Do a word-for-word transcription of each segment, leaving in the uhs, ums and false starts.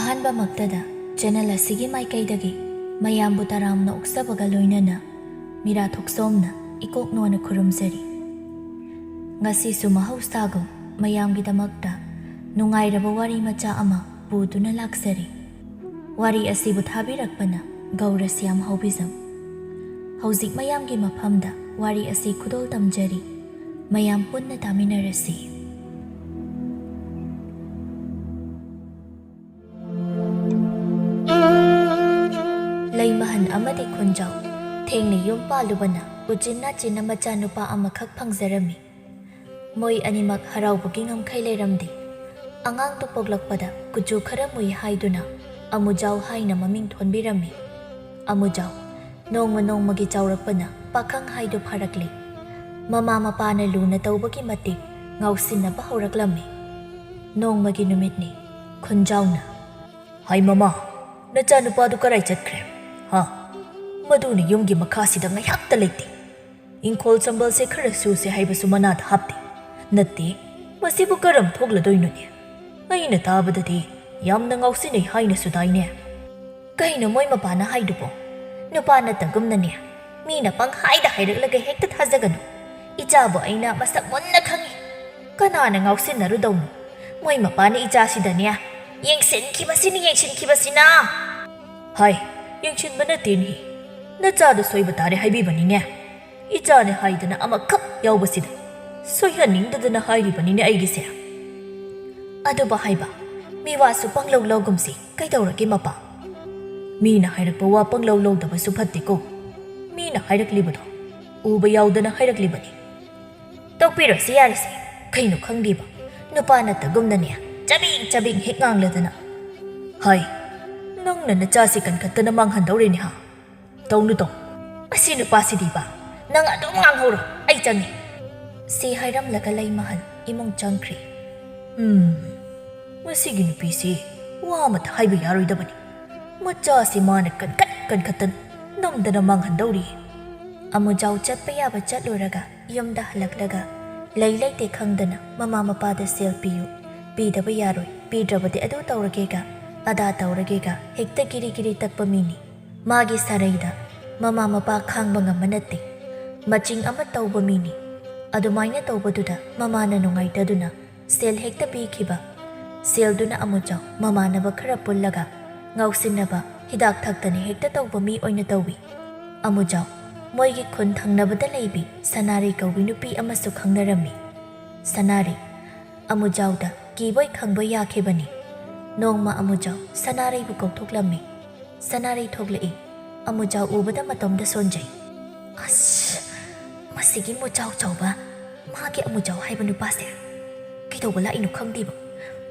ꯑꯍꯥꯟꯕꯃꯛꯇꯗ channel ꯑꯁꯤꯒꯤ ꯃꯥꯏꯀꯩꯗꯒꯤ ꯃꯌꯥꯝꯕꯨ ꯇꯔꯥꯝꯅ ꯑꯣꯛꯆꯕꯒ ꯂꯣꯏꯅꯅ ꯃꯤꯔꯥ ꯊꯣꯛꯆꯣꯝꯅ ꯏꯀꯣꯛ ꯅꯣꯟꯅ ꯈꯨꯔꯨꯝꯖꯔꯤ꯫ ꯉꯁꯤꯁꯨ ꯃꯍꯧꯁꯥꯒꯨꯝ ꯃꯌꯥꯝꯒꯤꯗꯃꯛꯇ ꯅꯨꯡꯉꯥꯏꯔꯕ ꯋꯥꯔꯤ ꯃꯆꯥ ꯑꯃ ꯄꯨꯗꯨꯅ ꯂꯥꯛꯆꯔꯤ꯫ ꯋꯥꯔꯤ ꯑꯁꯤꯕꯨ ꯊꯥꯕꯤꯔꯛꯄꯅ ꯒꯧꯔꯁ꯭ꯌꯥꯝ ꯍꯥꯎꯕꯤꯖꯝ꯫ ꯍꯧꯖꯤꯛ ꯃꯌꯥꯝꯒꯤ ꯃꯐꯝꯗ ꯋꯥꯔꯤ ꯑꯁꯤ ꯈꯨꯗꯣꯜ ꯇꯝꯖꯔꯤ꯫ ꯃꯌꯥꯝ ꯄꯨꯟꯅ ꯇꯥꯃꯤꯟꯅꯔꯁꯤ꯫ ꯂꯩꯃꯍꯟ ꯑꯃꯗꯤ ꯈꯨꯟꯖꯥꯎ ꯊꯦꯡꯅ ꯌꯨꯝ ꯄꯥꯜꯂꯨꯕꯅ ꯎꯆꯤꯟ ꯅꯥꯆꯤꯟꯅ ꯃꯆꯥꯅꯨꯄꯥ ꯑꯃꯈꯛ ꯐꯪꯖꯔꯝꯃꯤ꯫ ꯃꯣꯏ ꯑꯅꯤꯃꯛ ꯍꯔꯥꯎꯕꯒꯤ ꯉꯝꯈꯩ ꯂꯩꯔꯝꯗꯦ꯫ ꯑꯉꯥꯡꯗꯨ ꯄꯣꯛꯂꯛꯄꯗ ꯀꯨꯆꯨ ꯈꯔ ꯃꯨꯏ ꯍꯥꯏꯗꯨꯅ ꯑꯃꯨꯖꯥꯎ ꯍꯥꯏꯅ ꯃꯃꯤꯡ ꯊꯣꯟꯕꯤꯔꯝꯃꯤ꯫ ꯑꯃꯨꯖꯥꯎ ꯅꯣꯡꯃ ꯅꯣꯡꯃꯒꯤ ꯆꯥꯎꯔꯛꯄꯅ ꯄꯥꯈꯪ ꯍꯥꯏꯗꯨ ꯐꯥꯔꯛꯂꯦ꯫ ꯃꯃꯥ ꯃꯄꯥꯅ ꯂꯨꯅ ꯇꯧꯕꯒꯤ ꯃꯇꯤꯛ ꯉꯥꯎꯁꯤꯟꯅꯕ ꯍꯧꯔꯛꯂꯝꯃꯤ꯫ ꯅꯣꯡꯃꯒꯤ ꯅꯨꯃꯤꯠꯅꯤ꯫ ꯈꯨꯟꯖꯥꯎꯅ, "ꯍꯥꯏ ꯃꯃꯥ, ꯅꯆꯥꯅꯨꯄꯥꯗꯨ ꯀꯔꯥꯏ ꯆꯠꯈ꯭ꯔꯦ? ꯍꯥ? ꯃꯗꯨꯅ ꯌꯨꯝꯒꯤ ꯃꯈꯥꯁꯤꯗ ꯉꯥꯏꯍꯥꯛꯇ ꯂꯩꯇꯦ꯫ ꯏꯪꯈꯣꯜ ꯁꯝꯕꯜꯁꯦ ꯈꯔ ꯁꯨꯁꯦ ꯍꯥꯏꯕꯁꯨ ꯃꯅꯥꯗ ꯍꯥꯞꯇꯦ꯫ ꯅꯠꯇꯦ, ꯃꯁꯤꯕꯨ ꯀꯔꯝ ꯊꯣꯛꯂꯗꯣꯏꯅꯣꯅꯦ? ꯑꯩꯅ ꯇꯥꯕꯗꯗꯤ ꯌꯥꯝꯅ ꯉꯥꯎꯁꯤꯟꯅꯩ ꯍꯥꯏꯅꯁꯨ ꯇꯥꯏꯅꯦ꯫ ꯀꯩꯅꯣ ꯃꯣꯏ ꯃꯄꯥꯅ ꯍꯥꯏꯗꯨꯕꯣ? ꯅꯨꯄꯥ ꯅꯠꯇꯒꯨꯝꯅꯅꯦ꯫ ꯃꯤꯅ ꯄꯪꯍꯥꯏꯗ ꯍꯥꯏꯔꯛꯂꯒ ꯍꯦꯛꯇ ꯊꯥꯖꯒꯅꯨ꯫ ꯏꯆꯥꯕꯨ ꯑꯩꯅ ꯃꯁꯛ ꯃꯨꯟꯅ ꯈꯪꯏ꯫ ꯀꯅꯥꯅ ꯉꯥꯎꯁꯤꯟꯅꯔꯨꯗꯧꯅꯣ? ꯃꯣꯏ ꯃꯄꯥꯅ ꯏꯆꯥꯁꯤꯗꯅꯦ ꯌꯦꯡꯁꯤꯟꯈꯤꯕꯁꯤꯅ, ꯌꯦꯡꯁꯤꯟꯈꯤꯕꯁꯤꯅ!" "ꯍꯥꯏ, ꯌꯦꯡꯁꯤꯟꯕ ꯅꯠꯇꯦꯅꯦ꯫ ꯅꯆꯥꯗ ꯁꯣꯏꯕ ꯇꯥꯔꯦ ꯍꯥꯏꯕꯤꯕꯅꯤꯅꯦ꯫ ꯏꯆꯥꯅꯦ ꯍꯥꯏꯗꯅ ꯑꯃꯈꯛ ꯌꯥꯎꯕꯁꯤꯗ ꯁꯣꯏꯍꯟꯅꯤꯡꯗꯗꯅ ꯍꯥꯏꯔꯤꯕꯅꯤꯅꯦ ꯑꯩꯒꯤꯁꯦ꯫" "ꯑꯗꯨꯕꯨ ꯍꯥꯏꯕ, ꯃꯤꯋꯥꯁꯨ ꯄꯪꯂꯧ ꯂꯧꯒꯨꯝꯁꯤ꯫ ꯀꯩꯗꯧꯔꯒꯦ ꯃꯄꯥ? ꯃꯤꯅ ꯍꯥꯏꯔꯛꯄ ꯋꯥ ꯄꯪꯂꯧ ꯂꯧꯗꯕꯁꯨ ꯐꯠꯇꯦꯀꯣ꯫ ꯃꯤꯅ ꯍꯥꯏꯔꯛꯂꯤꯕꯗꯣ ꯎꯕ ꯌꯥꯎꯗꯅ ꯍꯥꯏꯔꯛꯂꯤꯕꯅꯤ꯫" "ꯇꯣꯛꯄꯤꯔꯣꯁꯤ ꯌꯥꯔꯦꯁꯦ꯫ ꯀꯩꯅꯣ ꯈꯪꯗꯦꯕ, ꯅꯨꯄꯥ ꯅꯠꯇꯒꯨꯝꯅꯅꯦ ꯆꯕꯦꯡ ꯆꯕꯦꯡ ꯍꯦꯛ ꯉꯥꯡꯂꯗꯅ꯫ ꯍꯥꯏ, ꯅꯪꯅ ꯅꯆꯥꯁꯤ ꯀꯟꯈꯠꯇꯅ ꯃꯥꯡꯍꯟꯗꯧꯔꯦꯅꯦ ꯍꯥ? ꯇꯧꯅꯨ ꯇꯧ꯫ ꯑꯁꯤ ꯅꯨꯄꯥꯁꯤꯗꯤꯕ, ꯅꯪ ꯑꯗꯨꯝ ꯉꯥꯡꯍꯧꯔꯣ, ꯑꯩ ꯆꯪꯉꯦ꯫" ꯁꯤ ꯍꯥꯏꯔꯝꯂꯒ ꯂꯩꯃꯍꯟ ꯏꯃꯨꯡ ꯆꯪꯈ꯭ꯔꯦ꯫ "ꯎꯝ, ꯃꯁꯤꯒꯤ ꯅꯨꯄꯤꯁꯤ ꯋꯥ ꯑꯃꯇ ꯍꯥꯏꯕ ꯌꯥꯔꯣꯏꯗꯕꯅꯤ꯫ ꯃꯆꯥꯁꯤ ꯃꯥꯅ ꯀꯟꯈꯠ ꯀꯟꯈꯠꯇꯅ ꯅꯝꯗꯅ ꯃꯥꯡꯍꯟꯗꯧꯔꯤ꯫" ꯑꯃꯨꯖꯥꯎ ꯆꯠꯄ ꯌꯥꯕ ꯆꯠꯂꯨꯔꯒ ꯌꯨꯝꯗ ꯍꯜꯂꯛꯂꯒ ꯂꯩ ꯂꯩꯇꯦ ꯈꯪꯗꯅ ꯃꯃꯥ ꯃꯄꯥꯗ ꯁꯦꯜ ꯄꯤꯌꯨ, ꯄꯤꯗꯕ ꯌꯥꯔꯣꯏ, ꯄꯤꯗ꯭ꯔꯕꯗꯤ ꯑꯗꯨ ꯇꯧꯔꯒꯦꯒ ꯑꯗꯥ ꯇꯧꯔꯒꯦꯒ ꯍꯦꯛꯇ ꯀꯤꯔꯤ ꯀꯤꯔꯤ ꯇꯛꯄ ꯃꯤꯅꯤ꯫ ꯃꯥꯒꯤ ꯁꯥꯔꯩꯗ ꯃꯃꯥ ꯃꯄꯥ ꯈꯥꯡꯕ ꯉꯝꯕ ꯅꯠꯇꯦ꯫ ꯃꯆꯤꯡ ꯑꯃ ꯇꯧꯕ ꯃꯤꯅꯤ꯫ ꯑꯗꯨꯃꯥꯏꯅ ꯇꯧꯕꯗꯨꯗ ꯃꯃꯥꯅ ꯅꯨꯡꯉꯥꯏꯇꯗꯨꯅ ꯁꯦꯜ ꯍꯦꯛꯇ ꯄꯤꯈꯤꯕ꯫ ꯁꯦꯜꯗꯨꯅ ꯑꯃꯨꯖꯥꯎ ꯃꯃꯥꯟꯅꯕ ꯈꯔ ꯄꯨꯜꯂꯒ ꯉꯥꯎꯁꯤꯟꯅꯕ, ꯍꯤꯗꯥꯛ ꯊꯛꯇꯅ ꯍꯦꯛꯇ ꯇꯧꯕ ꯃꯤ ꯑꯣꯏꯅ ꯇꯧꯏ꯫ ꯑꯃꯨꯖꯥꯎ ꯃꯣꯏꯒꯤ ꯈꯨꯟ ꯊꯪꯅꯕꯗ ꯂꯩꯕꯤ ꯁꯅꯥꯔꯩ ꯀꯧꯕꯤ ꯅꯨꯄꯤ ꯑꯃꯁꯨ ꯈꯪꯅꯔꯝꯃꯤ꯫ ꯁꯅꯥꯔꯩ ꯑꯃꯨꯖꯥꯎꯗ ꯀꯤꯕꯣꯏ ꯈꯪꯕꯣꯏ ꯌꯥꯈꯤꯕꯅꯤ꯫ ꯅꯣꯡꯃ ꯑꯃꯨꯖꯥꯎ ꯁꯅꯥꯔꯩꯕꯨ ꯀꯧꯊꯣꯛꯂꯝꯃꯤ꯫ ꯁꯅꯥꯔꯩ ꯊꯣꯛꯂꯛꯏ꯫ ꯑꯃꯨꯖꯥꯎ ꯎꯕꯗ ꯃꯇꯣꯝꯗ ꯁꯣꯟꯖꯩ꯫ "ꯑꯁ, ꯃꯁꯤꯒꯤ ꯃꯨꯖꯥꯎ ꯆꯥꯎꯕ, ꯃꯥꯒꯤ ꯑꯃꯨꯖꯥꯎ ꯍꯥꯏꯕ ꯅꯨꯄꯥꯁꯦ ꯀꯩꯗꯧꯕ ꯂꯥꯛꯏꯅꯣ ꯈꯪꯗꯦꯕ꯫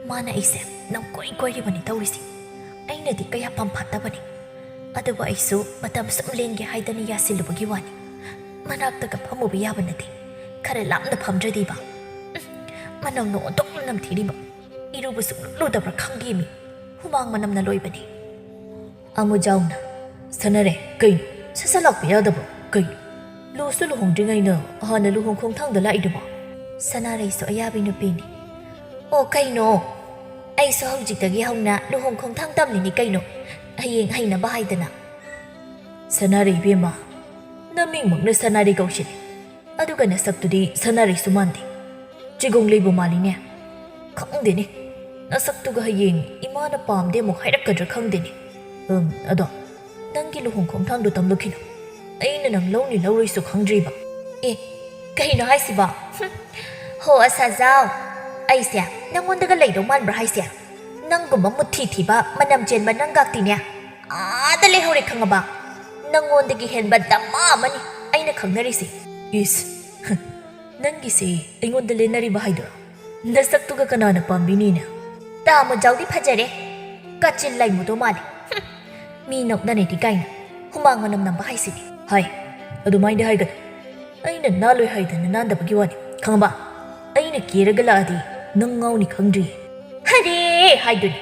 ꯃꯥꯅ ꯑꯩꯁꯦ ꯅꯝ ꯀꯣꯏ ꯀꯣꯏꯔꯤꯕꯅꯤ ꯇꯧꯔꯤꯁꯦ꯫ ꯑꯩꯅꯗꯤ ꯀꯌꯥ ꯄꯥꯝꯐꯥꯠꯇꯕꯅꯤ, ꯑꯗꯨꯕꯨ ꯑꯩꯁꯨ ꯃꯇꯝ ꯁꯨꯝ ꯂꯦꯟꯒꯦ ꯍꯥꯏꯗꯅ ꯌꯥꯁꯤꯜꯂꯨꯕꯒꯤ ꯋꯥꯅꯤ꯫ ꯃꯅꯥꯛꯇꯒ ꯐꯝꯃꯨꯕ ꯌꯥꯕ ꯅꯠꯇꯦ, ꯈꯔ ꯂꯥꯞꯅ ꯐꯝꯗ꯭ꯔꯗꯤꯕ꯫ ꯎꯝ, ꯃꯅꯝꯅ ꯑꯣꯟꯊꯣꯛꯅ ꯅꯝꯊꯤꯔꯤꯕ꯫ ꯏꯔꯨꯕꯁꯨ ꯂꯨꯗꯕ꯭ꯔꯥ ꯈꯪꯗꯦꯃꯤ, ꯍꯨꯃꯥꯡ ꯃꯅꯝꯅ ꯂꯣꯏꯕꯅꯤ"꯫ ꯑꯃꯨꯖꯥꯎꯅ, "ꯁꯅꯥꯔꯩ, ꯀꯩꯅꯣ? ꯁꯠ ꯁꯠ ꯂꯥꯛꯄ ꯌꯥꯗꯕ꯭ꯔꯣ? ꯀꯩꯅꯣ? ꯂꯨꯁꯨ ꯂꯨꯍꯣꯡꯗ꯭ꯔꯤꯉꯩꯅ ꯍꯥꯟꯅ ꯂꯨꯍꯣꯡ ꯈꯣꯡꯊꯥꯡꯗ ꯂꯥꯛꯏꯗꯨꯕꯣ?" ꯁꯅꯥꯔꯩꯁꯨ ꯑꯌꯥꯕꯤ ꯅꯨꯄꯤꯅꯤ꯫ "ꯑꯣ, ꯀꯩꯅꯣ? ꯑꯩꯁꯨ ꯍꯧꯖꯤꯛꯇꯒꯤ ꯍꯧꯅ ꯂꯨꯍꯣꯡ ꯈꯣꯡꯊꯥꯡ ꯇꯝꯂꯤꯅꯤ ꯀꯩꯅꯣ, ꯍꯌꯦꯡ ꯍꯩꯅꯕ ꯍꯥꯏꯗꯅ"꯫ "ꯁꯅꯥꯔꯩ ꯏꯕꯦꯝꯃ, ꯅꯃꯤꯡꯃꯛꯅ ꯁꯅꯥꯔꯩ ꯀꯧꯁꯤꯜꯂꯤ, ꯑꯗꯨꯒ ꯅꯁꯛꯇꯨꯗꯤ ꯁꯅꯥꯔꯩꯁꯨ ꯃꯥꯟꯗꯦ꯫ ꯆꯤꯒꯣꯡ ꯂꯩꯕꯨ ꯃꯥꯜꯂꯤꯅꯦ꯫ ꯈꯪꯗꯦꯅꯦ, ꯅꯁꯛꯇꯨꯒ ꯍꯌꯦꯡ ꯏꯃꯥꯅ ꯄꯥꯝꯗꯦ ꯑꯃꯨꯛ ꯍꯥꯏꯔꯛꯀꯗ꯭ꯔꯥ ꯈꯪꯗꯦꯅꯦ꯫ ꯎꯝ, ꯑꯗꯣ ꯅꯪꯒꯤ ꯂꯨꯍꯣꯡ ꯈꯣꯡꯊꯥꯡꯗꯣ ꯇꯝꯂꯛꯈꯤꯅꯣ꯫ ꯑꯩꯅ ꯅꯪ ꯂꯧꯅꯤ ꯂꯧꯔꯣꯏꯁꯨ ꯈꯪꯗ꯭ꯔꯤꯕ"꯫ "ꯑꯦ, ꯀꯩꯅꯣ ꯍꯥꯏꯁꯤꯕꯣ? ꯍꯨꯝ꯫ ꯍꯣ, ꯑꯁꯥꯖꯥꯎ, ꯑꯩꯁꯦ ꯅꯪꯉꯣꯟꯗꯒ ꯂꯩꯗꯧ ꯃꯥꯟꯕ꯭ꯔꯥ ꯍꯥꯏꯁꯦ? ꯅꯪꯒꯨꯝꯕ ꯃꯨꯊꯤ ꯊꯤꯕ, ꯃꯅꯝ ꯆꯦꯟꯕ ꯅꯪꯒꯥꯛꯇꯤꯅꯦ, ꯑꯥꯗ ꯂꯩꯍꯧꯔꯦ ꯈꯪꯉꯕ? ꯅꯪꯉꯣꯟꯗꯒꯤ ꯍꯦꯟꯕ ꯗꯃꯥ ꯑꯃꯅꯤ ꯑꯩꯅ ꯈꯪꯅꯔꯤꯁꯦ"꯫ "ꯏꯁ, ꯍ, ꯅꯪꯒꯤꯁꯦ ꯑꯩꯉꯣꯟꯗ ꯂꯦꯟꯅꯔꯤꯕ ꯍꯥꯏꯗꯨꯔꯣ? ꯅꯁꯛꯇꯨꯒ ꯀꯅꯥꯅ ꯄꯥꯝꯕꯤꯅꯤꯅꯦ?" "ꯇꯥ, ꯑꯃꯨꯖꯥꯎꯗꯤ ꯐꯖꯔꯦ, ꯀꯥꯆꯤꯟ ꯂꯥꯏꯃꯨꯗꯣ ꯃꯥꯜꯂꯦ꯫ ꯍꯨꯝ, ꯃꯤ ꯅꯣꯛꯅꯔꯦꯗꯤ ꯀꯥꯏꯅ ꯍꯨꯃꯥꯡ ꯃꯅꯝ ꯅꯝꯕ ꯍꯥꯏꯁꯤꯗꯤ"꯫ "ꯍꯥꯏ, ꯑꯗꯨꯃꯥꯏꯅꯗꯤ ꯍꯥꯏꯒꯅꯨ꯫ ꯑꯩꯅ ꯅꯥꯜꯂꯣꯏ ꯍꯥꯏꯗꯅ ꯅꯥꯟꯗꯕꯒꯤ ꯋꯥꯅꯤ, ꯈꯪꯉꯕ? ꯑꯩꯅ ꯀꯦꯔꯒ ꯂꯥꯛꯑꯗꯤ ꯅꯪ ꯉꯥꯎꯅꯤ ꯈꯪꯗ꯭ꯔꯤꯌꯦ"꯫ "ꯍꯔꯦ" ꯍꯥꯏꯗꯨꯅꯤ꯫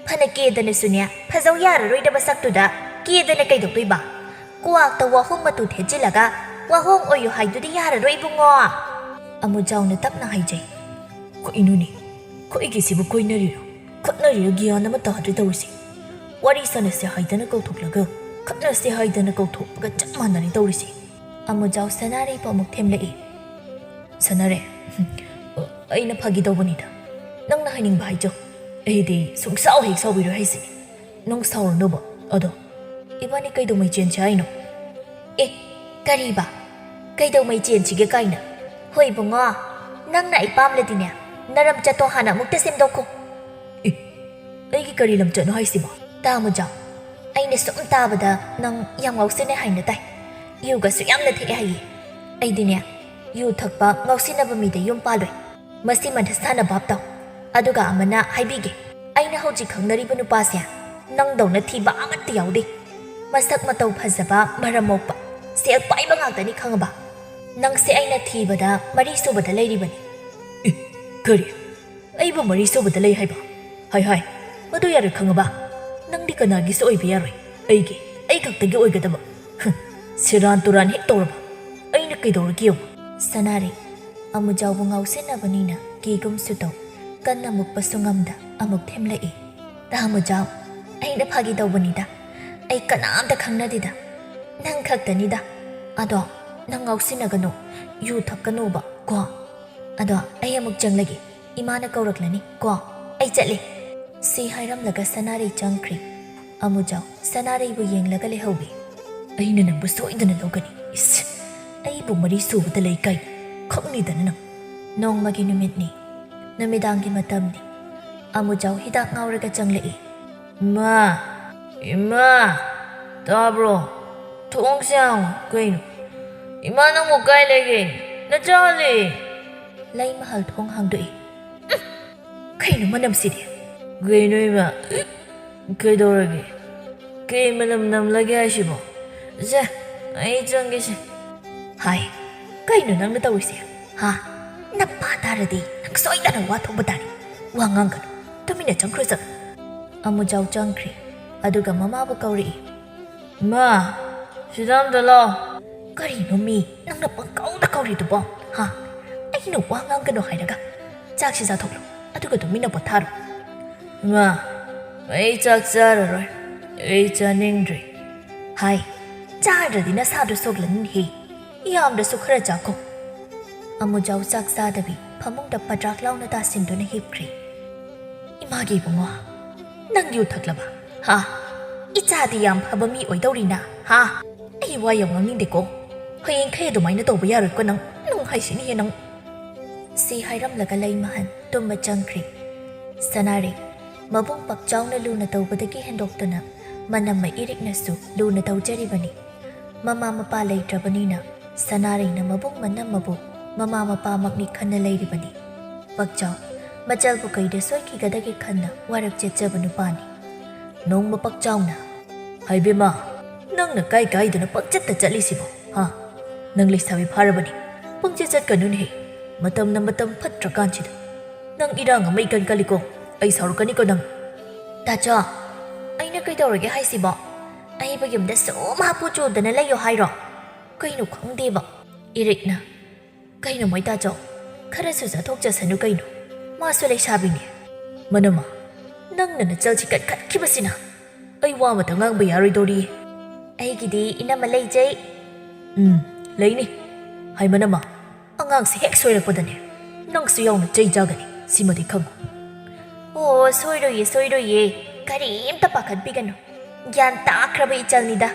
"ꯐꯅ ꯀꯦꯗꯅꯁꯨꯅꯦ, ꯐꯖꯧ ꯌꯥꯔꯔꯣꯏꯗꯕ ꯁꯛꯇꯨꯗ ꯀꯦꯗꯅ ꯀꯩꯗꯧꯗꯣꯏꯕ? ꯀ꯭ꯋꯥꯛꯇ ꯋꯥꯍꯣꯡ ꯃꯇꯨ ꯊꯦꯠꯆꯤꯜꯂꯒ ꯋꯥꯍꯣꯡ ꯑꯣꯏꯌꯨ ꯍꯥꯏꯗꯨꯗꯤ ꯌꯥꯔꯔꯣꯏ, ꯏꯕꯨꯡꯉꯣ"꯫ ꯑꯃꯨꯖꯥꯎꯅ ꯇꯞꯅ ꯍꯥꯏꯖꯩ꯫ "ꯀꯩꯅꯣꯅꯦ, ꯑꯩꯈꯣꯏꯒꯤꯁꯤꯕꯨ ꯀꯣꯏꯅꯔꯤꯔꯣ? ꯈꯠꯅꯔꯤꯔ ꯒ꯭ꯌꯥꯟ ꯑꯃ ꯇꯥꯗ꯭ꯔꯦ ꯇꯧꯔꯤꯁꯦ꯫ ꯋꯥꯔꯤ ꯁꯥꯟꯅꯁꯦ ꯍꯥꯏꯗꯅ ꯀꯧꯊꯣꯛꯂꯒ ꯈꯠꯅꯁꯦ ꯍꯥꯏꯗꯅ ꯀꯧꯊꯣꯛꯄꯒ ꯆꯞ ꯃꯥꯟꯅꯔꯦ ꯇꯧꯔꯤꯁꯦ꯫ ꯑꯃꯨꯖꯥꯎ ꯁꯅꯥꯔꯩꯕꯨ ꯑꯃꯨꯛ ꯊꯦꯝꯂꯛꯏ꯫ ꯁꯅꯥꯔꯩ, ꯑꯩꯅ ꯐꯥꯒꯤ ꯇꯧꯕꯅꯤꯗ꯫ ꯅꯪꯅ ꯍꯥꯏꯅꯤꯡꯕ ꯍꯥꯏꯖꯧ꯫ ꯑꯩꯗꯤ ꯁꯨꯡꯁꯥꯎ ꯍꯦꯛ ꯁꯥꯎꯕꯤꯔꯣꯏ ꯍꯥꯏꯁꯤꯅꯤ꯫ ꯅꯪ ꯁꯥꯎꯔꯅꯨꯕ꯫ ꯑꯗꯣ ꯏꯕꯥꯅꯤ ꯀꯩꯗꯧꯉꯩ ꯆꯦꯟꯁꯦ ꯍꯥꯏꯅꯣ? ꯑꯦ, ꯀꯔꯤꯕ? ꯀꯩꯗꯧꯉꯩ ꯆꯦꯟꯁꯤꯒꯦ ꯀꯥꯏꯅ? ꯍꯣꯏ ꯏꯕꯨꯡꯉꯣ, ꯅꯪꯅ ꯑꯩ ꯄꯥꯝꯂꯗꯤꯅꯦ, ꯅꯔꯝ ꯆꯠꯇꯣ ꯍꯥꯟꯅ ꯑꯃꯨꯛꯇ ꯁꯦꯝꯗꯣꯛꯈꯣ꯫ ꯑꯦ, ꯑꯩꯒꯤ ꯀꯔꯤ ꯂꯝꯆꯠꯅꯣ ꯍꯥꯏꯁꯤꯕꯣ? ꯇꯥꯃꯨꯖꯥꯎ, ꯑꯩꯅ ꯁꯨꯝ ꯇꯥꯕꯗ ꯅꯪ ꯌꯥꯝ ꯉꯥꯎꯁꯤꯟꯅꯩ ꯍꯥꯏꯅ ꯇꯥꯏ꯫ ꯌꯨꯒꯁꯨ ꯌꯥꯝꯅ ꯊꯛꯑꯦ ꯍꯥꯏꯌꯦ꯫ ꯑꯩꯗꯤꯅꯦ, ꯌꯨ ꯊꯛꯄ ꯉꯥꯎꯁꯤꯟꯅꯕ ꯃꯤꯗ ꯌꯨꯝ ꯄꯥꯜꯂꯣꯏ꯫ ꯃꯁꯤ ꯃꯊꯁꯥꯅ ꯚꯥꯞ ꯇꯧ꯫ ꯑꯗꯨꯒ ꯑꯃꯅ ꯍꯥꯏꯕꯤꯒꯦ, ꯑꯩꯅ ꯍꯧꯖꯤꯛ ꯈꯪꯅꯔꯤꯕ ꯅꯨꯄꯥꯁꯦ ꯅꯪꯗꯧꯅ ꯊꯤꯕ ꯑꯃꯠꯇ ꯌꯥꯎꯗꯦ꯫ ꯃꯁꯛ ꯃꯇꯧ ꯐꯖꯕ, ꯃꯔꯝ ꯃꯣꯛꯄ, ꯁꯦꯜ ꯄꯥꯏꯕ ꯉꯥꯛꯇꯅꯤ ꯈꯪꯉꯕ? ꯅꯪꯁꯦ ꯑꯩꯅ ꯊꯤꯕꯗ ꯃꯔꯤ ꯁꯨꯕꯗ ꯂꯩꯔꯤꯕꯅꯤ꯫ ꯑꯦ, ꯀꯔꯤ? ꯑꯩꯕꯨ ꯃꯔꯤ ꯁꯨꯕꯗ ꯂꯩ ꯍꯥꯏꯕ? ꯍꯥꯏ ꯍꯥꯏ, ꯃꯗꯨ ꯌꯥꯔꯣꯏ ꯈꯪꯉꯕ? ꯅꯪꯗꯤ ꯀꯅꯥꯒꯤꯁꯨ ꯑꯣꯏꯕ ꯌꯥꯔꯣꯏ, ꯑꯩꯒꯤ, ꯑꯩ ꯈꯛꯇꯒꯤ ꯑꯣꯏꯒꯗꯕ꯫ ꯍꯨꯝ, ꯁꯦꯔꯥꯟ ꯇꯨꯔꯥꯟ ꯍꯦꯛ ꯇꯧꯔꯕ ꯑꯩꯅ ꯀꯩꯗꯧꯔꯒꯦ ꯌꯦꯡꯉꯨ꯫ ꯁꯅꯥꯔꯩ, ꯑꯃꯨꯖꯥꯎꯕꯨ ꯉꯥꯎꯁꯤꯟꯅꯕꯅꯤꯅ ꯀꯤꯒꯨꯝꯁꯨ ꯇꯧ, ꯀꯟꯅ ꯃꯨꯛꯄꯁꯨ ꯉꯝꯗ ꯑꯃꯨꯛ ꯊꯦꯝꯂꯛꯏ꯫ ꯇꯥꯃꯨꯖꯥꯎ, ꯑꯩꯅ ꯐꯥꯒꯤ ꯇꯧꯕꯅꯤꯗ꯫ ꯑꯩ ꯀꯅꯥꯝꯇ ꯈꯪꯅꯗꯦꯗ꯫ ꯅꯪ ꯈꯛꯇꯅꯤꯗ꯫ ꯑꯗꯣ ꯅꯪ ꯉꯥꯎꯁꯤꯟꯅꯒꯅꯨ, ꯌꯨ ꯊꯛꯀꯅꯨꯕ ꯀꯣ꯫ ꯑꯗꯣ ꯑꯩ ꯑꯃꯨꯛ ꯆꯪꯂꯒꯦ, ꯏꯃꯥꯅ ꯀꯧꯔꯛꯂꯅꯤ ꯀꯣ꯫ ꯑꯩ ꯆꯠꯂꯦ꯫ ꯁꯤ ꯍꯥꯏꯔꯝꯂꯒ ꯁꯅꯥꯔꯩ ꯆꯪꯈ꯭ꯔꯦ꯫ ꯑꯃꯨꯖꯥꯎ ꯁꯅꯥꯔꯩꯕꯨ ꯌꯦꯡꯂꯒ ꯂꯩꯍꯧꯏ꯫ ꯑꯩꯅ ꯅꯪꯕꯨ ꯁꯣꯏꯗꯅ ꯂꯧꯒꯅꯤ꯫ ꯏꯁ, ꯑꯩꯕꯨ ꯃꯔꯤ ꯁꯨꯕꯗ ꯂꯩ ꯀꯥꯏꯅ ꯈꯪꯅꯤꯗꯅ ꯅꯪ꯫ ꯅꯣꯡꯃꯒꯤ ꯅꯨꯃꯤꯠꯅꯤ꯫ ꯅꯨꯃꯤꯗꯥꯡꯒꯤ ꯃꯇꯝꯅꯤ꯫ ꯑꯃꯨꯖꯥꯎ ꯍꯤꯗꯥꯛ ꯉꯥꯎꯔꯒ ꯆꯪꯂꯛꯏ꯫ ꯏꯃꯥ! ꯏꯃꯥ! ꯇꯥꯕ꯭ꯔꯣ? ꯊꯣꯡꯁꯦ ꯍꯥꯡꯉꯣ꯫ ꯀꯩꯅꯣ? ꯏꯃꯥ, ꯅꯪꯕꯨ ꯀꯥꯏ ꯂꯩꯒꯦ? ꯅꯆꯥ ꯍꯜꯂꯛꯑꯦ꯫ ꯂꯩꯃꯍꯜ ꯊꯣꯡ ꯍꯥꯡꯗꯣꯛꯏ꯫ ꯎꯝ! ꯀꯩꯅꯣ ꯃꯅꯝꯁꯤꯗꯤ? ꯀꯩꯅꯣ ꯏꯃꯥ? ꯀꯩꯗꯧꯔꯒꯦ? ꯀꯩ ꯃꯅꯝ ꯅꯝꯂꯒꯦ ꯍꯥꯏꯁꯤꯕꯣ? ꯁꯦ, ꯑꯩ ꯆꯪꯒꯦꯁꯦ꯫ ꯍꯥꯏ, ꯀꯩꯅꯣ ꯅꯪꯅ ꯇꯧꯔꯤꯁꯦ? ꯍꯥ? ꯅꯄꯥ ꯇꯥꯔꯗꯤ ꯅꯪ ꯁꯣꯏꯗꯅ ꯋꯥ ꯊꯣꯛꯄ ꯇꯥꯔꯦ꯫ ꯋꯥ ꯉꯥꯡꯒꯅꯨ꯫ ꯇꯨꯃꯤꯟꯅ ꯆꯪꯈ꯭ꯔꯣ ꯆꯠꯂꯣ꯫ ꯑꯃꯨꯖꯥꯎ ꯆꯪꯈ꯭ꯔꯦ꯫ ꯑꯗꯨꯒ ꯃꯃꯥꯕꯨ ꯀꯧꯔꯛꯏ꯫ ꯏꯃꯥ, ꯁꯤꯗ ꯑꯝꯇ ꯂꯥꯛꯑꯣ꯫ ꯀꯔꯤꯅꯣ ꯃꯤ ꯅꯪꯅ ꯄꯪꯀꯧꯗ ꯀꯧꯔꯤꯗꯨꯕꯣ? ꯍꯥ? ꯑꯩꯅ ꯋꯥ ꯉꯥꯡꯒꯅꯨ ꯍꯥꯏꯔꯒ꯫ ꯆꯥꯛꯁꯤ ꯆꯥꯊꯣꯛꯂꯣ꯫ ꯑꯗꯨꯒ ꯇꯨꯃꯤꯟꯅ ꯄꯣꯊꯥꯔꯣ꯫ "ꯏꯃꯥ, ꯑꯩ ꯆꯥꯛ ꯆꯥꯔꯔꯣꯏ, ꯑꯩ ꯆꯥꯅꯤꯡꯗ꯭ꯔꯦ" ꯍꯥꯏ꯫ "ꯆꯥꯗ꯭ꯔꯗꯤ ꯅꯁꯥꯗꯣ ꯁꯣꯛꯂꯅꯤꯍꯦ, ꯌꯥꯝꯗ꯭ꯔꯁꯨ ꯈꯔ ꯆꯥꯈꯣ꯫" ꯑꯃꯨꯖꯥꯎ ꯆꯥꯛ ꯆꯥꯗꯕꯤ ꯐꯃꯨꯡꯗ ꯄꯗ꯭ꯔꯥꯛ ꯂꯥꯎꯅ ꯇꯥꯁꯤꯟꯗꯨꯅ ꯍꯤꯞꯈ꯭ꯔꯦ꯫ "ꯏꯃꯥꯒꯤ ꯏꯕꯨꯡꯉꯣ, ꯅꯪ ꯌꯨ ꯊꯛꯂꯕ? ꯍꯥ? ꯏꯆꯥꯗꯤ ꯌꯥꯝ ꯐꯕ ꯃꯤ ꯑꯣꯏꯗꯧꯔꯤꯅ, ꯍꯥ? ꯑꯩ ꯋꯥ ꯌꯥꯝ ꯉꯥꯡꯅꯤꯡꯗꯦꯀꯣ꯫ ꯍꯌꯦꯡꯈꯩ ꯑꯗꯨꯃꯥꯏꯅ ꯇꯧꯕ ꯌꯥꯔꯣꯏꯀꯣ ꯅꯪ꯫ ꯅꯪ ꯍꯥꯏꯁꯤꯅꯤꯍꯦ ꯅꯪ꯫" ꯁꯤ ꯍꯥꯏꯔꯝꯂꯒ ꯂꯩꯃꯍꯟ ꯇꯨꯝꯕ ꯆꯪꯈ꯭ꯔꯦ꯫ ꯁꯅꯥꯔꯩ ꯃꯕꯨꯡ ꯄꯥꯛꯆꯥꯎꯅ ꯂꯨꯅ ꯇꯧꯕꯗꯒꯤ ꯍꯦꯟꯗꯣꯛꯇꯨꯅ ꯃꯅꯝꯃ ꯏꯔꯤꯛꯅꯁꯨ ꯂꯨꯅ ꯇꯧꯖꯔꯤꯕꯅꯤ꯫ ꯃꯃꯥ ꯃꯄꯥ ꯂꯩꯇ꯭ꯔꯕꯅꯤꯅ ꯁꯅꯥꯔꯩꯅ ꯃꯕꯨꯡ ꯃꯅꯝꯃꯕꯨ ꯃꯃꯥ ꯃꯄꯥꯃꯛꯅꯤ ꯈꯟꯅ ꯂꯩꯔꯤꯕꯅꯤ꯫ ꯄꯥꯛꯆꯥꯎ ꯃꯆꯜꯕꯨ ꯀꯩꯗ ꯁꯣꯏꯈꯤꯒꯗꯒꯦ ꯈꯟꯅ ꯋꯥꯔꯛ ꯆꯠꯆꯕ ꯅꯨꯄꯥꯅꯤ꯫ ꯅꯣꯡꯃ ꯄꯥꯛꯆꯥꯎꯅ, "ꯍꯥꯏꯕꯦꯝꯃ, ꯅꯪꯅ ꯀꯥꯏ ꯀꯥꯏꯗꯅ ꯄꯪꯆꯠꯇ ꯆꯠꯂꯤꯁꯤꯕꯣ? ꯍꯥ? ꯅꯪ ꯂꯩꯁꯥꯕꯤ ꯐꯥꯔꯕꯅꯤ, ꯄꯪꯆꯠ ꯆꯠꯀꯅꯨꯅꯦꯍꯦ꯫ ꯃꯇꯝꯅ ꯃꯇꯝ ꯐꯠꯇ꯭ꯔꯀꯥꯟꯁꯤꯗ꯫ ꯅꯪ ꯏꯔꯥꯡ ꯑꯃ ꯏꯀꯟ ꯀꯜꯂꯤꯀꯣ, ꯑꯩ ꯁꯥꯎꯔꯛꯀꯅꯤꯀꯣ ꯅꯪ꯫" "ꯇꯥꯆꯧ, ꯑꯩꯅ ꯀꯩꯗꯧꯔꯒꯦ ꯍꯥꯏꯁꯤꯕꯣ? ꯑꯩꯕꯨ ꯌꯨꯝꯗ ꯁꯨꯝ ꯍꯥꯄꯨ ꯆꯨꯗꯅ ꯂꯩꯌꯣ ꯍꯥꯏꯔꯣ? ꯀꯩꯅꯣ ꯈꯪꯗꯦꯕ꯫" ꯏꯔꯤꯛꯅ, "ꯀꯩꯅꯣ ꯃꯣꯏ ꯇꯥꯆꯧ, ꯈꯔꯁꯨ ꯆꯠꯊꯣꯛ ꯆꯠꯁꯅꯨ ꯀꯩꯅꯣ, ꯃꯥꯁꯨ ꯂꯩꯁꯥꯕꯤꯅꯦ꯫" "ꯃꯅꯝꯃ, ꯅꯪꯅ ꯅꯆꯜꯁꯤ ꯀꯟꯈꯠꯈꯤꯕꯁꯤꯅ ꯑꯩ ꯋꯥ ꯑꯃꯇ ꯉꯥꯡꯕ ꯌꯥꯔꯣꯏꯗꯧꯔꯤ꯫" "ꯑꯩꯒꯤꯗꯤ ꯏꯅꯝꯃ ꯂꯩꯖꯩ꯫" "ꯎꯝ, ꯂꯩꯅꯤ꯫ ꯍꯥꯏ ꯃꯅꯝꯃ, ꯑꯉꯥꯡꯁꯦ ꯍꯦꯛ ꯁꯣꯏꯔꯛꯄꯗꯅꯦ, ꯅꯪꯁꯨ ꯌꯥꯎꯅ ꯆꯩ ꯆꯥꯒꯅꯤ, ꯁꯤꯃꯗꯤ ꯈꯪꯉꯨ꯫" "ꯑꯣ, ꯁꯣꯏꯔꯣꯏꯌꯦ, ꯁꯣꯏꯔꯣꯏꯌꯦ꯫ ꯀꯔꯤꯝꯇ ꯄꯥꯈꯠꯄꯤꯒꯅꯨ꯫ ꯒ꯭ꯌꯥꯟ ꯇꯥꯈ꯭ꯔꯕ ꯏꯆꯜꯅꯤꯗ꯫"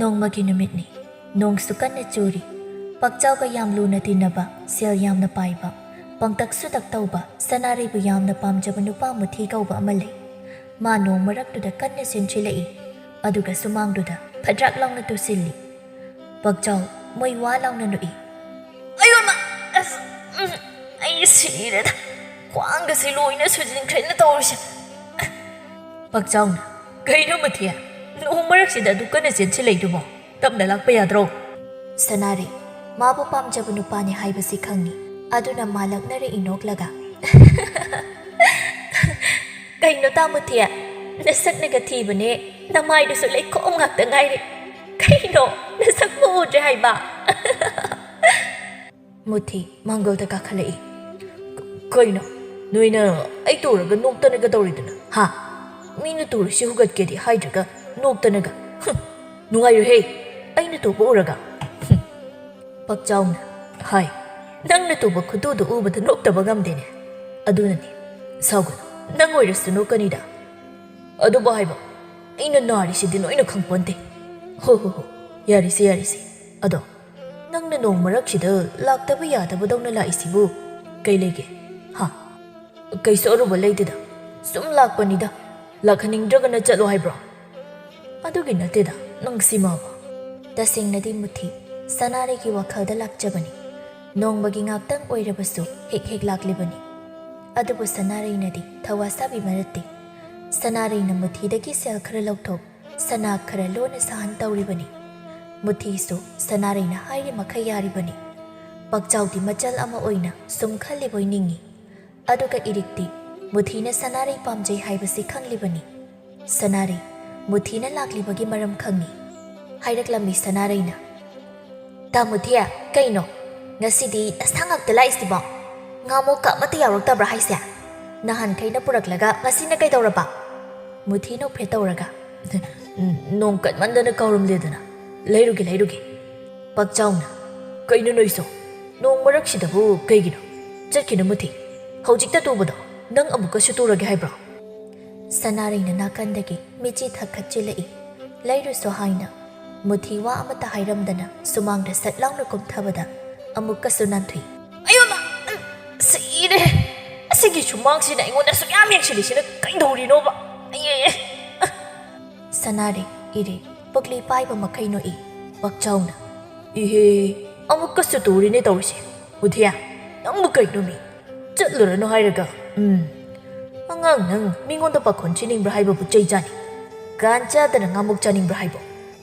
ꯅꯣꯡꯃꯒꯤ ꯅꯨꯃꯤꯠꯅꯤ꯫ ꯅꯣꯡꯁꯨ ꯀꯟꯅ ꯆꯨꯔꯤ꯫ ꯄꯥꯛꯆꯥꯎꯒ ꯌꯥꯝ ꯂꯨꯅ ꯇꯤꯟꯅꯕ, ꯁꯦꯜ ꯌꯥꯝꯅ ꯄꯥꯏꯕ, ꯄꯪꯇꯛ ꯁꯨꯇꯛ ꯇꯧꯕ, ꯁꯅꯥꯔꯩꯕꯨ ꯌꯥꯝꯅ ꯄꯥꯝꯖꯕ ꯅꯨꯄꯥ ꯃꯨꯊꯤ ꯀꯧꯕ ꯑꯃ ꯂꯩ꯫ ꯃꯥ ꯅꯣꯡ ꯃꯔꯛꯇꯨꯗ ꯀꯟꯅ ꯆꯦꯟꯁꯤꯜꯂꯛꯏ꯫ ꯑꯗꯨꯒ ꯁꯨꯃꯥꯡꯗꯨꯗ ꯐꯗ꯭ꯔꯥꯛ ꯂꯥꯎꯅ ꯇꯨꯁꯤꯜꯂꯤ꯫ ꯄꯥꯛꯆꯥꯎ ꯃꯣꯏ ꯋꯥ ꯂꯥꯎꯅ ꯅꯣꯛꯏ꯫ "ꯑꯌꯣ ꯏꯃꯥ! ꯑꯁ, ꯎꯝ, ꯑꯩ ꯁꯤꯔꯦꯗ꯫ ꯈ꯭ꯋꯥꯡꯒꯁꯦ ꯂꯣꯏꯅ ꯁꯨꯖꯤꯟꯈ꯭ꯔꯦꯅ ꯇꯧꯔꯤꯁꯦ꯫" ꯄꯥꯛꯆꯥꯎꯅ, "ꯀꯩꯅꯣ ꯃꯨꯊꯤ? ꯅꯣꯡ ꯃꯔꯛꯁꯤꯗ ꯑꯗꯨꯛ ꯀꯟꯅ ꯆꯦꯟꯁꯤꯜꯂꯛꯏꯗꯨꯕꯣ? ꯇꯞꯅ ꯂꯥꯛꯄ ꯌꯥꯗ꯭ꯔꯣ?" ꯁꯅꯥꯔꯩ ꯃꯥꯕꯨ ꯄꯥꯝꯖꯕ ꯅꯨꯄꯥꯅꯤ ꯍꯥꯏꯕꯁꯤ ꯈꯪꯏ꯫ ꯑꯗꯨꯅ ꯃꯥ ꯂꯛꯅꯔꯛꯏ ꯅꯣꯛꯂꯒ꯫ "ꯀꯩꯅꯣ ꯇꯥ ꯃꯨꯊꯤ? ꯅꯁꯛꯅꯒ ꯊꯤꯕꯅꯦ, ꯅꯃꯥꯏꯗꯨꯁꯨ ꯂꯩꯈꯣꯝ ꯉꯥꯛꯇ ꯉꯥꯏꯔꯦ꯫ ꯀꯩꯅꯣ, ꯅꯁꯛꯄꯨ ꯎꯗ꯭ꯔꯦ ꯍꯥꯏꯕ?" ꯃꯨꯊꯤ ꯃꯥꯡꯒꯣꯜꯗ ꯀꯥꯈꯠꯂꯛꯏ꯫ "ꯀ-, ꯀꯩꯅꯣ? ꯅꯣꯏꯅ ꯑꯩ ꯇꯨꯔꯒ ꯅꯣꯛꯇꯅꯒ ꯇꯧꯔꯤꯗꯨꯅ, ꯍꯥ? ꯃꯤꯅ ꯇꯨꯔꯤꯁꯤ ꯍꯨꯒꯠꯀꯦꯗꯤ ꯍꯥꯏꯗ꯭ꯔꯒ ꯅꯣꯛꯇꯅꯒ꯫ ꯍꯨꯝ, ꯅꯨꯡꯉꯥꯏꯔꯣꯏꯍꯦ, ꯑꯩꯅ ꯇꯨꯕ ꯎꯔꯒ꯫ ꯍꯨꯝ, ꯄꯛꯆꯥꯎꯅ, ꯍꯥꯏ, ꯅꯪꯅ ꯇꯨꯕ ꯈꯨꯇꯨꯗꯨ ꯎꯕꯗ ꯅꯣꯛꯇꯕ ꯉꯝꯗꯦꯅꯦ꯫ ꯑꯗꯨꯅꯅꯦ, ꯁꯥꯎꯒꯅꯨ, ꯅꯪ ꯑꯣꯏꯔꯁꯨ ꯅꯣꯛꯀꯅꯤꯗ꯫ ꯑꯗꯨꯕꯨ ꯍꯥꯏꯕ, ꯑꯩꯅ ꯅꯥꯔꯤꯁꯤꯗꯤ ꯂꯣꯏꯅ ꯈꯪꯄꯣꯟꯇꯦ꯫ ꯍꯣ ꯍꯣ ꯍꯣ, ꯌꯥꯔꯤꯁꯦ ꯌꯥꯔꯤꯁꯦ꯫ ꯑꯗꯣ ꯅꯪꯅ ꯅꯣꯡ ꯃꯔꯛꯁꯤꯗ ꯂꯥꯛꯇꯕ ꯌꯥꯗꯕꯗꯧꯅ ꯂꯥꯛꯏꯁꯤꯕꯨ ꯀꯩ ꯂꯩꯒꯦ? ꯍꯥ? ꯀꯩꯁꯨ ꯑꯔꯨꯕ ꯂꯩꯇꯦꯗ, ꯁꯨꯝ ꯂꯥꯛꯄꯅꯤꯗ꯫ ꯂꯥꯛꯍꯟꯅꯤꯡꯗ꯭ꯔꯒꯅ ꯆꯠꯂꯣ ꯍꯥꯏꯕ꯭ꯔꯣ? ꯑꯗꯨꯒꯤ ꯅꯠꯇꯦꯗ, ꯅꯪ ꯁꯤꯃꯕ꯫ ꯇꯁꯦꯡꯅꯗꯤ ꯃꯨꯊꯤ ꯁꯅꯥꯔꯩꯒꯤ ꯋꯥꯈꯜꯗ ꯂꯥꯛꯆꯕꯅꯤ꯫ ꯅꯣꯡꯃꯒꯤ ꯉꯥꯛꯇꯪ ꯑꯣꯏꯔꯕꯁꯨ ꯍꯦꯛ ꯍꯦꯛ ꯂꯥꯛꯂꯤꯕꯅꯤ꯫ ꯑꯗꯨꯕꯨ ꯁꯅꯥꯔꯩꯅꯗꯤ ꯊꯋꯥ ꯁꯥꯕꯤꯕ ꯅꯠꯇꯦ꯫ ꯁꯅꯥꯔꯩꯅ ꯃꯨꯊꯤꯗꯒꯤ ꯁꯦꯜ ꯈꯔ ꯂꯧꯊꯣꯛ, ꯁꯅꯥ ꯈꯔ ꯂꯣꯟꯅ ꯁꯥꯍꯟ ꯇꯧꯔꯤꯕꯅꯤ꯫ ꯃꯨꯊꯤꯁꯨ ꯁꯅꯥꯔꯩꯅ ꯍꯥꯏꯔꯤ ꯃꯈꯩ ꯌꯥꯔꯤꯕꯅꯤ꯫ ꯄꯛꯆꯥꯎꯗꯤ ꯃꯆꯜ ꯑꯃ ꯑꯣꯏꯅ ꯁꯨꯝ ꯈꯜꯂꯤꯕꯣꯏ ꯅꯤꯡꯏ꯫ ꯑꯗꯨꯒ ꯏꯔꯤꯛꯇꯤ ꯃꯨꯊꯤꯅ ꯁꯅꯥꯔꯩ ꯄꯥꯝꯖꯩ ꯍꯥꯏꯕꯁꯤ ꯈꯪꯂꯤꯕꯅꯤ꯫ ꯁꯅꯥꯔꯩ ꯃꯨꯊꯤꯅ ꯂꯥꯛꯂꯤꯕꯒꯤ ꯃꯔꯝ ꯈꯪꯏ꯫ ꯍꯥꯏꯔꯛꯂꯝꯃꯤ ꯁꯅꯥꯔꯩꯅ, "ꯇꯥ ꯃꯨꯊꯤ, ꯀꯩꯅꯣ? ꯉꯁꯤꯗꯤ ꯅꯁꯥ ꯉꯥꯛꯇ ꯂꯥꯛꯏꯁꯤꯕꯣ? ꯉꯥꯃꯣꯛꯀ ꯑꯃꯠꯇ ꯌꯥꯎꯔꯛꯇꯕ꯭ꯔꯥ ꯍꯥꯏꯁꯦ? ꯅꯍꯥꯟꯈꯩꯅ ꯄꯨꯔꯛꯂꯒ ꯉꯁꯤꯅ ꯀꯩꯗꯧꯔꯕ?" ꯃꯨꯊꯤ ꯅꯣꯛꯐꯦꯠ ꯇꯧꯔꯒ, "ꯅꯣꯡ ꯀꯟꯃꯟꯗꯅ ꯀꯥꯎꯔꯝꯂꯦꯗꯅ꯫ ꯂꯩꯔꯨꯒꯦ, ꯂꯩꯔꯨꯒꯦ꯫" ꯄꯥꯛꯆꯥꯎꯅ, "ꯀꯩꯅꯣ ꯅꯣꯏꯁꯨ? ꯅꯣꯡ ꯃꯔꯛꯁꯤꯗꯕꯨ ꯀꯩꯒꯤꯅꯣ? ꯆꯠꯈꯤꯅꯨ ꯃꯨꯊꯤ꯫ ꯍꯧꯖꯤꯛꯇ ꯇꯨꯕꯗꯣ ꯅꯪ ꯑꯃꯨꯛꯀꯁꯨ ꯇꯨꯔꯒꯦ ꯍꯥꯏꯕ꯭ꯔꯣ?" ꯁꯅꯥꯔꯩꯅ ꯅꯥꯀꯟꯗꯒꯤ ꯃꯤꯠꯆꯤ ꯊꯛꯈꯠꯆꯤꯜꯂꯛꯏ꯫ ꯂꯩꯔꯨꯁꯣ ꯍꯥꯏꯅ ꯃꯨꯊꯤ ꯋꯥ ꯑꯃꯠꯇ ꯍꯥꯏꯔꯝꯗꯅ ꯁꯨꯃꯥꯡꯗ ꯁꯠ ꯂꯥꯎꯅ ꯀꯨꯝꯊꯕꯗ ꯑꯃꯨꯛꯀꯁꯨ ꯅꯥꯟꯊꯨꯏ꯫ "ꯑꯌꯣꯃ! ꯁꯤꯔꯦ! ꯑꯁꯤꯒꯤ ꯁꯨꯃꯥꯡꯁꯤꯅ ꯑꯩꯉꯣꯟꯗ ꯁꯨꯛꯌꯥꯝ ꯌꯦꯡꯁꯤꯜꯂꯤꯁꯤꯅ ꯀꯩꯗꯧꯔꯤꯅꯣꯕ? ꯑꯩ, ꯑꯩ, ꯑꯩ!" ꯁꯅꯥꯔꯩ, ꯏꯔꯦ, ꯄꯨꯛꯂꯤ ꯄꯥꯏꯕ ꯃꯈꯩ ꯅꯣꯛꯏ꯫ ꯄꯥꯛꯆꯥꯎꯅ, "ꯏꯍꯦ, ꯑꯃꯨꯛꯀꯁꯨ ꯇꯨꯔꯤꯅꯦ ꯇꯧꯔꯤꯁꯦ꯫ ꯃꯨꯊꯤꯌꯥ, ꯅꯪꯕꯨ ꯀꯩꯅꯣꯃꯤ? ꯆꯠꯂꯨꯔꯅꯨ ꯍꯥꯏꯔꯒ, ꯎꯝ꯫ ꯑꯉꯥꯡ ꯅꯪ ꯃꯤꯉꯣꯟꯗ ꯄꯥꯈꯣꯟ ꯁꯤꯅꯤꯡꯕ꯭ꯔꯥ ꯍꯥꯏꯕꯕꯨ ꯆꯩ ꯆꯥꯅꯤ꯫ ꯒꯥꯟ ꯆꯥꯗꯅ ꯉꯥꯃꯨꯛ ꯆꯥꯅꯤꯡꯕ꯭ꯔꯥ ꯍꯥꯏꯕꯣ?"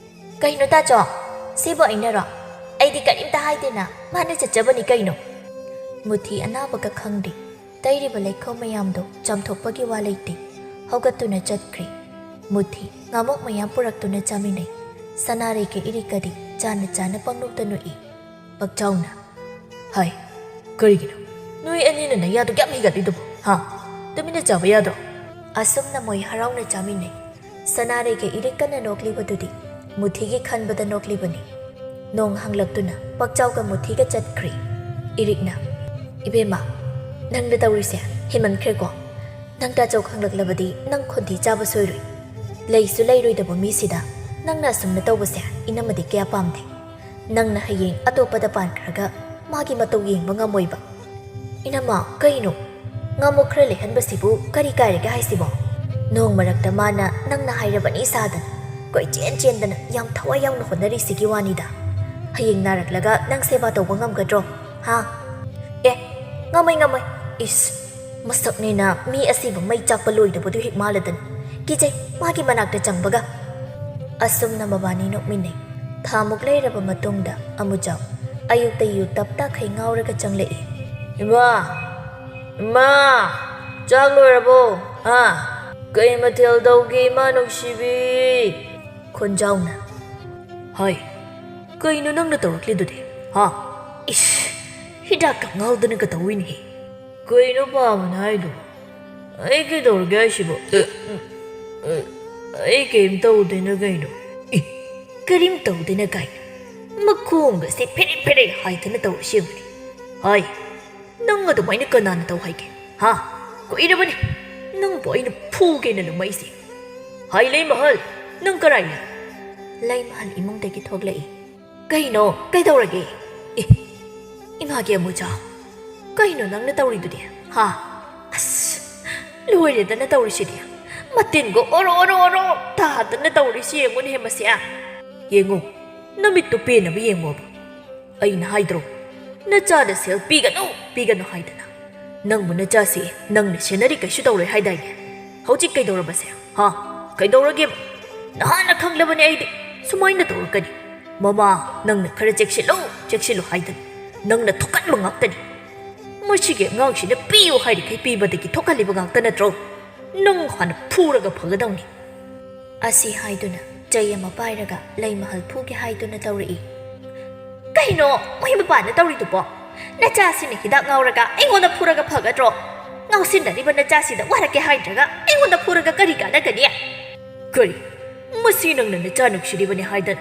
"ꯀꯩꯅꯣ ꯇꯥꯆꯧ? ꯁꯤꯕꯨ ꯑꯩꯅꯔꯣ? ꯑꯩꯗꯤ ꯀꯔꯤꯝꯇ ꯍꯥꯏꯗꯦꯅ, ꯃꯥꯅ ꯆꯠꯆꯕꯅꯤ ꯀꯩꯅꯣ꯫" ꯃꯨꯊꯤ ꯑꯅꯥꯕꯒ ꯈꯪꯗꯦ꯫ ꯇꯩꯔꯤꯕ ꯂꯩꯈꯣꯝ ꯃꯌꯥꯝꯗꯣ ꯆꯥꯝꯊꯣꯛꯄꯒꯤ ꯋꯥ ꯂꯩꯇꯦ꯫ ꯍꯧꯒꯠꯇꯨꯅ ꯆꯠꯈ꯭ꯔꯦ꯫ ꯃꯨꯊꯤ ꯉꯥꯃꯣꯛ ꯃꯌꯥꯝ ꯄꯨꯔꯛꯇꯨꯅ ꯆꯥꯃꯤꯟꯅꯩ꯫ ꯁꯅꯥꯔꯩꯒ ꯏꯔꯤꯛꯀꯗꯤ ꯆꯥꯅ ꯆꯥꯅ ꯄꯪꯅꯣꯛꯇ ꯅꯣꯛꯏ꯫ ꯄꯥꯛꯆꯥꯎꯅ, "ꯍꯥꯏ, ꯀꯔꯤꯒꯤꯅꯣ ꯅꯣꯏ ꯑꯅꯤꯅ ꯅꯌꯥꯗꯨ ꯌꯥꯝ ꯍꯤꯒꯠꯂꯤꯗꯨꯕꯨ? ꯍꯥ? ꯇꯨꯃꯤꯟꯅ ꯆꯥꯕ ꯌꯥꯗ꯭ꯔꯣ? ꯑꯁꯨꯝꯅ ꯃꯣꯏ ꯍꯔꯥꯎꯅ ꯆꯥꯃꯤꯟꯅꯩ꯫ ꯁꯅꯥꯔꯩꯒ ꯏꯔꯤꯛꯀꯅ ꯅꯣꯛꯂꯤꯕꯗꯨꯗꯤ ꯃꯨꯊꯤꯒꯤ ꯈꯟꯕꯗ ꯅꯣꯛꯂꯤꯕꯅꯤ꯫ ꯅꯣꯡ ꯍꯪꯂꯛꯇꯨꯅ ꯄꯛꯆꯥꯎꯒ ꯃꯨꯊꯤꯒ ꯆꯠꯈ꯭ꯔꯦ꯫ ꯏꯔꯤꯛꯅ, "ꯏꯕꯦꯝꯃ, ꯅꯪꯅ ꯇꯧꯔꯤꯁꯦ ꯍꯦꯟꯃꯟꯈ꯭ꯔꯦꯀꯣ꯫ ꯅꯪ ꯇꯥꯆꯧ ꯈꯪꯂꯛꯂꯕꯗꯤ ꯅꯪ ꯈꯣꯟꯊꯤ ꯆꯥꯕ ꯁꯣꯏꯔꯣꯏ꯫ ꯂꯩꯁꯨ ꯂꯩꯔꯣꯏꯗꯕ ꯃꯤꯁꯤꯗ ꯅꯪꯅ ꯑꯁꯨꯝꯅ ꯇꯧꯕꯁꯦ ꯏꯅꯝꯃꯗꯤ ꯀꯌꯥ ꯄꯥꯝꯗꯦ꯫ ꯅꯪꯅ ꯍꯌꯦꯡ ꯑꯇꯣꯞꯄꯗ ꯄꯥꯟꯈ꯭ꯔꯒ ꯃꯥꯒꯤ ꯃꯇꯧ ꯌꯦꯡꯕ ꯉꯝꯃꯣꯏꯕ꯫" "ꯏꯅꯝꯃ, ꯀꯩꯅꯣ? ꯉꯥꯃꯨ ꯈꯔ ꯂꯩꯍꯟꯕꯁꯤꯕꯨ ꯀꯔꯤ ꯀꯥꯏꯔꯒꯦ ꯍꯥꯏꯁꯤꯕꯣ? ꯅꯣꯡ ꯃꯔꯛꯇ ꯃꯥꯅ ꯅꯪꯅ ꯍꯥꯏꯔꯕꯅꯤ ꯁꯥꯗꯅ ꯀꯣꯏꯆꯦꯟ ꯆꯦꯟꯗꯅ ꯌꯥꯝ ꯊꯋꯥꯏ ꯌꯥꯎꯅ ꯍꯣꯠꯅꯔꯤꯁꯤꯒꯤ ꯋꯥꯅꯤꯗ꯫ ꯍꯌꯦꯡ ꯅꯥꯔꯛꯂꯒ ꯅꯪ ꯁꯦꯕꯥ ꯇꯧꯕ ꯉꯝꯒꯗ꯭ꯔꯣ? ꯍꯥ?" "ꯑꯦ, ꯉꯝꯃꯣꯏ, ꯉꯝꯃꯣꯏ꯫ ꯏꯁ, ꯃꯁꯛꯅꯦꯅ ꯃꯤ ꯑꯁꯤꯕꯨ ꯃꯩ ꯆꯥꯛꯄ ꯂꯣꯏꯗꯕꯗꯨ ꯍꯦꯛ ꯃꯥꯜꯂꯗꯅ꯫ ꯀꯤꯖꯩ ꯃꯥꯒꯤ ꯃꯅꯥꯛꯇ ꯆꯪꯕꯒ꯫" ꯑꯁꯨꯝꯅ ꯃꯕꯥꯅꯤ ꯅꯣꯛꯃꯤꯟꯅꯩ꯫ ꯊꯥꯃꯨꯛ ꯂꯩꯔꯕ ꯃꯇꯨꯡꯗ ꯑꯃꯨꯖꯥꯎ ꯑꯌꯨꯛꯇ ꯌꯨ ꯇꯞ ꯇꯥꯈꯩ ꯉꯥꯎꯔꯒ ꯆꯪꯂꯛꯏ꯫ "ꯏꯃꯥ! ꯏꯃꯥ! ꯆꯥꯛ ꯂꯣꯏꯔꯕꯣ? ꯍꯥ? ꯀꯩ ꯃꯊꯦꯜ ꯇꯧꯒꯦ, ꯏꯃꯥ ꯅꯨꯡꯁꯤꯕꯤ?" ꯈꯣꯟꯖꯥꯎꯅ, "ꯍꯥꯏ, ꯀꯩꯅꯣ ꯅꯪꯅ ꯇꯧꯔꯛꯂꯤꯗꯨꯗꯤ? ꯍꯥ?" "ꯏꯁ, ꯍꯤꯗꯥꯛꯀ ꯉꯥꯎꯗꯅꯒ ꯇꯧꯏꯅꯦꯍꯦ꯫ ꯀꯩꯅꯣ ꯄꯥꯕꯅ ꯍꯥꯏꯗꯣ? ꯑꯩ ꯀꯩꯗꯧꯔꯒꯦ ꯍꯥꯏꯁꯤꯕꯣ? ꯑꯦ, ꯑꯦ, ꯑꯩ ꯀꯩꯝ ꯇꯧꯗꯦꯅ ꯀꯩꯅꯣ?" "ꯑꯦ, ꯀꯔꯤꯝ ꯇꯧꯗꯦꯅ ꯀꯥꯏꯅ꯫ ꯃꯈꯣꯡꯒꯁꯦ ꯐꯦꯔꯦ ꯐꯦꯔꯦ ꯍꯥꯏꯗꯅ ꯇꯧꯔꯤꯁꯤ ꯌꯦꯡꯉꯨꯅꯦ꯫ ꯍꯥꯏ, ꯅꯪ ꯑꯗꯨꯃꯥꯏꯅ ꯀꯅꯥꯅ ꯇꯧ ꯍꯥꯏꯒꯦ? ꯍꯥ? ꯀꯨꯏꯔꯕꯅꯤ ꯅꯪꯕꯨ ꯑꯩꯅ ꯐꯨꯒꯦꯅ ꯂꯨꯝꯃꯛꯏꯁꯦ꯫ ꯍꯥꯏ, ꯂꯩꯃꯍꯜ, ꯅꯪ ꯀꯔꯥꯏꯅ?" ꯂꯩꯃꯍꯜ ꯏꯃꯨꯡꯗꯒꯤ ꯊꯣꯛꯂꯛꯏ꯫ "ꯀꯩꯅꯣ? ꯀꯩꯗꯧꯔꯒꯦ? ꯑꯦ, ꯏꯃꯥꯒꯤ ꯑꯃꯨꯖꯥ, ꯀꯩꯅꯣ ꯅꯪꯅ ꯇꯧꯔꯤꯗꯨꯗꯤ? ꯍꯥ? ꯑꯁ, ꯂꯣꯏꯔꯦꯗꯅ ꯇꯧꯔꯤꯁꯤꯗꯤ꯫ ꯃꯇꯤꯟꯒ ꯑꯣꯔꯣ ꯑꯣꯔꯣ ꯑꯣꯔꯣ ꯇꯥꯗꯅ ꯇꯧꯔꯤꯁꯤ ꯌꯦꯡꯉꯨꯅꯦꯍꯦ ꯃꯁꯦ꯫ ꯌꯦꯡꯉꯨ, ꯅꯃꯤꯠꯇꯨ ꯄꯦꯟꯅꯕ ꯌꯦꯡꯉꯣꯕ꯫ ꯑꯩꯅ ꯍꯥꯏꯗ꯭ꯔꯣ, ꯅꯆꯥꯗ ꯁꯦꯜ ꯄꯤꯒꯅꯨ, ꯄꯤꯒꯅꯨ ꯍꯥꯏꯗꯅ? ꯅꯪꯕꯨ ꯅꯆꯥꯁꯤ ꯅꯪꯅ ꯁꯦꯟꯅꯔꯤ ꯀꯩꯁꯨ ꯇꯧꯔꯣꯏ ꯍꯥꯏꯗꯥꯏꯅꯦ? ꯍꯧꯖꯤꯛ ꯀꯩꯗꯧꯔꯕꯁꯦ? ꯍꯥ? ꯀꯩꯗꯧꯔꯒꯦꯕ? ꯅꯍꯥꯟꯅ ꯈꯪꯂꯕꯅꯦ ꯑꯩꯗꯤ ꯁꯨꯃꯥꯏꯅ ꯇꯧꯔꯛꯀꯅꯤ꯫ ꯃꯃꯥ, ꯅꯪꯅ ꯈꯔ ꯆꯦꯛꯁꯤꯜꯂꯨ, ꯆꯦꯛꯁꯤꯜꯂꯨ ꯍꯥꯏꯗꯅ꯫ ꯅꯪꯅ ꯊꯣꯛꯍꯟꯕ ꯉꯥꯛꯇꯅꯤ꯫ ꯃꯁꯤꯒꯤ ꯑꯉꯥꯡꯁꯤꯅ ꯄꯤꯌꯨ ꯍꯥꯏꯔꯤꯈꯩ ꯄꯤꯕꯗꯒꯤ ꯊꯣꯛꯍꯜꯂꯤꯕ ꯉꯥꯛꯇ ꯅꯠꯇ꯭ꯔꯣ? ꯅꯪ ꯍꯥꯟꯅ ꯐꯨꯔꯒ ꯐꯒꯗꯧꯅꯤ꯫" ꯑꯁꯤ ꯍꯥꯏꯗꯨꯅ ꯆꯩ ꯑꯃ ꯄꯥꯏꯔꯒ ꯂꯩꯃꯍꯜ ꯐꯨꯒꯦ ꯍꯥꯏꯗꯨꯅ ꯇꯧꯔꯛꯏ꯫ "ꯀꯩꯅꯣ ꯃꯣꯏ ꯃꯄꯥꯟꯗ ꯇꯧꯔꯤꯗꯨꯕꯣ? ꯅꯆꯥꯁꯤꯅ ꯍꯤꯗꯥꯛ ꯉꯥꯎꯔꯒ ꯑꯩꯉꯣꯟꯗ ꯐꯨꯔꯒ ꯐꯒꯗ꯭ꯔꯣ? ꯉꯥꯎꯁꯤꯟꯅꯔꯤꯕ ꯅꯆꯥꯁꯤꯗ ꯋꯥꯔꯛꯀꯦ ꯍꯥꯏꯗ꯭ꯔꯒ ꯑꯩꯉꯣꯟꯗ ꯐꯨꯔꯒ ꯀꯔꯤ ꯀꯥꯟꯅꯒꯅꯤ? ꯀꯔꯤ? ꯃꯁꯤ ꯅꯪꯅ ꯅꯆꯥ ꯅꯨꯡꯁꯤꯔꯤꯕꯅꯤ ꯍꯥꯏꯗꯅ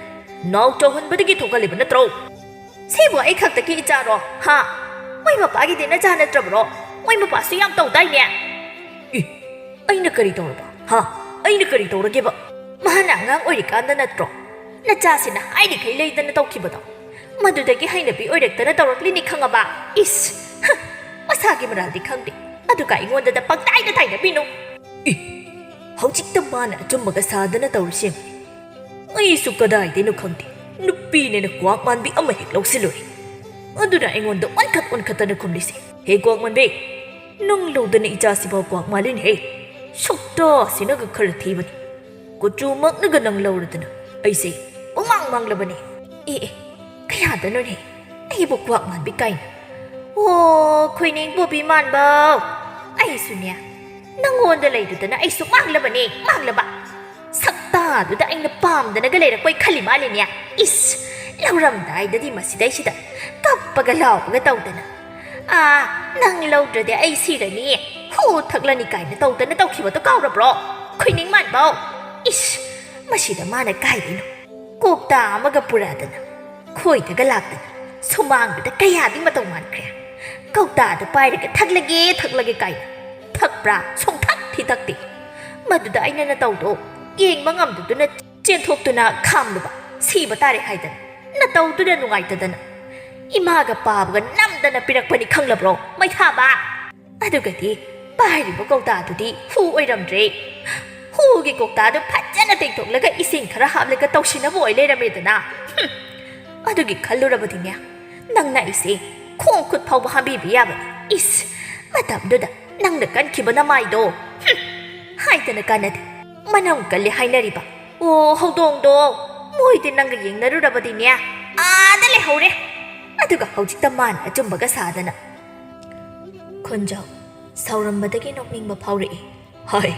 ꯅꯥꯎ ꯆꯥꯎꯍꯟꯕꯗꯒꯤ ꯊꯣꯛꯍꯜꯂꯤꯕ ꯅꯠꯇ꯭ꯔꯣ? ꯁꯤꯕꯨ ꯑꯩ ꯈꯛꯇꯒꯤ ꯏꯆꯥꯔꯣ? ꯍꯥ? ꯃꯣꯏ ꯃꯄꯥꯒꯤꯗꯤ ꯅꯆꯥ ꯅꯠꯇ꯭ꯔꯕ꯭ꯔꯣ? ꯃꯣꯏ ꯃꯄꯥꯁꯨ ꯌꯥꯝ ꯇꯧꯗꯥꯏꯅꯦ? ꯏ, ꯑꯩꯅ ꯀꯔꯤ ꯇꯧꯔꯕ? ꯍꯥ? ꯑꯩꯅ ꯀꯔꯤ ꯇꯧꯔꯒꯦꯕ? ꯃꯍꯥꯛꯅ ꯑꯉꯥꯡ ꯑꯣꯏꯔꯤꯀꯥꯟꯗ ꯅꯠꯇ꯭ꯔꯣ ꯅꯆꯥꯁꯤꯅ ꯍꯥꯏꯔꯤꯈꯩ ꯂꯩꯗꯅ ꯇꯧꯈꯤꯕꯗꯣ? ꯃꯗꯨꯗꯒꯤ ꯍꯩꯅꯕꯤ ꯑꯣꯏꯔꯛꯇꯅ ꯇꯧꯔꯛꯂꯤꯅꯤ ꯈꯪꯉꯕ? ꯏꯁ! ꯍ! ꯃꯁꯥꯒꯤ ꯃꯔꯥꯜꯗꯤ ꯈꯪꯗꯦ, ꯑꯗꯨꯒ ꯑꯩꯉꯣꯟꯗꯗ ꯄꯪꯇꯥꯏꯗ ꯇꯥꯏꯅꯕꯤꯅꯨ꯫ ꯏ! ꯍꯧꯖꯤꯛꯇ ꯃꯥꯅ ꯑꯆꯨꯝꯕꯒ ꯁꯥꯗꯅ ꯇꯧꯔꯤꯁꯦ ꯌꯦꯡꯉꯨ꯫ ꯑꯩꯁꯨ ꯀꯗꯥꯏꯗꯩꯅꯣ ꯈꯪꯗꯦ, ꯅꯨꯄꯤꯅꯦꯅ ꯀ꯭ꯋꯥꯛ ꯃꯥꯟꯕꯤ ꯑꯃ ꯍꯦꯛ ꯂꯧꯁꯤꯜꯂꯨꯔꯦ꯫ ꯑꯗꯨꯅ ꯑꯩꯉꯣꯟꯗ ꯑꯣꯟꯈꯠ ꯑꯣꯟꯈꯠꯇꯅ ꯈꯨꯝꯂꯤꯁꯦ꯫ ꯍꯦ ꯀ꯭ꯋꯥꯛ ꯃꯥꯟꯕꯤ, ꯅꯪ ꯂꯧꯗꯅ ꯏꯆꯥꯁꯤꯐꯥꯎ ꯀ꯭ꯋꯥꯛ ꯃꯥꯜꯂꯤꯅꯦꯍꯦ꯫ ꯁꯛꯇꯥꯁꯤꯅꯒ ꯈꯔ ꯊꯤꯕꯅꯤ꯫ ꯀꯨꯆꯨꯃꯛꯅꯒ ꯅꯪ ꯂꯧꯔꯗꯅ ꯑꯩꯁꯦ ꯄꯨꯡꯃꯥꯡ ꯃꯥꯡꯂꯕꯅꯦ꯫ ꯑꯦ ꯑꯦ, ꯀꯌꯥꯗꯅꯣꯅꯦ ꯑꯩꯕꯨ ꯀ꯭ꯋꯥꯛ ꯃꯥꯟꯕꯤ ꯀꯥꯏꯅ꯫ ꯑꯣ, ꯈꯣꯏꯅꯤꯡ ꯄꯣꯕꯤ ꯃꯥꯟꯕꯧ, ꯑꯩꯁꯨꯅꯦ ꯅꯪꯉꯣꯟꯗ ꯂꯩꯔꯨꯗꯅ ꯑꯩꯁꯨ ꯃꯥꯡꯂꯕꯅꯦ, ꯃꯥꯡꯂꯕ꯫ ꯁꯛꯇꯥꯗꯨꯗ ꯑꯩꯅ ꯄꯥꯝꯗꯅꯒ ꯂꯩꯔꯛꯄꯣꯏ ꯈꯜꯂꯤ ꯃꯥꯜꯂꯤꯅꯦ꯫ ꯏꯁ! ꯂꯧꯔꯝꯗꯥꯏꯗꯗꯤ ꯃꯁꯤꯗꯩꯁꯤꯗ ꯀꯞꯄꯒ ꯂꯥꯎꯕꯒ ꯇꯧꯗꯅ, "ꯑꯥ, ꯅꯪ ꯂꯧꯗ꯭ꯔꯗꯤ ꯑꯩ ꯁꯤꯔꯅꯤ, ꯍꯨ ꯊꯛꯂꯅꯤ" ꯀꯥꯏꯅ ꯇꯧꯗꯅ ꯇꯧꯈꯤꯕꯗꯣ ꯀꯥꯎꯔꯕ꯭ꯔꯣ? ꯈꯣꯏꯅꯤꯡ ꯃꯥꯟꯕꯧ! ꯏꯁ! ꯃꯁꯤꯗ ꯃꯥꯅ ꯀꯥꯏꯗꯩꯅꯣ ꯀꯧꯇꯥ ꯑꯃꯒ ꯄꯨꯔꯛꯑꯗꯅ, ꯈꯣꯏꯗꯒ ꯂꯥꯛꯇꯅ, ꯁꯨꯃꯥꯡꯗꯨꯗ ꯀꯌꯥꯗꯤ ꯃꯇꯧ ꯃꯥꯟꯈ꯭ꯔꯦ꯫ ꯀꯧꯇꯥꯗꯨ ꯄꯥꯏꯔꯒ "ꯊꯛꯂꯒꯦ, ꯊꯛꯂꯒꯦ" ꯀꯥꯏꯅ꯫ ꯊꯛꯄ꯭ꯔꯥ? ꯁꯨꯡꯊꯛ ꯊꯤ ꯊꯛꯇꯦ꯫ ꯃꯗꯨꯗ ꯑꯩꯅ ꯅꯇꯧꯗꯣ ꯌꯦꯡꯕ ꯉꯝꯗꯗꯨꯅ ꯆꯦꯟꯊꯣꯛꯇꯨꯅ ꯈꯥꯝꯂꯨꯕ꯫ ꯁꯤꯕ ꯇꯥꯔꯦ ꯍꯥꯏꯗꯅ꯫ ꯅꯇꯧꯗꯨꯗ ꯅꯨꯡꯉꯥꯏꯇꯗꯅ ꯏꯃꯥꯒ ꯄꯥꯕꯒ ꯅꯝꯗꯅ ꯄꯤꯔꯛꯄꯅꯤ ꯈꯪꯂꯕ꯭ꯔꯣ, ꯃꯩꯊꯥꯕ? ꯑꯗꯨꯒꯗꯤ ꯄꯥꯏꯔꯤꯕ ꯀꯧꯇꯥꯗꯨꯗꯤ ꯍꯨ ꯑꯣꯏꯔꯝꯗ꯭ꯔꯦ꯫ ꯍꯨꯒꯤ ꯀꯧꯇꯥꯗꯨ ꯐꯖꯅ ꯇꯦꯡꯊꯣꯛꯂꯒ ꯏꯁꯤꯡ ꯈꯔ ꯍꯥꯞꯂꯒ ꯇꯧꯁꯤꯟꯅꯕ ꯑꯣꯏ ꯂꯩꯔꯝꯃꯦꯗꯅ꯫ ꯍꯨꯝ! ꯑꯗꯨꯒꯤ ꯈꯜꯂꯨꯔꯕꯗꯤꯅꯦ, ꯅꯪꯅ ꯑꯩꯁꯦ ꯈꯣꯡ ꯈꯨꯠ ꯐꯥꯎꯕ ꯍꯥꯝꯕꯤꯕ ꯌꯥꯕꯅꯤ꯫ ꯏꯁ! ꯃꯇꯝꯗꯨꯗ ꯅꯪꯅ ꯀꯟꯈꯤꯕ ꯅꯃꯥꯏꯗꯣ, ꯍꯨꯝ! ꯍꯥꯏꯗꯅ ꯀꯥꯟꯅꯗꯦ꯫ ꯃꯅꯝ ꯀꯜꯂꯤ ꯍꯥꯏꯅꯔꯤꯕ꯫ ꯑꯣ, ꯍꯧꯗꯣꯡꯗꯣ, ꯃꯣꯏꯗꯤ ꯅꯪꯒ ꯌꯦꯡꯅꯔꯨꯔꯕꯗꯤꯅꯦ, ꯑꯥꯗ ꯂꯩꯍꯧꯔꯦ꯫ ꯑꯗꯨꯒ ꯍꯧꯖꯤꯛꯇ ꯃꯥꯅ ꯑꯆꯨꯝꯕꯒ ꯁꯥꯗꯅ꯫ ꯈꯣꯟꯖꯥꯎ ꯁꯥꯎꯔꯝꯕꯗꯒꯤ ꯅꯣꯛꯅꯤꯡꯕ ꯐꯥꯎꯔꯛꯏ꯫ ꯍꯥꯏ,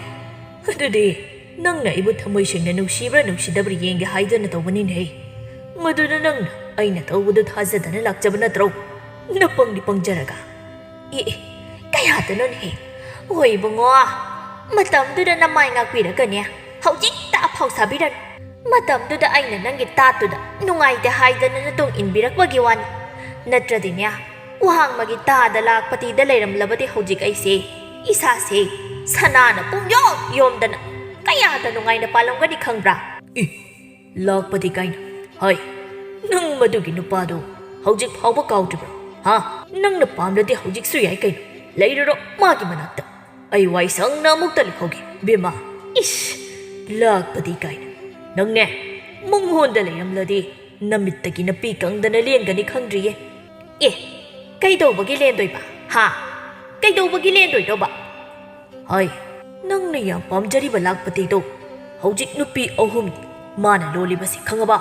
ꯑꯗꯨꯗꯤ ꯅꯪꯅ ꯑꯩꯕꯨ ꯊꯃꯣꯏ ꯁꯦꯡꯅ ꯅꯨꯡꯁꯤꯕ꯭ꯔꯥ ꯅꯨꯡꯁꯤꯗꯕ꯭ꯔꯥ ꯌꯦꯡꯒꯦ ꯍꯥꯏꯗꯅ ꯇꯧꯕꯅꯤꯅꯦꯍꯦ꯫ ꯃꯗꯨꯅ ꯅꯪꯅ ꯑꯩꯅ ꯇꯧꯕꯗꯨ ꯊꯥꯖꯗꯅ ꯂꯥꯛꯆꯕ ꯅꯠꯇ꯭ꯔꯣ? ꯅꯄꯪꯗꯤ ꯄꯪꯖꯔꯒ꯫ ꯑꯦ, ꯑꯦ, ꯀꯌꯥꯗꯅꯣꯅꯦꯍꯦ? ꯍꯣꯏ ꯏꯕꯨꯡꯉꯣ, ꯃꯇꯝꯗꯨꯗ ꯅꯃꯥꯏ ꯉꯥꯛꯄꯤꯔꯒꯅꯦ, ꯍꯧꯖꯤꯛꯇ ꯑꯐꯥꯎ ꯁꯥꯕꯤꯔꯅꯨ꯫ ꯃꯇꯝꯗꯨꯗ ꯑꯩꯅ ꯅꯪꯒꯤ ꯇꯥꯠꯇꯨꯗ ꯅꯨꯡꯉꯥꯏꯇꯦ ꯍꯥꯏꯗꯅ ꯅꯇꯨꯡ ꯏꯟꯕꯤꯔꯛꯄꯒꯤ ꯋꯥꯅꯤ꯫ ꯅꯠꯇ꯭ꯔꯗꯤꯅꯦ, ꯋꯥꯡꯃꯒꯤ ꯇꯥꯗ ꯂꯥꯛꯄꯇꯤꯗ ꯂꯩꯔꯝꯂꯕꯗꯤ ꯍꯧꯖꯤꯛ ꯑꯩꯁꯦ, ꯏꯁꯥꯁꯦ ꯁꯅꯥꯅ ꯄꯨꯡꯌꯣꯝ ꯌꯣꯝꯗꯅ ꯀꯌꯥꯗ ꯅꯨꯡꯉꯥꯏꯅ ꯄꯥꯜꯂꯝꯒꯅꯤ ꯈꯪꯕ꯭ꯔꯥ? ꯏ, ꯂꯥꯛꯄꯗꯤ ꯀꯥꯏꯅ? ꯍꯥꯏ, ꯅꯪ ꯃꯗꯨꯒꯤ ꯅꯨꯄꯥꯗꯣ ꯍꯧꯖꯤꯛ ꯐꯥꯎꯕ ꯀꯥꯎꯗ꯭ꯔꯤꯕ꯭ꯔꯣ? ꯍꯥ? ꯅꯪꯅ ꯄꯥꯝꯂꯗꯤ ꯍꯧꯖꯤꯛꯁꯨ ꯌꯥꯏ ꯀꯩꯅꯣ꯫ ꯂꯩꯔꯨꯔꯣ ꯃꯥꯒꯤ ꯃꯅꯥꯛꯇ꯫ ꯑꯩ ꯋꯥꯏ ꯁꯪꯅ ꯑꯃꯨꯛꯇ ꯂꯩꯍꯧꯒꯦ, ꯕꯦꯝꯃ꯫ ꯏꯁ, ꯂꯥꯛꯄꯗꯤ ꯀꯥꯏꯅ꯫ ꯅꯪꯅꯦ, ꯃꯨꯡꯍꯣꯟꯗ ꯂꯩꯔꯝꯂꯗꯤ ꯅꯃꯤꯠꯇꯒꯤ ꯅꯄꯤ ꯀꯪꯗꯅ ꯂꯦꯟꯒꯅꯤ ꯈꯪꯗ꯭ꯔꯤꯌꯦ꯫ ꯑꯦ, ꯀꯩꯗꯧꯕꯒꯤ ꯂꯦꯟꯗꯣꯏꯕ? ꯍꯥ? ꯀꯩꯗꯧꯕꯒꯤ ꯂꯦꯟꯗꯣꯏꯅꯣꯕ? ꯍꯥꯏ, ꯅꯪꯅ ꯌꯥꯝ ꯄꯥꯝꯖꯔꯤꯕ ꯂꯥꯛꯄꯇꯤꯗꯣ ꯍꯧꯖꯤꯛ ꯅꯨꯄꯤ ꯑꯍꯨꯝꯅꯤ ꯃꯥꯅ ꯂꯣꯜꯂꯤꯕꯁꯤ, ꯈꯪꯉꯕ?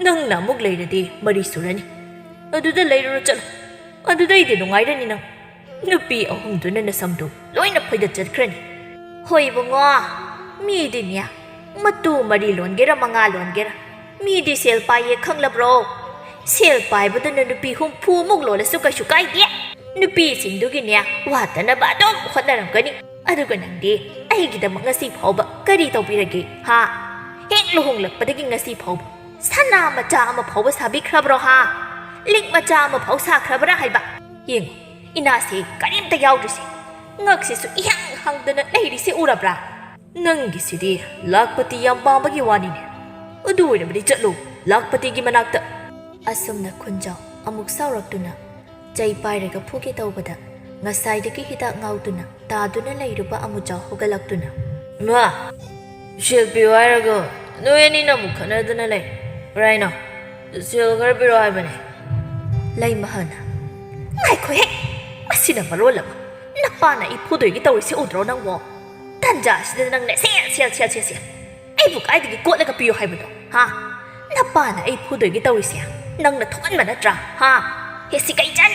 ꯅꯪꯅ ꯑꯃꯨꯛ ꯂꯩꯔꯗꯤ ꯃꯔꯤ ꯁꯨꯔꯅꯤ꯫ ꯑꯗꯨꯗ ꯂꯩꯔꯨꯔꯣ ꯆꯠꯂꯣ꯫ ꯑꯗꯨꯗꯩꯗꯤ ꯅꯨꯡꯉꯥꯏꯔꯅꯤ ꯅꯪ꯫ ꯅꯨꯄꯤ ꯑꯍꯨꯝꯗꯨꯅ ꯅꯁꯝꯗꯨ ꯂꯣꯏꯅ ꯐꯣꯏꯗꯠ ꯆꯠꯈ꯭ꯔꯅꯤ꯫ ꯍꯣꯏ ꯏꯕꯨꯡꯉꯣ, ꯃꯤꯗꯤꯅꯦ, ꯃꯇꯨ ꯃꯔꯤ ꯂꯣꯟꯒꯦꯔꯥ ꯃꯉꯥ ꯂꯣꯟꯒꯦꯔꯥ, ꯃꯤꯗꯤ ꯁꯦꯜ ꯄꯥꯏꯌꯦ ꯈꯪꯂꯕ꯭ꯔꯣ? ꯁꯦꯜ ꯄꯥꯏꯕꯗꯨꯅ ꯅꯨꯄꯤ ꯍꯨꯝꯐꯨꯃꯨꯛ ꯂꯣꯜꯂꯁꯨ ꯀꯩꯁꯨ ꯀꯥꯏꯗꯦ꯫ ꯅꯨꯄꯤꯁꯤꯡꯗꯨꯒꯤꯅꯦ ꯋꯥꯠꯇꯅꯕ ꯑꯗꯨꯝ ꯍꯣꯠꯅꯔꯝꯒꯅꯤ꯫ ꯑꯗꯨꯒ ꯅꯪꯗꯤ ꯑꯩꯒꯤꯗꯃꯛ ꯉꯁꯤ ꯐꯥꯎꯕ ꯀꯔꯤ ꯇꯧꯕꯤꯔꯒꯦ, ꯍꯥ? ꯍꯦꯛ ꯂꯨꯍꯣꯡꯂꯛꯄꯗꯒꯤ ꯉꯁꯤ ꯐꯥꯎꯕ ꯁꯅꯥ ꯃꯆꯥ ꯑꯃ ꯐꯥꯎꯕ ꯁꯥꯕꯤꯈ꯭ꯔꯕ꯭ꯔꯣ, ꯍꯥ? ꯂꯤꯛ ꯃꯆꯥ ꯑꯃ ꯐꯥꯎ ꯁꯥꯈ꯭ꯔꯕ꯭ꯔꯥ ꯍꯥꯏꯕ? ꯌꯦꯡꯉꯨ, ꯏꯅꯥꯁꯦ ꯀꯔꯤꯝꯇ ꯌꯥꯎꯗ꯭ꯔꯤꯁꯦ꯫ ꯉꯛꯁꯤꯁꯨ ꯏꯍꯥꯡ ꯍꯥꯡꯗꯅ ꯂꯩꯔꯤꯁꯦ ꯎꯔꯕ꯭ꯔꯥ? ꯅꯪꯒꯤꯁꯤꯗꯤ ꯂꯥꯛꯄꯇꯤ ꯌꯥꯝ ꯄꯥꯝꯕꯒꯤ ꯋꯥꯅꯤꯅꯦ꯫ ꯑꯗꯨ ꯑꯣꯏꯔꯕꯗꯤ ꯆꯠꯂꯨ ꯂꯥꯛꯄꯇꯤꯒꯤ ꯃꯅꯥꯛꯇ꯫ ꯑꯁꯨꯝꯅ ꯈꯨꯟꯖꯥꯎ ꯑꯃꯨꯛ ꯁꯥꯎꯔꯛꯇꯨꯅ ꯆꯩ ꯄꯥꯏꯔꯒ ꯐꯨꯒꯦ ꯇꯧꯕꯗ, ꯉꯁꯥꯏꯗꯒꯤ ꯍꯤꯗꯥꯛ ꯉꯥꯎꯗꯨꯅ ꯇꯥꯗꯨꯅ ꯂꯩꯔꯨꯕ ꯑꯃꯨꯖꯥꯎ ꯍꯧꯒꯠꯂꯛꯇꯨꯅ, "ꯏꯃꯥ, ꯁꯦꯜ ꯄꯤꯌꯨ ꯍꯥꯏꯔꯒ ꯅꯣꯏ ꯑꯅꯤꯅ ꯑꯃꯨꯛ ꯈꯠꯅꯗꯨꯅ ꯂꯩ꯫ ꯀꯔꯥꯏꯅꯣ? ꯁꯦꯜ ꯈꯔ ꯄꯤꯔꯛꯑꯣ ꯍꯥꯏꯕꯅꯦ꯫" ꯂꯩꯃꯍꯜꯅ, "ꯉꯥꯏꯈꯣꯍꯦ, ꯃꯁꯤꯅ ꯃꯔꯣꯜ ꯑꯃ ꯅꯄꯥꯅ ꯑꯩ ꯐꯨꯗꯣꯏꯒꯤ ꯇꯧꯔꯤꯁꯦ ꯎꯗ꯭ꯔꯣ ꯅꯪꯕꯣ? ꯇꯟꯖꯥꯁꯤꯗ ꯅꯪꯅ ꯁꯦꯜ, ꯁꯦꯜ, ꯁꯦꯜ, ꯁꯦꯜ, ꯁꯦꯜ꯫ ꯑꯩꯕꯨ ꯀꯥꯏꯗꯒꯤ ꯀꯣꯠꯂꯒ ꯄꯤꯌꯨ ꯍꯥꯏꯕꯅꯣ, ꯍꯥ? ꯅꯄꯥꯅ ꯑꯩ ꯐꯨꯗꯣꯏꯒꯤ ꯇꯧꯔꯤꯁꯦ ꯅꯪꯅ ꯊꯣꯛꯍꯟꯕ ꯅꯠꯇ꯭ꯔꯥ, ꯍꯥ? ꯍꯦ ꯁꯤꯀꯩꯆꯟ,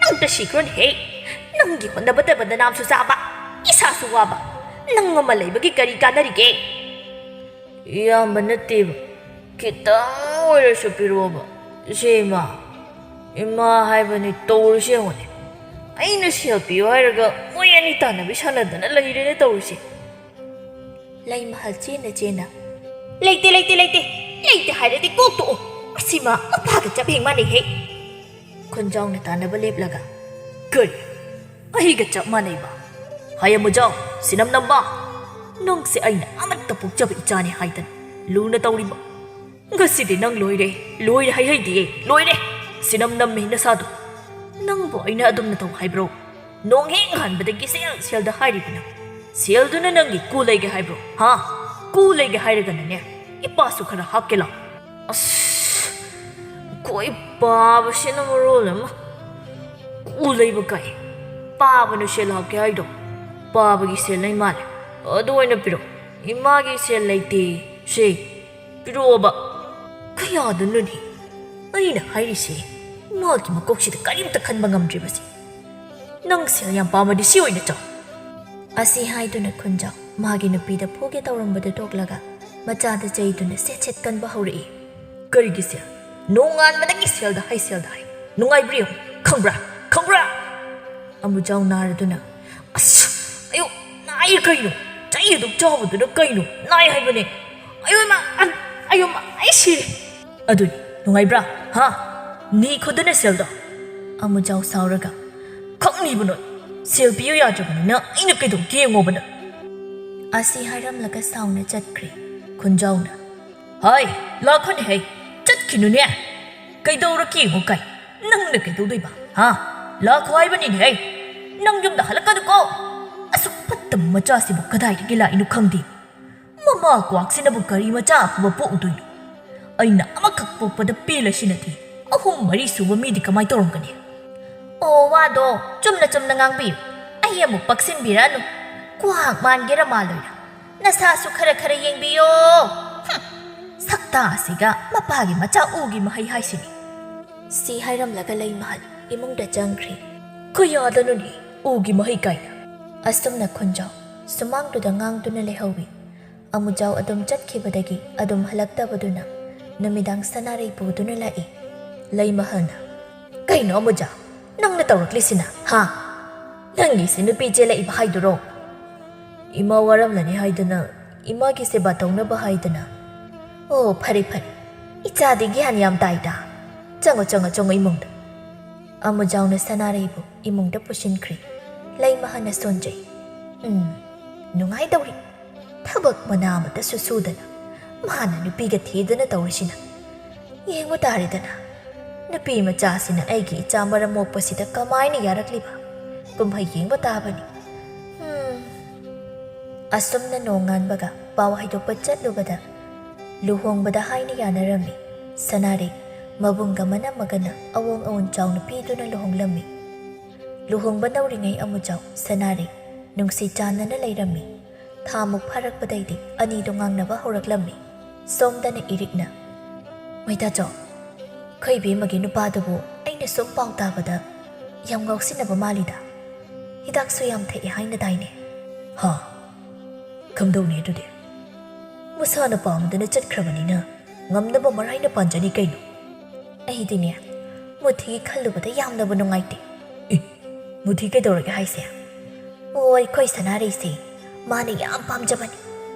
ꯅꯪꯇ ꯁꯤꯈ꯭ꯔꯣꯅꯦꯍꯦ꯫ ꯅꯪꯒꯤ ꯍꯣꯠꯅꯕꯗꯕ ꯅꯅꯥꯝꯁꯨ ꯆꯥꯕ, ꯏꯁꯥꯁꯨ ꯋꯥꯕ, ꯅꯪ ꯑꯃ ꯂꯩꯕꯒꯤ ꯀꯔꯤ ꯀꯥꯟꯅꯔꯤꯒꯦ?" "ꯏꯌꯥꯝꯕ ꯅꯠꯇꯦꯕ, ꯈꯤꯇꯪ ꯑꯣꯏꯔꯁꯨ ꯄꯤꯔꯛꯑꯣꯕ꯫ ꯁꯦ ꯏꯃꯥ, ꯏꯃꯥ ꯍꯥꯏꯕꯅꯤ ꯇꯧꯔꯤꯁꯦ ꯌꯦꯡꯉꯨꯅꯦ꯫ ꯑꯩꯅ ꯁꯦꯜ ꯄꯤꯌꯨ ꯍꯥꯏꯔꯒ ꯃꯣꯏ ꯑꯅꯤ ꯇꯥꯟꯅꯕꯤ ꯁꯥꯟꯅꯗꯅ ꯂꯩꯔꯦꯅꯦ ꯇꯧꯔꯤꯁꯦ꯫ ꯂꯩꯃꯍꯜ ꯆꯦꯟꯅ ꯆꯦꯟꯅ, "ꯂꯩꯇꯦ, ꯂꯩꯇꯦ, ꯂꯩꯇꯦ, ꯂꯩꯇꯦ ꯍꯥꯏꯔꯗꯤ ꯀꯣꯛ ꯇꯣꯛꯑꯣ꯫ ꯑꯁꯤꯃ ꯃꯄꯥꯒ ꯆꯞ ꯍꯦꯛ ꯃꯥꯟꯅꯩꯍꯦ꯫" ꯈꯨꯟꯖꯥꯎꯅ ꯇꯥꯟꯅꯕ ꯂꯦꯞꯂꯒ, "ꯀꯔꯤ? ꯑꯩꯒ ꯆꯞ ꯃꯥꯟꯅꯩꯕ? ꯍꯥꯏ ꯑꯃꯨꯖꯥꯎ, ꯁꯤꯅꯝ ꯅꯝꯕ, ꯅꯪꯁꯦ ꯑꯩꯅ ꯑꯃꯠꯇ ꯄꯣꯛꯆꯕ ꯏꯆꯥꯅꯤ ꯍꯥꯏꯗꯅ ꯂꯨꯅ ꯇꯧꯔꯤꯕ꯫ ꯉꯁꯤꯗꯤ ꯅꯪ ꯂꯣꯏꯔꯦ, ꯂꯣꯏꯔꯦ ꯍꯥꯏꯍꯩꯗꯤꯌꯦ, ꯂꯣꯏꯔꯦ꯫ ꯁꯤꯅꯝ ꯅꯝꯃꯤ ꯅꯁꯥꯗꯣ꯫ ꯅꯪꯕꯨ ꯑꯩꯅ ꯑꯗꯨꯝꯅ ꯇꯧ ꯍꯥꯏꯕ꯭ꯔꯣ? ꯅꯣꯡ ꯍꯦꯛ ꯉꯥꯟꯕꯗꯒꯤ ꯁꯦꯜ, ꯁꯦꯜꯗ ꯍꯥꯏꯔꯤꯕ ꯅꯪ꯫ ꯁꯦꯜꯗꯨꯅ ꯅꯪꯒꯤ ꯀꯨ ꯂꯩꯒꯦ ꯍꯥꯏꯕ꯭ꯔꯣ? ꯍꯥ? ꯀꯨ ꯂꯩꯒꯦ ꯍꯥꯏꯔꯒꯅꯅꯦ, ꯏꯄꯥꯁꯨ ꯈꯔ ꯍꯥꯞꯀꯦ ꯂꯥꯎ꯫" ꯑꯁ, ꯑꯩꯈꯣꯏ ꯄꯥꯕꯁꯤꯅ ꯃꯔꯣꯜ ꯑꯃ꯫ ꯀꯨ ꯂꯩꯕ ꯀꯥꯏ꯫ ꯄꯥꯕꯅ ꯁꯦꯜ ꯍꯥꯞꯀꯦ ꯍꯥꯏꯗꯣ꯫ ꯄꯥꯕꯒꯤ ꯁꯦꯜ ꯂꯩ ꯃꯥꯜꯂꯦ꯫ ꯑꯗꯨ ꯑꯣꯏꯅ ꯄꯤꯔꯛꯑꯣ꯫ ꯏꯃꯥꯒꯤ ꯁꯦꯜ ꯂꯩꯇꯦ꯫ ꯁꯦ, ꯄꯤꯔꯛꯑꯣꯕ꯫ ꯀꯌꯥꯗꯅꯣꯅꯦ ꯑꯩꯅ ꯍꯥꯏꯔꯤꯁꯦ? ꯃꯥꯒꯤ ꯃꯀꯣꯛꯁꯤꯗ ꯀꯔꯤꯝꯇ ꯈꯟꯕ ꯉꯝꯗ꯭ꯔꯤꯕꯁꯦ꯫ "ꯅꯪ ꯁꯦꯜ ꯌꯥꯝ ꯄꯥꯝꯃꯗꯤ ꯁꯤ ꯑꯣꯏꯅ ꯆꯥꯎ꯫" ꯑꯁꯤ ꯍꯥꯏꯗꯨꯅ ꯈꯨꯟꯖꯥꯎ ꯃꯥꯒꯤ ꯅꯨꯄꯤꯗ ꯐꯨꯒꯦ ꯇꯧꯔꯝꯕꯗꯨ ꯇꯣꯛꯂꯒ ꯃꯆꯥꯗ ꯆꯩꯗꯨꯅ ꯁꯦꯠ ꯁꯦꯠ ꯀꯟꯕ ꯍꯧꯔꯛꯏ꯫ "ꯀꯔꯤꯒꯤ ꯁꯦꯜ? ꯅꯣꯡꯉꯥꯟꯕꯗꯒꯤ ꯁꯦꯜꯗ ꯍꯥꯏ, ꯁꯦꯜꯗ ꯍꯥꯏ꯫ ꯅꯨꯡꯉꯥꯏꯕ꯭ꯔꯥ ꯌꯦꯡꯉꯨ, ꯈꯪꯕ꯭ꯔꯥ? ꯈꯪꯕ꯭ꯔꯥ?" ꯑꯃꯨꯖꯥꯎ ꯅꯥꯔꯗꯨꯅ, "ꯑꯁ, ꯑꯌꯣ, ꯅꯥꯏꯌꯦ ꯀꯩꯅꯣ? ꯆꯩ ꯑꯗꯨꯛ ꯆꯥꯎꯕꯗꯨꯅ ꯀꯩꯅꯣ? ꯅꯥꯏ ꯍꯥꯏꯕꯅꯦ꯫ ꯑꯌꯣ ꯏꯃꯥ, ꯑ, ꯑꯌꯣ ꯏꯃꯥ, ꯑꯩ ꯁꯤꯔꯦ꯫" "ꯑꯗꯨꯅꯤ, ꯅꯨꯡꯉꯥꯏꯕ꯭ꯔꯥ? ꯍꯥ? ꯅꯤ ꯈꯨꯗꯨꯅ ꯁꯦꯜꯗꯣ?" ꯑꯃꯨꯖꯥꯎ ꯁꯥꯎꯔꯒ, "ꯈꯪꯅꯤꯕ ꯅꯣꯏ꯫ ꯁꯦꯜ ꯄꯤꯌꯨ ꯌꯥꯗ꯭ꯔꯕꯅꯤꯅ ꯑꯩꯅ ꯀꯩꯗꯧꯒꯦ ꯌꯦꯡꯉꯣꯕ ꯅꯪ꯫" ꯑꯁꯤ ꯍꯥꯏꯔꯝꯂꯒ ꯁꯥꯎꯅ ꯆꯠꯈ꯭ꯔꯦ꯫ ꯈꯨꯟꯖꯥꯎꯅ, "ꯍꯥꯏ, ꯂꯥꯛꯈꯣꯅꯦ ꯍꯩ, ꯆꯠꯈꯤꯅꯨꯅꯦ꯫ ꯀꯩꯗꯧꯔꯛꯀꯦ ꯌꯦꯡꯉꯣ ꯀꯥꯏ꯫ ꯅꯪꯅ ꯀꯩꯗꯧꯗꯣꯏꯕ? ꯍꯥ? ꯂꯥꯛꯈꯣ ꯍꯥꯏꯕꯅꯤꯅꯦ ꯍꯩ꯫ ꯅꯪ ꯌꯨꯝꯗ ꯍꯜꯂꯛꯀꯅꯨꯀꯣ꯫ ꯑꯁꯨꯛ ꯐꯠꯇꯕ ꯃꯆꯥꯁꯤꯕꯨ ꯀꯗꯥꯏꯗꯒꯤ ꯂꯥꯛꯏꯅꯣ ꯈꯪꯗꯦ꯫ ꯃꯃꯥ ꯀ꯭ꯋꯥꯛꯁꯤꯅꯕꯨ ꯀꯔꯤ ꯃꯆꯥ ꯑꯐꯕ ꯄꯣꯛꯎꯗꯣꯏꯅꯣ? ꯑꯩꯅ ꯑꯃꯈꯛ ꯄꯣꯛꯄꯗ ꯄꯦꯜꯂꯁꯤꯅꯗꯤ ꯑꯍꯨꯝ ꯃꯔꯤ ꯁꯨꯕ ꯃꯤꯗꯤ ꯀꯃꯥꯏ ꯇꯧꯔꯝꯒꯅꯤ?" "ꯑꯣ, ꯋꯥꯗꯣ ꯆꯨꯝꯅ ꯆꯨꯝꯅ ꯉꯥꯡꯕꯤꯌꯨ꯫ ꯑꯩ ꯑꯃꯨꯛ ꯄꯛꯁꯤꯟꯕꯤꯔꯅꯨ꯫ ꯀ꯭ꯋꯥꯛ ꯃꯥꯟꯒꯦꯔꯥ ꯃꯥꯜꯂꯣꯏꯔꯥ, ꯅꯁꯥꯁꯨ ꯈꯔ ꯈꯔ ꯌꯦꯡꯕꯤꯌꯣ꯫ ꯍꯨꯝ, ꯁꯛꯇꯥꯁꯤꯒ ꯃꯄꯥꯒꯤ ꯃꯆꯥ ꯎꯒꯤ ꯃꯍꯩ ꯍꯥꯏꯁꯤꯅꯤ꯫" ꯁꯤ ꯍꯥꯏꯔꯝꯂꯒ ꯂꯩꯃꯍꯜ ꯏꯃꯨꯡꯗ ꯆꯪꯈ꯭ꯔꯦ꯫ "ꯀꯌꯥꯗꯅꯣꯅꯦ ꯎꯒꯤ ꯃꯍꯩ ꯀꯥꯏꯅ?" ꯑꯁꯨꯝꯅ ꯈꯨꯟꯖꯥꯎ ꯁꯨꯃꯥꯡꯗꯨꯗ ꯉꯥꯡꯗꯨꯅ ꯂꯩꯍꯧꯏ꯫ ꯑꯃꯨꯖꯥꯎ ꯑꯗꯨꯝ ꯆꯠꯈꯤꯕꯗꯒꯤ ꯑꯗꯨꯝ ꯍꯜꯂꯛꯇꯕꯗꯨꯅ ꯅꯨꯃꯤꯗꯥꯡ ꯁꯅꯥꯔꯩ ꯄꯨꯗꯨꯅ ꯂꯥꯛꯏ꯫ ꯂꯩꯃꯍꯜꯅ, "ꯀꯩꯅꯣ ꯑꯃꯨꯖꯥꯎ, ꯅꯪꯅ ꯇꯧꯔꯛꯂꯤꯁꯤꯅ, ꯍꯥ? ꯅꯪꯒꯤꯁꯦ ꯅꯨꯄꯤ ꯆꯦꯜꯂꯛꯏꯕ ꯍꯥꯏꯗꯨꯔꯣ? ꯏꯃꯥ ꯋꯥꯔꯝꯂꯅꯤ ꯍꯥꯏꯗꯅ, ꯏꯃꯥꯒꯤ ꯁꯦꯕꯥ ꯇꯧꯅꯕ ꯍꯥꯏꯗꯅ꯫ ꯑꯣ, ꯐꯔꯦ, ꯐꯔꯦ꯫ ꯏꯆꯥꯗꯤ ꯒ꯭ꯌꯥꯟ ꯌꯥꯝ ꯇꯥꯏꯗ꯫ ꯆꯪꯉꯣ, ꯆꯪꯉꯣ, ꯆꯪꯉꯣ ꯏꯃꯨꯡꯗ꯫ ꯑꯃꯨꯖꯥꯎꯅ ꯁꯅꯥꯔꯩꯕꯨ ꯏꯃꯨꯡꯗ ꯄꯨꯁꯤꯟꯈ꯭ꯔꯦ꯫ ꯂꯩꯃ ꯍꯟꯅ ꯁꯣꯟꯖꯩ꯫ ꯎꯝ, ꯅꯨꯡꯉꯥꯏꯗꯧꯔꯤ꯫ ꯊꯕꯛ ꯃꯅꯥ ꯑꯃꯠꯇꯁꯨ ꯁꯨꯗꯅ ꯃꯥꯅ ꯅꯨꯄꯤꯒ ꯊꯤꯗꯅ ꯇꯧꯔꯤꯁꯤꯅ꯫ ꯌꯦꯡꯕ ꯇꯥꯔꯦꯗꯅ, ꯅꯨꯄꯤ ꯃꯆꯥꯁꯤꯅ ꯑꯩꯒꯤ ꯏꯆꯥ ꯃꯔꯝ ꯃꯣꯛꯄꯁꯤꯗ ꯀꯃꯥꯏꯅ ꯌꯥꯔꯛꯂꯤꯕ? ꯀꯨꯝꯍꯩ ꯌꯦꯡꯕ ꯇꯥꯕꯅꯤ꯫ ꯎꯝ꯫ ꯑꯁꯨꯝꯅ ꯅꯣꯡꯉꯥꯟꯕꯒ ꯄꯥꯎ ꯍꯥꯏꯗꯣꯛꯄ ꯆꯠꯂꯨꯕꯗ, ꯂꯨꯍꯣꯡꯕꯗ ꯍꯥꯏꯅ ꯌꯥꯅꯔꯝꯃꯤ꯫ ꯁꯅꯥꯔꯩ ꯃꯕꯨꯡꯒ ꯃꯅꯝꯃꯒꯅ ꯑꯋꯣꯡ ꯑꯋꯣꯟ ꯆꯥꯎꯅ ꯄꯤꯗꯨꯅ ꯂꯨꯍꯣꯡꯂꯝꯃꯤ꯫ ꯂꯨꯍꯣꯡꯕ ꯅꯧꯔꯤꯉꯩ ꯑꯃꯨꯖꯥꯎ ꯁꯅꯥꯔꯩ ꯅꯨꯡꯁꯤ ꯆꯥꯟꯅꯅ ꯂꯩꯔꯝꯃꯤ꯫ ꯊꯥꯃꯨꯛ ꯐꯥꯔꯛꯄꯗꯩꯗꯤ ꯑꯅꯤꯗꯣ ꯉꯥꯡꯅꯕ ꯍꯧꯔꯛꯂꯝꯃꯤ꯫ ꯁꯣꯝꯗꯅ ꯏꯔꯤꯛꯅ, "ꯃꯩꯇꯥꯆꯧ, ꯑꯩꯈꯣꯏ ꯏꯕꯦꯝꯃꯒꯤ ꯅꯨꯄꯥꯗꯨꯕꯨ ꯑꯩꯅ ꯁꯨꯝ ꯄꯥꯎ ꯇꯥꯕꯗ ꯌꯥꯝ ꯉꯥꯎꯁꯤꯟꯅꯕ ꯃꯥꯜꯂꯤꯗ꯫ ꯍꯤꯗꯥꯛꯁꯨ ꯌꯥꯝ ꯊꯛꯑꯦ ꯍꯥꯏꯅꯗꯥꯏꯅꯦ?" "ꯍꯥ? ꯀꯝꯗꯧꯅꯤ ꯑꯗꯨꯗꯤ? ꯃꯁꯥꯅ ꯄꯥꯝꯗꯅ ꯆꯠꯈ꯭ꯔꯕꯅꯤꯅ ꯉꯝꯅꯕ ꯃꯔꯥꯏꯅ ꯄꯥꯟꯖꯅꯤ ꯀꯩꯅꯣ?" "ꯑꯩꯗꯤꯅꯦ, ꯃꯨꯊꯤꯒꯤ ꯈꯜꯂꯨꯕꯗ ꯌꯥꯝꯅꯕꯨ ꯅꯨꯡꯉꯥꯏꯇꯦ꯫" "ꯑꯦ, ꯃꯨꯊꯤ ꯀꯩꯗꯧꯔꯒꯦ ꯍꯥꯏꯁꯦ?" "ꯑꯣ, ꯑꯩꯈꯣꯏ ꯁꯅꯥꯔꯩꯁꯦ ꯃꯥꯅ ꯌꯥꯝ ꯄꯥꯝꯖꯕꯅꯤ꯫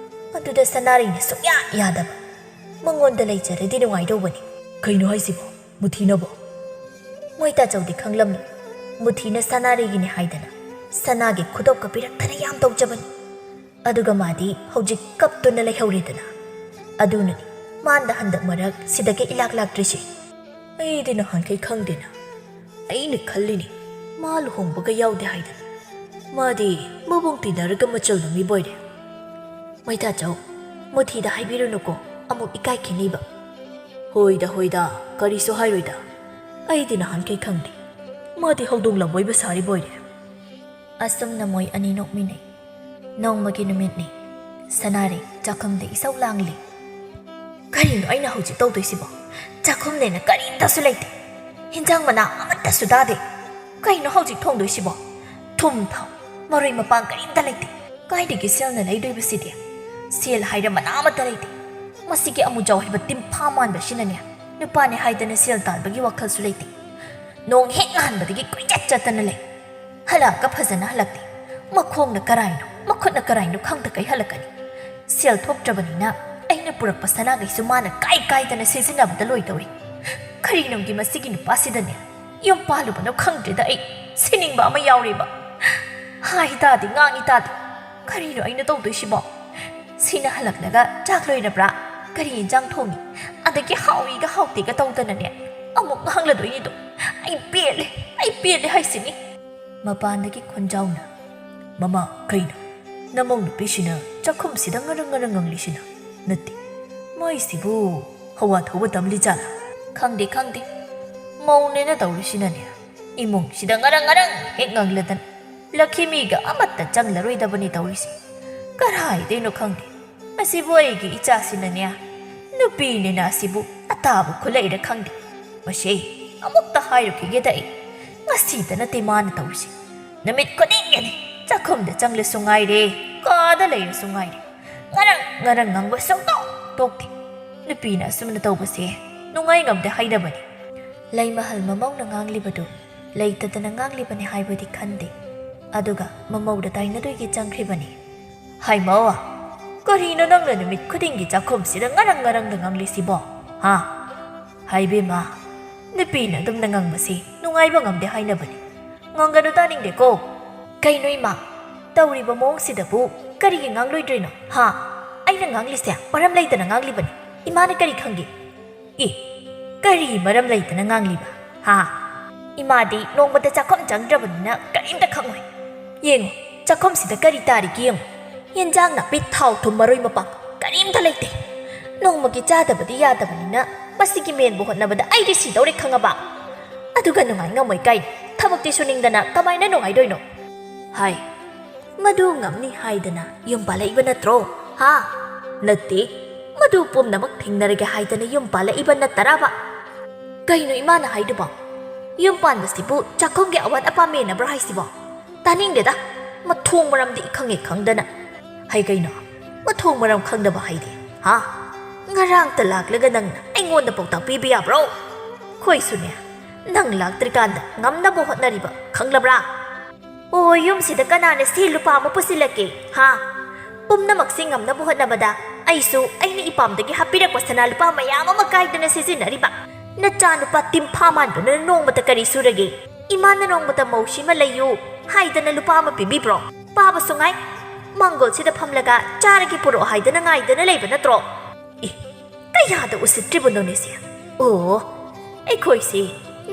ꯑꯗꯨꯗ ꯁꯅꯥꯔꯩꯅ ꯁꯨꯡꯌꯥ ꯌꯥꯗꯕ꯫ ꯃꯉꯣꯟꯗ ꯂꯩꯖꯔꯗꯤ ꯅꯨꯡꯉꯥꯏꯗꯧꯕꯅꯤ꯫" "ꯀꯩꯅꯣ ꯍꯥꯏꯁꯤꯕꯣ? ꯃꯨꯊꯤꯅꯕꯣ?" ꯃꯣꯏ ꯇꯥꯆꯧꯗꯤ ꯈꯪꯂꯝꯃꯤ꯫ ꯃꯨꯊꯤꯅ ꯁꯅꯥꯔꯩꯒꯤꯅꯤ ꯍꯥꯏꯗꯅ ꯁꯅꯥꯒꯤ ꯈꯨꯗꯣꯞꯀ ꯄꯤꯔꯛꯇꯅ ꯌꯥꯝ ꯇꯧꯖꯕꯅꯤ꯫ ꯑꯗꯨꯒ ꯃꯥꯗꯤ ꯍꯧꯖꯤꯛ ꯀꯞꯇꯨꯅ ꯂꯩꯍꯧꯔꯦꯗꯅ꯫ ꯑꯗꯨꯅꯅꯤ ꯃꯥꯟꯗ ꯍꯟꯗꯛ ꯃꯔꯛ ꯁꯤꯗꯒꯤ ꯏꯂꯥꯛ ꯂꯥꯛꯇ꯭ꯔꯤꯁꯦ꯫ ꯑꯩꯗꯤ ꯅꯍꯥꯟꯈꯩ ꯈꯪꯗꯦꯅ꯫ ꯑꯩꯅ ꯈꯜꯂꯤꯅꯤ, ꯃꯥ ꯂꯨꯍꯣꯡꯕꯒ ꯌꯥꯎꯗꯦ ꯍꯥꯏꯗꯅ꯫ ꯃꯥꯗꯤ ꯃꯕꯨꯡ ꯇꯤꯟꯅꯔꯒ ꯃꯆꯜꯗꯣ ꯃꯤꯕꯣꯏꯔꯦ꯫ ꯃꯩꯇꯥꯆꯧ, ꯃꯨꯊꯤꯗ ꯍꯥꯏꯕꯤꯔꯨꯅꯨꯀꯣ, ꯑꯃꯨꯛ ꯏꯀꯥꯏꯈꯤꯅꯤꯕ꯫ ꯍꯣꯏꯗ, ꯍꯣꯏꯗ, ꯀꯔꯤꯁꯨ ꯍꯥꯏꯔꯣꯏꯗ꯫ ꯑꯩꯗꯤ ꯅꯍꯥꯟꯈꯩ ꯈꯪꯗꯦ꯫ ꯃꯥꯗꯤ ꯍꯧꯗꯣꯡ ꯂꯝꯕꯣꯏꯕ ꯁꯥꯔꯤꯕꯣꯏꯔꯦ꯫ ꯑꯁꯨꯝꯅ ꯃꯣꯏ ꯑꯅꯤ ꯅꯣꯛꯃꯤꯟꯅꯩ꯫ ꯅꯣꯡꯃꯒꯤ ꯅꯨꯃꯤꯠꯅꯤ꯫ ꯁꯅꯥꯔꯩ ꯆꯥꯛꯈꯨꯝꯗ ꯏꯁꯧ ꯂꯥꯡꯂꯤ꯫ "ꯀꯔꯤꯅꯣ ꯑꯩꯅ ꯍꯧꯖꯤꯛ ꯇꯧꯗꯣꯏꯁꯤꯕꯣ? ꯆꯥꯛꯈꯨꯝꯗꯅ ꯀꯔꯤꯝꯇꯁꯨ ꯂꯩꯇꯦ꯫ ꯍꯤꯟꯖꯥꯡ ꯃꯅꯥ ꯑꯃꯠꯇꯁꯨ ꯇꯥꯗꯦ꯫ ꯀꯩꯅꯣ ꯍꯧꯖꯤꯛ ꯊꯣꯡꯗꯣꯏꯁꯤꯕꯣ? ꯊꯨꯝ, ꯊꯥꯎ, ꯃꯔꯣꯏ ꯃꯄꯥꯡ ꯀꯔꯤꯝꯇ ꯂꯩꯇꯦ꯫ ꯀꯥꯏꯗꯒꯤ ꯁꯦꯜꯅ ꯂꯩꯗꯣꯏꯕꯁꯤꯗꯤ? ꯁꯦꯜ ꯍꯥꯏꯔ ꯃꯅꯥ ꯑꯃꯠꯇ ꯂꯩꯇꯦ꯫ ꯃꯁꯤꯒꯤ ꯑꯃꯨꯖꯥꯎ ꯍꯥꯏꯕ ꯇꯤꯝꯐꯥ ꯃꯥꯟꯕꯁꯤꯅꯅꯦ, ꯅꯨꯄꯥꯅꯦ ꯍꯥꯏꯗꯅ ꯁꯦꯜ ꯇꯥꯟꯕꯒꯤ ꯋꯥꯈꯜꯁꯨ ꯂꯩꯇꯦ꯫ ꯅꯣꯡ ꯍꯦꯛ ꯉꯥꯟꯕꯗꯒꯤ ꯀꯣꯏꯆꯠ ꯆꯠꯇꯅ ꯂꯩ꯫ ꯍꯜꯂꯛꯑꯒ ꯐꯖꯅ ꯍꯜꯂꯛꯇꯦ꯫ ꯃꯈꯣꯡꯅ ꯀꯔꯥꯏꯅꯣ, ꯃꯈꯨꯠꯅ ꯀꯔꯥꯏꯅꯣ ꯈꯪꯗꯈꯩ ꯍꯜꯂꯛꯀꯅꯤ꯫ ꯁꯦꯜ ꯊꯣꯛꯇ꯭ꯔꯕꯅꯤꯅ ꯑꯩꯅ ꯄꯨꯔꯛꯄ ꯁꯅꯥꯈꯩꯁꯨ ꯃꯥꯅ ꯀꯥꯏ ꯀꯥꯏꯗꯅ ꯁꯤꯖꯤꯟꯅꯕꯗ ꯂꯣꯏꯗꯧꯔꯤ꯫ ꯀꯔꯤꯅꯣꯒꯤ ꯃꯁꯤꯒꯤ ꯅꯨꯄꯥꯁꯤꯗꯅꯦ ꯌꯨꯝ ꯄꯥꯜꯂꯨꯕꯅꯣ ꯈꯪꯗ꯭ꯔꯦꯗ꯫ ꯑꯩ ꯁꯤꯅꯤꯡꯕ ꯑꯃ ꯌꯥꯎꯔꯦꯕ꯫ ꯍꯥꯏ ꯇꯥꯗꯦ, ꯉꯥꯡꯉꯤ ꯇꯥꯗꯦ꯫ ꯀꯔꯤꯅꯣ ꯑꯩꯅ ꯇꯧꯗꯣꯏꯁꯤꯕꯣ? ꯁꯤꯅ ꯍꯜꯂꯛꯂꯒ ꯆꯥꯛ ꯂꯣꯏꯔꯕ꯭ꯔꯥ, ꯀꯔꯤ ꯏꯟꯖꯥꯡ ꯊꯣꯡꯉꯤ, ꯑꯗꯒꯤ ꯍꯥꯎꯏꯒ ꯍꯥꯎꯇꯦꯒ ꯇꯧꯗꯅꯅꯦ ꯑꯃꯨꯛ ꯉꯥꯡꯂꯗꯣꯏꯅꯤꯗꯣ꯫ ꯑꯩ ꯄꯦꯜꯂꯦ, ꯑꯩ ꯄꯦꯜꯂꯦ ꯍꯥꯏꯁꯤꯅꯤ꯫ ꯃꯄꯥꯟꯗꯒꯤ ꯈꯣꯟꯖꯥꯎꯅ, "ꯃꯃꯥ, ꯀꯩꯅꯣ? ꯅꯃꯧ ꯅꯨꯄꯤꯁꯤꯅ ꯆꯥꯛꯈꯨꯝꯁꯤꯗ ꯉꯔꯪ ꯉꯔꯪ ꯉꯪꯂꯤꯁꯤꯅ? ꯅꯠꯇꯦ, ꯃꯥꯏꯁꯤꯕꯨ ꯍꯋꯥ ꯊꯧꯕ ꯇꯝꯂꯤ ꯖꯥꯠꯂꯥ?" "ꯈꯪꯗꯦ, ꯈꯪꯗꯦ꯫ ꯃꯧꯅꯦꯅ ꯇꯧꯔꯤꯁꯤꯅꯅꯦ ꯏꯃꯨꯡꯁꯤꯗ ꯉꯔꯪ ꯉꯔꯪ ꯍꯦꯛ ꯉꯪꯂꯗꯅ ꯂꯛꯈꯤꯃꯤꯒ ꯑꯃꯠꯇ ꯆꯪꯂꯔꯣꯏꯗꯕꯅꯤ ꯇꯧꯔꯤꯁꯦ꯫ ꯀꯔꯥꯏꯗꯩꯅꯣ ꯈꯪꯗꯦ꯫ ꯑꯁꯤꯕꯨ ꯑꯩꯒꯤ ꯏꯆꯥꯁꯤꯅꯅꯦ ꯅꯨꯄꯤꯅꯦꯅ ꯑꯁꯤꯕꯨ ꯑꯇꯥꯕ ꯈꯨꯠꯂꯩꯔ ꯈꯪꯗꯦ꯫ ꯃꯁꯤ ꯑꯩ ꯑꯃꯨꯛꯇ ꯍꯥꯏꯔꯨꯈꯤꯒꯦꯗ ꯑꯩ꯫ ꯉꯁꯤꯗ ꯅꯠꯇꯦ ꯃꯥꯅ ꯇꯧꯔꯤꯁꯦ꯫ ꯅꯨꯃꯤꯠ ꯈꯨꯗꯤꯡꯒꯤꯅꯤ꯫ ꯆꯥꯛꯈꯨꯝꯗ ꯆꯪꯂꯁꯨ ꯉꯥꯏꯔꯦ, ꯀꯥꯗ ꯂꯩꯔꯁꯨ ꯉꯥꯏꯔꯦ꯫ ꯉꯔꯪ ꯉꯔꯪ ꯉꯪꯕ ꯁꯨꯡꯇꯣꯛ ꯇꯣꯛꯇꯦ꯫ ꯅꯨꯄꯤꯅ ꯑꯁꯨꯝꯅ ꯇꯧꯕꯁꯦ ꯅꯨꯡꯉꯥꯏ ꯉꯝꯗꯦ ꯍꯥꯏꯅꯕꯅꯤ꯫" ꯂꯩꯃꯍꯜ ꯃꯃꯧꯅ ꯉꯥꯡꯂꯤꯕꯗꯨ ꯂꯩꯇꯗꯅ ꯉꯥꯡꯂꯤꯕꯅꯤ ꯍꯥꯏꯕꯗꯤ ꯈꯟꯗꯦ꯫ ꯑꯗꯨꯒ ꯃꯃꯧꯗ ꯇꯥꯏꯅꯗꯣꯏꯒꯤ ꯆꯪꯈ꯭ꯔꯤꯕꯅꯤ꯫ "ꯍꯥꯏꯃꯧ, ꯀꯔꯤꯅꯣ ꯅꯪꯅ ꯅꯨꯃꯤꯠ ꯈꯨꯗꯤꯡꯒꯤ ꯆꯥꯛꯈꯨꯝꯁꯤꯗ ꯉꯔꯪ ꯉꯔꯪꯗ ꯉꯥꯡꯂꯤꯁꯤꯕꯣ? ꯍꯥ? ꯍꯥꯏꯕꯦꯝꯃ, ꯅꯨꯄꯤꯅ ꯑꯗꯨꯝꯅ ꯉꯪꯕꯁꯤ ꯅꯨꯡꯉꯥꯏꯕ ꯉꯝꯗꯦ ꯍꯥꯏꯅꯕꯅꯤ꯫ ꯉꯪꯒꯅꯨ, ꯇꯥꯅꯤꯡꯗꯦꯀꯣ꯫" "ꯀꯩꯅꯣ ꯏꯃꯥ, ꯇꯧꯔꯤꯕ ꯃꯑꯣꯡꯁꯤꯗꯕꯨ ꯀꯔꯤꯒꯤ ꯉꯥꯡꯂꯣꯏꯗ꯭ꯔꯤꯅꯣ? ꯍꯥ? ꯑꯩꯅ ꯉꯥꯡꯂꯤꯁꯦ ꯃꯔꯝ ꯂꯩꯇꯅ ꯉꯥꯡꯂꯤꯕꯅꯤ꯫ ꯏꯃꯥꯅ ꯀꯔꯤ ꯈꯪꯒꯦ?" "ꯑꯦ, ꯀꯔꯤ ꯃꯔꯝ ꯂꯩꯇꯅ ꯉꯥꯡꯂꯤꯕ? ꯍꯥ? ꯏꯃꯥꯗꯤ ꯅꯣꯡꯃꯇ ꯆꯥꯛꯈꯨꯝ ꯆꯪꯗ꯭ꯔꯕꯅꯤꯅ ꯀꯔꯤꯝꯇ ꯈꯪꯉꯣꯏ꯫ ꯌꯦꯡꯉꯨ, ꯆꯥꯛꯈꯨꯝꯁꯤꯗ ꯀꯔꯤ ꯇꯥꯔꯤꯒꯦ ꯌꯦꯡꯉꯨ꯫ ꯌꯦꯟꯖꯥꯡ ꯅꯥꯄꯤ, ꯊꯥꯎ, ꯊꯨꯝ, ꯃꯔꯣꯏ ꯃꯄꯥꯡ ꯀꯔꯤꯝꯇ ꯂꯩꯇꯦ꯫ ꯅꯣꯡꯃꯒꯤ ꯆꯥꯗꯕꯗꯤ ꯌꯥꯗꯕꯅꯤꯅ ꯃꯁꯤꯒꯤ ꯃꯦꯟꯕ ꯍꯣꯠꯅꯕꯗ ꯑꯩꯗꯤ ꯁꯤꯗꯧꯔꯦ ꯈꯪꯉꯕ? ꯑꯗꯨꯒ ꯅꯨꯡꯉꯥꯏ ꯉꯝꯃꯣꯏ ꯀꯥꯏꯅ ꯊꯕꯛꯇꯤ ꯁꯨꯅꯤꯡꯗꯅ ꯀꯃꯥꯏꯅ ꯅꯨꯡꯉꯥꯏꯗꯣꯏꯅꯣ?" ꯍꯥꯏ꯫ "ꯃꯗꯨ ꯉꯝꯅꯤ ꯍꯥꯏꯗꯅ ꯌꯨꯝ ꯄꯥꯜꯂꯛꯏꯕ ꯅꯠꯇ꯭ꯔꯣ? ꯍꯥ? ꯅꯠꯇꯦ, ꯃꯗꯨ ꯄꯨꯝꯅꯃꯛ ꯊꯦꯡꯅꯔꯒꯦ ꯍꯥꯏꯗꯅ ꯌꯨꯝ ꯄꯥꯜꯂꯛꯏꯕ ꯅꯠꯇꯔꯕ?" "ꯀꯩꯅꯣ ꯏꯃꯥꯅ ꯍꯥꯏꯗꯨꯕꯣ? ꯌꯨꯝ ꯄꯥꯟꯕꯁꯤꯕꯨ ꯆꯥꯛꯈꯨꯝꯒꯤ ꯑꯋꯥꯠ ꯑꯄꯥ ꯃꯦꯟꯅꯕ꯭ꯔꯣ ꯍꯥꯏꯁꯤꯕꯣ? ꯇꯥꯅꯤꯡꯗꯦꯗ, ꯃꯊꯣꯡ ꯃꯔꯝꯗꯤ ꯏꯈꯪ ꯍꯦꯛ ꯈꯪꯗꯅ꯫" "ꯍꯩ ꯀꯩꯅꯣ, ꯃꯊꯣꯡ ꯃꯔꯝ ꯈꯪꯗꯕ ꯍꯥꯏꯗꯤ? ꯍꯥ? ꯉꯔꯥꯡꯇ ꯂꯥꯛꯂꯒ ꯅꯪꯅ ꯑꯩꯉꯣꯟꯗ ꯄꯥꯎꯇꯥꯛ ꯄꯤꯕ ꯌꯥꯕ꯭ꯔꯣ? ꯑꯩꯈꯣꯏꯁꯨꯅꯦ, ꯅꯪ ꯂꯥꯛꯇ꯭ꯔꯤꯀꯥꯟꯗ ꯉꯝꯅꯕ ꯍꯣꯠꯅꯔꯤꯕ, ꯈꯪꯂꯕ꯭ꯔꯥ? ꯑꯣ, ꯌꯨꯝꯁꯤꯗ ꯀꯅꯥꯅ ꯁꯦꯜ ꯂꯨꯄꯥ ꯑꯃ ꯄꯨꯁꯤꯜꯂꯛꯀꯦ, ꯍꯥ? ꯄꯨꯝꯅꯃꯛꯁꯤ ꯉꯝꯅꯕ ꯍꯣꯠꯅꯕꯗ ꯑꯩꯁꯨ ꯑꯩꯅ ꯏꯄꯥꯝꯗꯒꯤ ꯍꯥꯞꯄꯤꯔꯛꯄ ꯁꯅꯥ ꯂꯨꯄꯥ ꯃꯌꯥꯝ ꯑꯃ ꯀꯥꯏꯗꯅ ꯁꯤꯖꯤꯟꯅꯔꯤꯕ꯫ ꯅꯆꯥꯅꯨꯄꯥ ꯇꯤꯝꯐꯥ ꯃꯥꯟꯕꯗꯨꯅ ꯅꯣꯡꯃꯇ ꯀꯔꯤ ꯁꯨꯔꯒꯦ? ꯏꯃꯥꯅ ꯅꯣꯡꯃꯇ ꯃꯧꯁꯤꯃ ꯂꯩꯌꯨ ꯍꯥꯏꯗꯅ ꯂꯨꯄꯥ ꯑꯃ ꯄꯤꯕꯤꯕ꯭ꯔꯣ? ꯄꯥꯕꯁꯨ ꯉꯥꯏ, ꯃꯥꯡꯒꯣꯜꯁꯤꯗ ꯐꯝꯂꯒ ꯆꯥꯔꯒꯦ ꯄꯨꯔꯛꯑꯣ ꯍꯥꯏꯗꯅ ꯉꯥꯏꯗꯅ ꯂꯩꯕ ꯅꯠꯇ꯭ꯔꯣ? ꯑꯦ, ꯀꯌꯥꯗ ꯎꯁꯤꯠꯇ꯭ꯔꯤꯕꯅꯣꯅꯦ ꯁꯦ? ꯑꯣ, ꯑꯩꯈꯣꯏꯁꯦ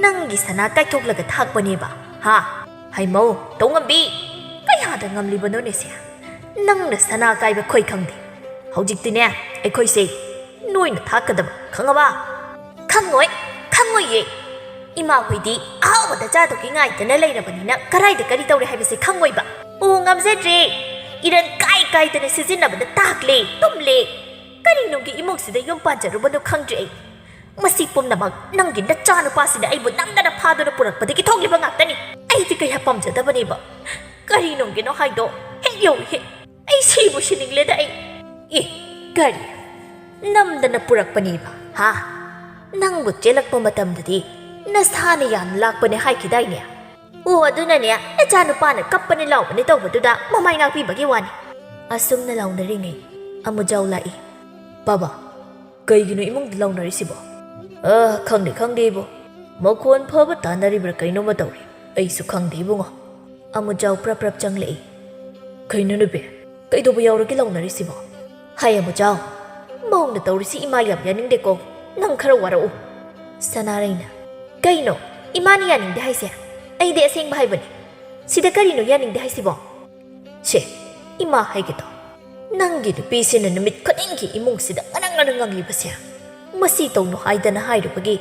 ꯅꯪꯒꯤ ꯁꯅꯥ ꯀꯥꯏꯊꯣꯛꯂꯒ ꯊꯥꯛꯄꯅꯦꯕ, ꯍꯥ? ꯍꯩꯃꯧ, ꯇꯧꯉꯝꯕꯤ, ꯀꯌꯥꯗ ꯉꯝꯂꯤꯕꯅꯣꯅꯦ ꯁꯦ? ꯅꯪꯅ ꯁꯅꯥ ꯀꯥꯏꯕ ꯈꯣꯏ ꯈꯪꯗꯦ꯫ ꯍꯧꯖꯤꯛꯇꯤꯅꯦ, ꯑꯩꯈꯣꯏꯁꯦ ꯅꯣꯏꯅ ꯊꯥꯛꯀꯗꯕ, ꯈꯪꯉꯕ? ꯈꯪꯉꯣꯏ, ꯈꯪꯉꯣꯏꯌꯦ꯫ ꯏꯃꯥ ꯍꯣꯏꯗꯤ ꯑꯍꯥꯎꯕꯗ ꯆꯥꯗꯧꯒꯤ ꯉꯥꯏꯗꯅ ꯂꯩꯔꯕꯅꯤꯅ ꯀꯔꯥꯏꯗ ꯀꯔꯤ ꯇꯧꯔꯦ ꯍꯥꯏꯕꯁꯦ ꯈꯪꯉꯣꯏꯕ꯫ ꯑꯣ, ꯉꯝꯖꯗ꯭ꯔꯦ꯫ ꯏꯔꯟ ꯀꯥꯏ ꯀꯥꯏꯗꯅ ꯁꯤꯖꯤꯟꯅꯕꯗ ꯇꯥꯛꯂꯦ, ꯇꯨꯝꯂꯦ꯫ ꯀꯔꯤꯅꯨꯡꯒꯤ ꯏꯃꯨꯡꯁꯤꯗ ꯌꯨꯝ ꯄꯥꯟꯖꯔꯨꯕꯅꯣ ꯈꯪꯗ꯭ꯔꯦ ꯑꯩ꯫ ꯃꯁꯤ ꯄꯨꯝꯅꯃꯛ ꯅꯪꯒꯤ ꯅꯆꯥꯅꯨꯄꯥꯁꯤꯅ ꯑꯩꯕꯨ ꯅꯝꯗꯅ ꯐꯥꯗꯨꯅ ꯄꯨꯔꯛꯄꯗꯒꯤ ꯊꯣꯛꯂꯤꯕ ꯉꯥꯛꯇꯅꯤ꯫ ꯑꯩꯗꯤ ꯀꯌꯥ ꯄꯥꯝꯖꯗꯕꯅꯦꯕ꯫ ꯀꯔꯤꯅꯨꯡꯒꯤꯅꯣ ꯍꯥꯏꯗꯣ ꯍꯦꯛ ꯌꯧꯏꯍꯦ꯫ ꯑꯩ ꯁꯤꯕꯨ ꯁꯤꯅꯤꯡꯂꯦꯗ ꯑꯩ꯫ ꯑꯦ, ꯀꯔꯤ? ꯅꯝꯗꯅ ꯄꯨꯔꯛꯄꯅꯦꯕ, ꯍꯥ? ꯅꯪꯕꯨ ꯆꯦꯜꯂꯛꯄ ꯃꯇꯝꯗꯗꯤ ꯅꯁꯥꯅ ꯌꯥꯝ ꯂꯥꯛꯄꯅꯦ ꯍꯥꯏꯈꯤꯗꯥꯏꯅꯦ? ꯑꯣ, ꯑꯗꯨꯅꯅꯦ, ꯅꯆꯥꯅꯨꯄꯥꯅ ꯀꯞꯄꯅꯦ ꯂꯥꯎꯕꯅꯦ ꯇꯧꯕꯗꯨꯗ ꯃꯃꯥꯏ ꯉꯥꯛꯄꯤꯕꯒꯤ ꯋꯥꯅꯤ꯫ ꯑꯁꯨꯝꯅ ꯂꯥꯎꯅꯔꯤꯉꯩ ꯑꯃꯨꯖꯥꯎ ꯂꯥꯛꯏ꯫ ꯕꯥꯕꯥ, ꯀꯩꯒꯤꯅꯣ ꯏꯃꯨꯡꯗ ꯂꯥꯎꯅꯔꯤꯁꯤꯕꯣ? ꯑ, ꯈꯪꯗꯦ, ꯈꯪꯗꯦ ꯏꯕꯣ꯫ ꯃꯈꯣꯟ ꯐꯕ ꯇꯥꯅꯔꯤꯕ꯭ꯔꯥ ꯀꯩꯅꯣꯝꯃ ꯇꯧꯔꯤ꯫ ꯑꯩꯁꯨ ꯈꯪꯗꯦ ꯏꯕꯨꯡꯉꯣ꯫ ꯑꯃꯨꯖꯥꯎ ꯄ꯭ꯔꯞ ꯄ꯭ꯔꯞ ꯆꯪꯂꯛꯏ꯫ ꯀꯩꯅꯣ ꯅꯨꯄꯤ? ꯀꯩꯗꯧꯕ ꯌꯥꯎꯔꯒꯦ ꯂꯥꯎꯅꯔꯤꯁꯤꯕꯣ? ꯍꯥꯏ ꯑꯃꯨꯖꯥꯎ, ꯃꯧꯅ ꯇꯧꯔꯤꯁꯤ ꯏꯃꯥ ꯌꯥꯝ ꯌꯥꯅꯤꯡꯗꯦꯀꯣ꯫ ꯅꯪ ꯈꯔ ꯋꯥꯔꯛꯎ꯫ ꯁꯅꯥꯔꯩꯅ, ꯀꯩꯅꯣ? ꯏꯃꯥꯅ ꯌꯥꯅꯤꯡꯗꯦ ꯍꯥꯏꯁꯦ? ꯑꯩꯗꯤ ꯑꯁꯦꯡꯕ ꯍꯥꯏꯕꯅꯦ꯫ ꯁꯤꯗ ꯀꯔꯤꯅꯣ ꯌꯥꯅꯤꯡꯗꯦ ꯍꯥꯏꯁꯤꯕꯣ? ꯁꯦ, ꯏꯃꯥ ꯍꯥꯏꯒꯦ ꯇꯧ꯫ ꯅꯪꯒꯤ ꯅꯨꯄꯤꯁꯤꯅ ꯅꯨꯃꯤꯠ ꯈꯨꯗꯤꯡꯒꯤ ꯏꯃꯨꯡꯁꯤꯗ ꯉꯔꯪ ꯉꯔꯪ ꯉꯪꯂꯤꯕꯁꯦ꯫ ꯃꯁꯤ ꯇꯧꯅꯨ ꯍꯥꯏꯗꯅ ꯍꯥꯏꯔꯨꯕꯒꯤ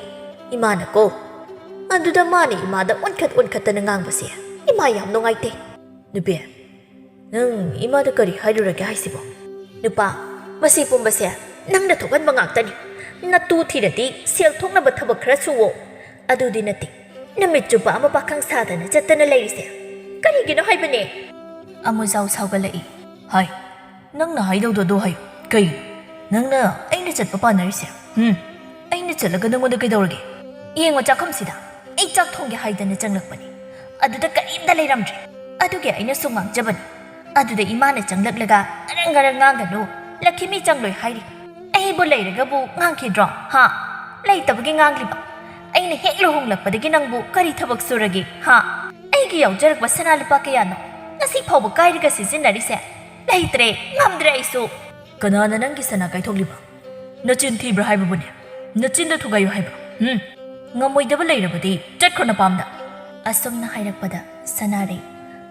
ꯏꯃꯥꯅꯀꯣ꯫ ꯑꯗꯨꯗ ꯃꯥꯅ ꯏꯃꯥꯗ ꯑꯣꯟꯈꯠ ꯑꯣꯟꯈꯠꯇꯅ ꯉꯥꯡꯕꯁꯦ ꯏꯃꯥ ꯌꯥꯝ ꯅꯨꯡꯉꯥꯏꯇꯦ꯫ ꯅꯨꯄꯤ, ꯅꯪ ꯏꯃꯥꯗ ꯀꯔꯤ ꯍꯥꯏꯔꯨꯔꯒꯦ ꯍꯥꯏꯁꯤꯕꯣ? ꯅꯨꯄꯥ, ꯃꯁꯤ ꯄꯨꯝꯕꯁꯦ ꯅꯪꯅ ꯊꯣꯛꯍꯟꯕ ꯉꯥꯛꯇꯅꯤ꯫ ꯅꯇꯨ ꯊꯤꯔꯗꯤ ꯁꯦꯜ ꯊꯣꯛꯅꯕ ꯊꯕꯛ ꯈꯔ ꯁꯨꯋꯣ꯫ ꯑꯗꯨꯗꯤ ꯅꯠꯇꯦ, ꯅꯨꯃꯤꯠ ꯆꯨꯞꯄ ꯑꯃ ꯄꯥꯈꯪ ꯁꯥꯗꯅ ꯆꯠꯇꯅ ꯂꯩꯔꯤꯁꯦ ꯀꯔꯤꯒꯤꯅꯣ ꯍꯥꯏꯕꯅꯦ? ꯑꯃꯨꯖꯥꯎ ꯁꯥꯎꯒꯠꯂꯛꯏ꯫ ꯍꯥꯏ, ꯅꯪꯅ ꯍꯥꯏꯗꯧꯗꯣ ꯑꯗꯨ ꯍꯥꯏꯌꯨ꯫ ꯀꯩ? ꯅꯪꯅ ꯑꯩꯅ ꯆꯠꯄ ꯄꯥꯟꯅꯔꯤꯁꯦ? ꯍꯨꯝ? ꯑꯩꯅ ꯆꯠꯂꯒ ꯅꯪꯉꯣꯟꯗ ꯀꯩꯗꯧꯔꯒꯦ? ꯌꯦꯡꯉꯣ ꯆꯥꯛꯈꯨꯝꯁꯤꯗ꯫ ꯑꯩ ꯆꯥꯛ ꯊꯣꯡꯒꯦ ꯍꯥꯏꯗꯅ ꯆꯪꯂꯛꯄꯅꯤ꯫ ꯑꯗꯨꯗ ꯀꯔꯤꯝꯇ ꯂꯩꯔꯝꯗ꯭ꯔꯦ꯫ ꯑꯗꯨꯒꯤ ꯑꯩꯅ ꯁꯨꯝ ꯉꯥꯡꯖꯕꯅꯤ꯫ ꯑꯗꯨꯗ ꯏꯃꯥꯅ ꯆꯪꯂꯛꯂꯒ, "ꯑꯔꯪ ꯑꯔꯪ ꯉꯥꯡꯒꯅꯨ, ꯂꯛꯈꯤꯃꯤ ꯆꯪꯂꯣꯏ ꯍꯥꯏꯔꯤ꯫ ꯑꯩꯕꯨ ꯂꯩꯔꯒꯕꯨ ꯉꯥꯡꯈꯤꯗ꯭ꯔꯣ? ꯍꯥ? ꯂꯩꯇꯕꯒꯤ ꯉꯥꯡꯂꯤꯕ? ꯑꯩꯅ ꯍꯦꯛ ꯂꯨꯍꯣꯡꯂꯛꯄꯗꯒꯤ ꯅꯪꯕꯨ ꯀꯔꯤ ꯊꯕꯛ ꯁꯨꯔꯒꯦ? ꯍꯥ? ꯑꯩꯒꯤ ꯌꯥꯎꯖꯔꯛꯄ ꯁꯅꯥ ꯂꯨꯄꯥ ꯀꯌꯥꯅꯣ ꯉꯁꯤ ꯐꯥꯎꯕ ꯀꯥꯏꯔꯒ ꯁꯤꯖꯤꯟꯅꯔꯤꯁꯦ? ꯂꯩꯇ꯭ꯔꯦ, ꯉꯝꯗ꯭ꯔꯦ ꯑꯩꯁꯨ꯫" "ꯀꯅꯥꯅ ꯅꯪꯒꯤ ꯁꯅꯥ ꯀꯥꯏꯊꯣꯛꯂꯤꯕ? ꯅꯆꯤꯟ ꯊꯤꯕ꯭ꯔꯥ ꯍꯥꯏꯕꯕꯨꯅꯦ? ꯅꯆꯤꯟꯗ ꯊꯨꯒꯥꯏꯌꯨ ꯍꯥꯏꯕ? ꯎꯝ? ꯉꯝꯃꯣꯏꯗꯕ ꯂꯩꯔꯕꯗꯤ ꯆꯠꯈ꯭ꯔꯣ ꯅꯄꯥꯝꯗ꯫" ꯑꯁꯨꯝꯅ ꯍꯥꯏꯔꯛꯄꯗ ꯁꯅꯥꯔꯩ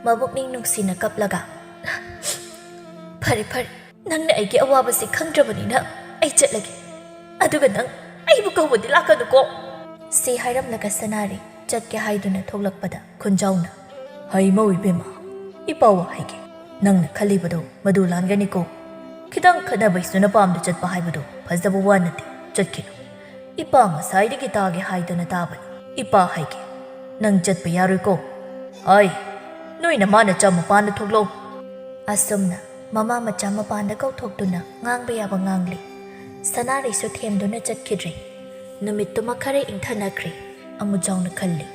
ꯃꯕꯨꯛꯅꯤꯡ ꯅꯨꯡꯁꯤꯅ ꯀꯞꯂꯒ, "ꯐꯔꯦ, ꯐꯔꯦ, ꯅꯪꯅ ꯑꯩꯒꯤ ꯑꯋꯥꯕꯁꯤ ꯈꯪꯗ꯭ꯔꯕꯅꯤꯅ ꯑꯩ ꯆꯠꯂꯒꯦ꯫ ꯑꯗꯨꯒ ꯅꯪ ꯑꯩꯕꯨ ꯀꯧꯕꯗꯤ ꯂꯥꯛꯀꯅꯨꯀꯣ꯫" ꯁꯤ ꯍꯥꯏꯔꯝꯂꯒ ꯁꯅꯥꯔꯩ ꯆꯠꯀꯦ ꯍꯥꯏꯗꯨꯅ ꯊꯣꯛꯂꯛꯄꯗ ꯈꯨꯟꯖꯥꯎꯅ, "ꯍꯩꯃꯧ ꯏꯕꯦꯝꯃ, ꯏꯄꯥꯋꯥ ꯍꯥꯏꯒꯦ꯫ ꯅꯪꯅ ꯈꯜꯂꯤꯕꯗꯣ ꯃꯗꯨ ꯂꯥꯟꯒꯅꯤꯀꯣ꯫ ꯈꯤꯇꯪ ꯈꯠꯅꯕꯩꯁꯨ ꯅꯄꯥꯝꯗ ꯆꯠꯄ ꯍꯥꯏꯕꯗꯣ ꯐꯖꯕ ꯋꯥ ꯅꯠꯇꯦ꯫ ꯆꯠꯈꯤꯅꯨ꯫ ꯏꯄꯥ ꯉꯁꯥꯏꯗꯒꯤ ꯇꯥꯒꯦ ꯍꯥꯏꯗꯅ ꯇꯥꯕꯅꯤ꯫ ꯏꯄꯥ ꯍꯥꯏꯒꯦ, ꯅꯪ ꯆꯠꯄ ꯌꯥꯔꯣꯏꯀꯣ꯫ ꯑꯩ, ꯅꯣꯏ ꯅꯃꯥ ꯅꯆꯥ ꯃꯄꯥꯟꯗ ꯊꯣꯛꯂꯛꯎ꯫" ꯑꯁꯨꯝꯅ ꯃꯃꯥ ꯃꯆꯥ ꯃꯄꯥꯟꯗ ꯀꯧꯊꯣꯛꯇꯨꯅ ꯉꯥꯡꯕ ꯌꯥꯕ ꯉꯥꯡꯂꯤ꯫ ꯁꯅꯥꯔꯩꯁꯨ ꯊꯦꯝꯗꯨꯅ ꯆꯠꯈꯤꯗ꯭ꯔꯦ꯫ ꯅꯨꯃꯤꯠꯇꯨꯃ ꯈꯔ ꯏꯪꯊꯅꯈ꯭ꯔꯦ꯫ ꯑꯃꯨꯖꯥꯎꯅ ꯈꯜꯂꯤ,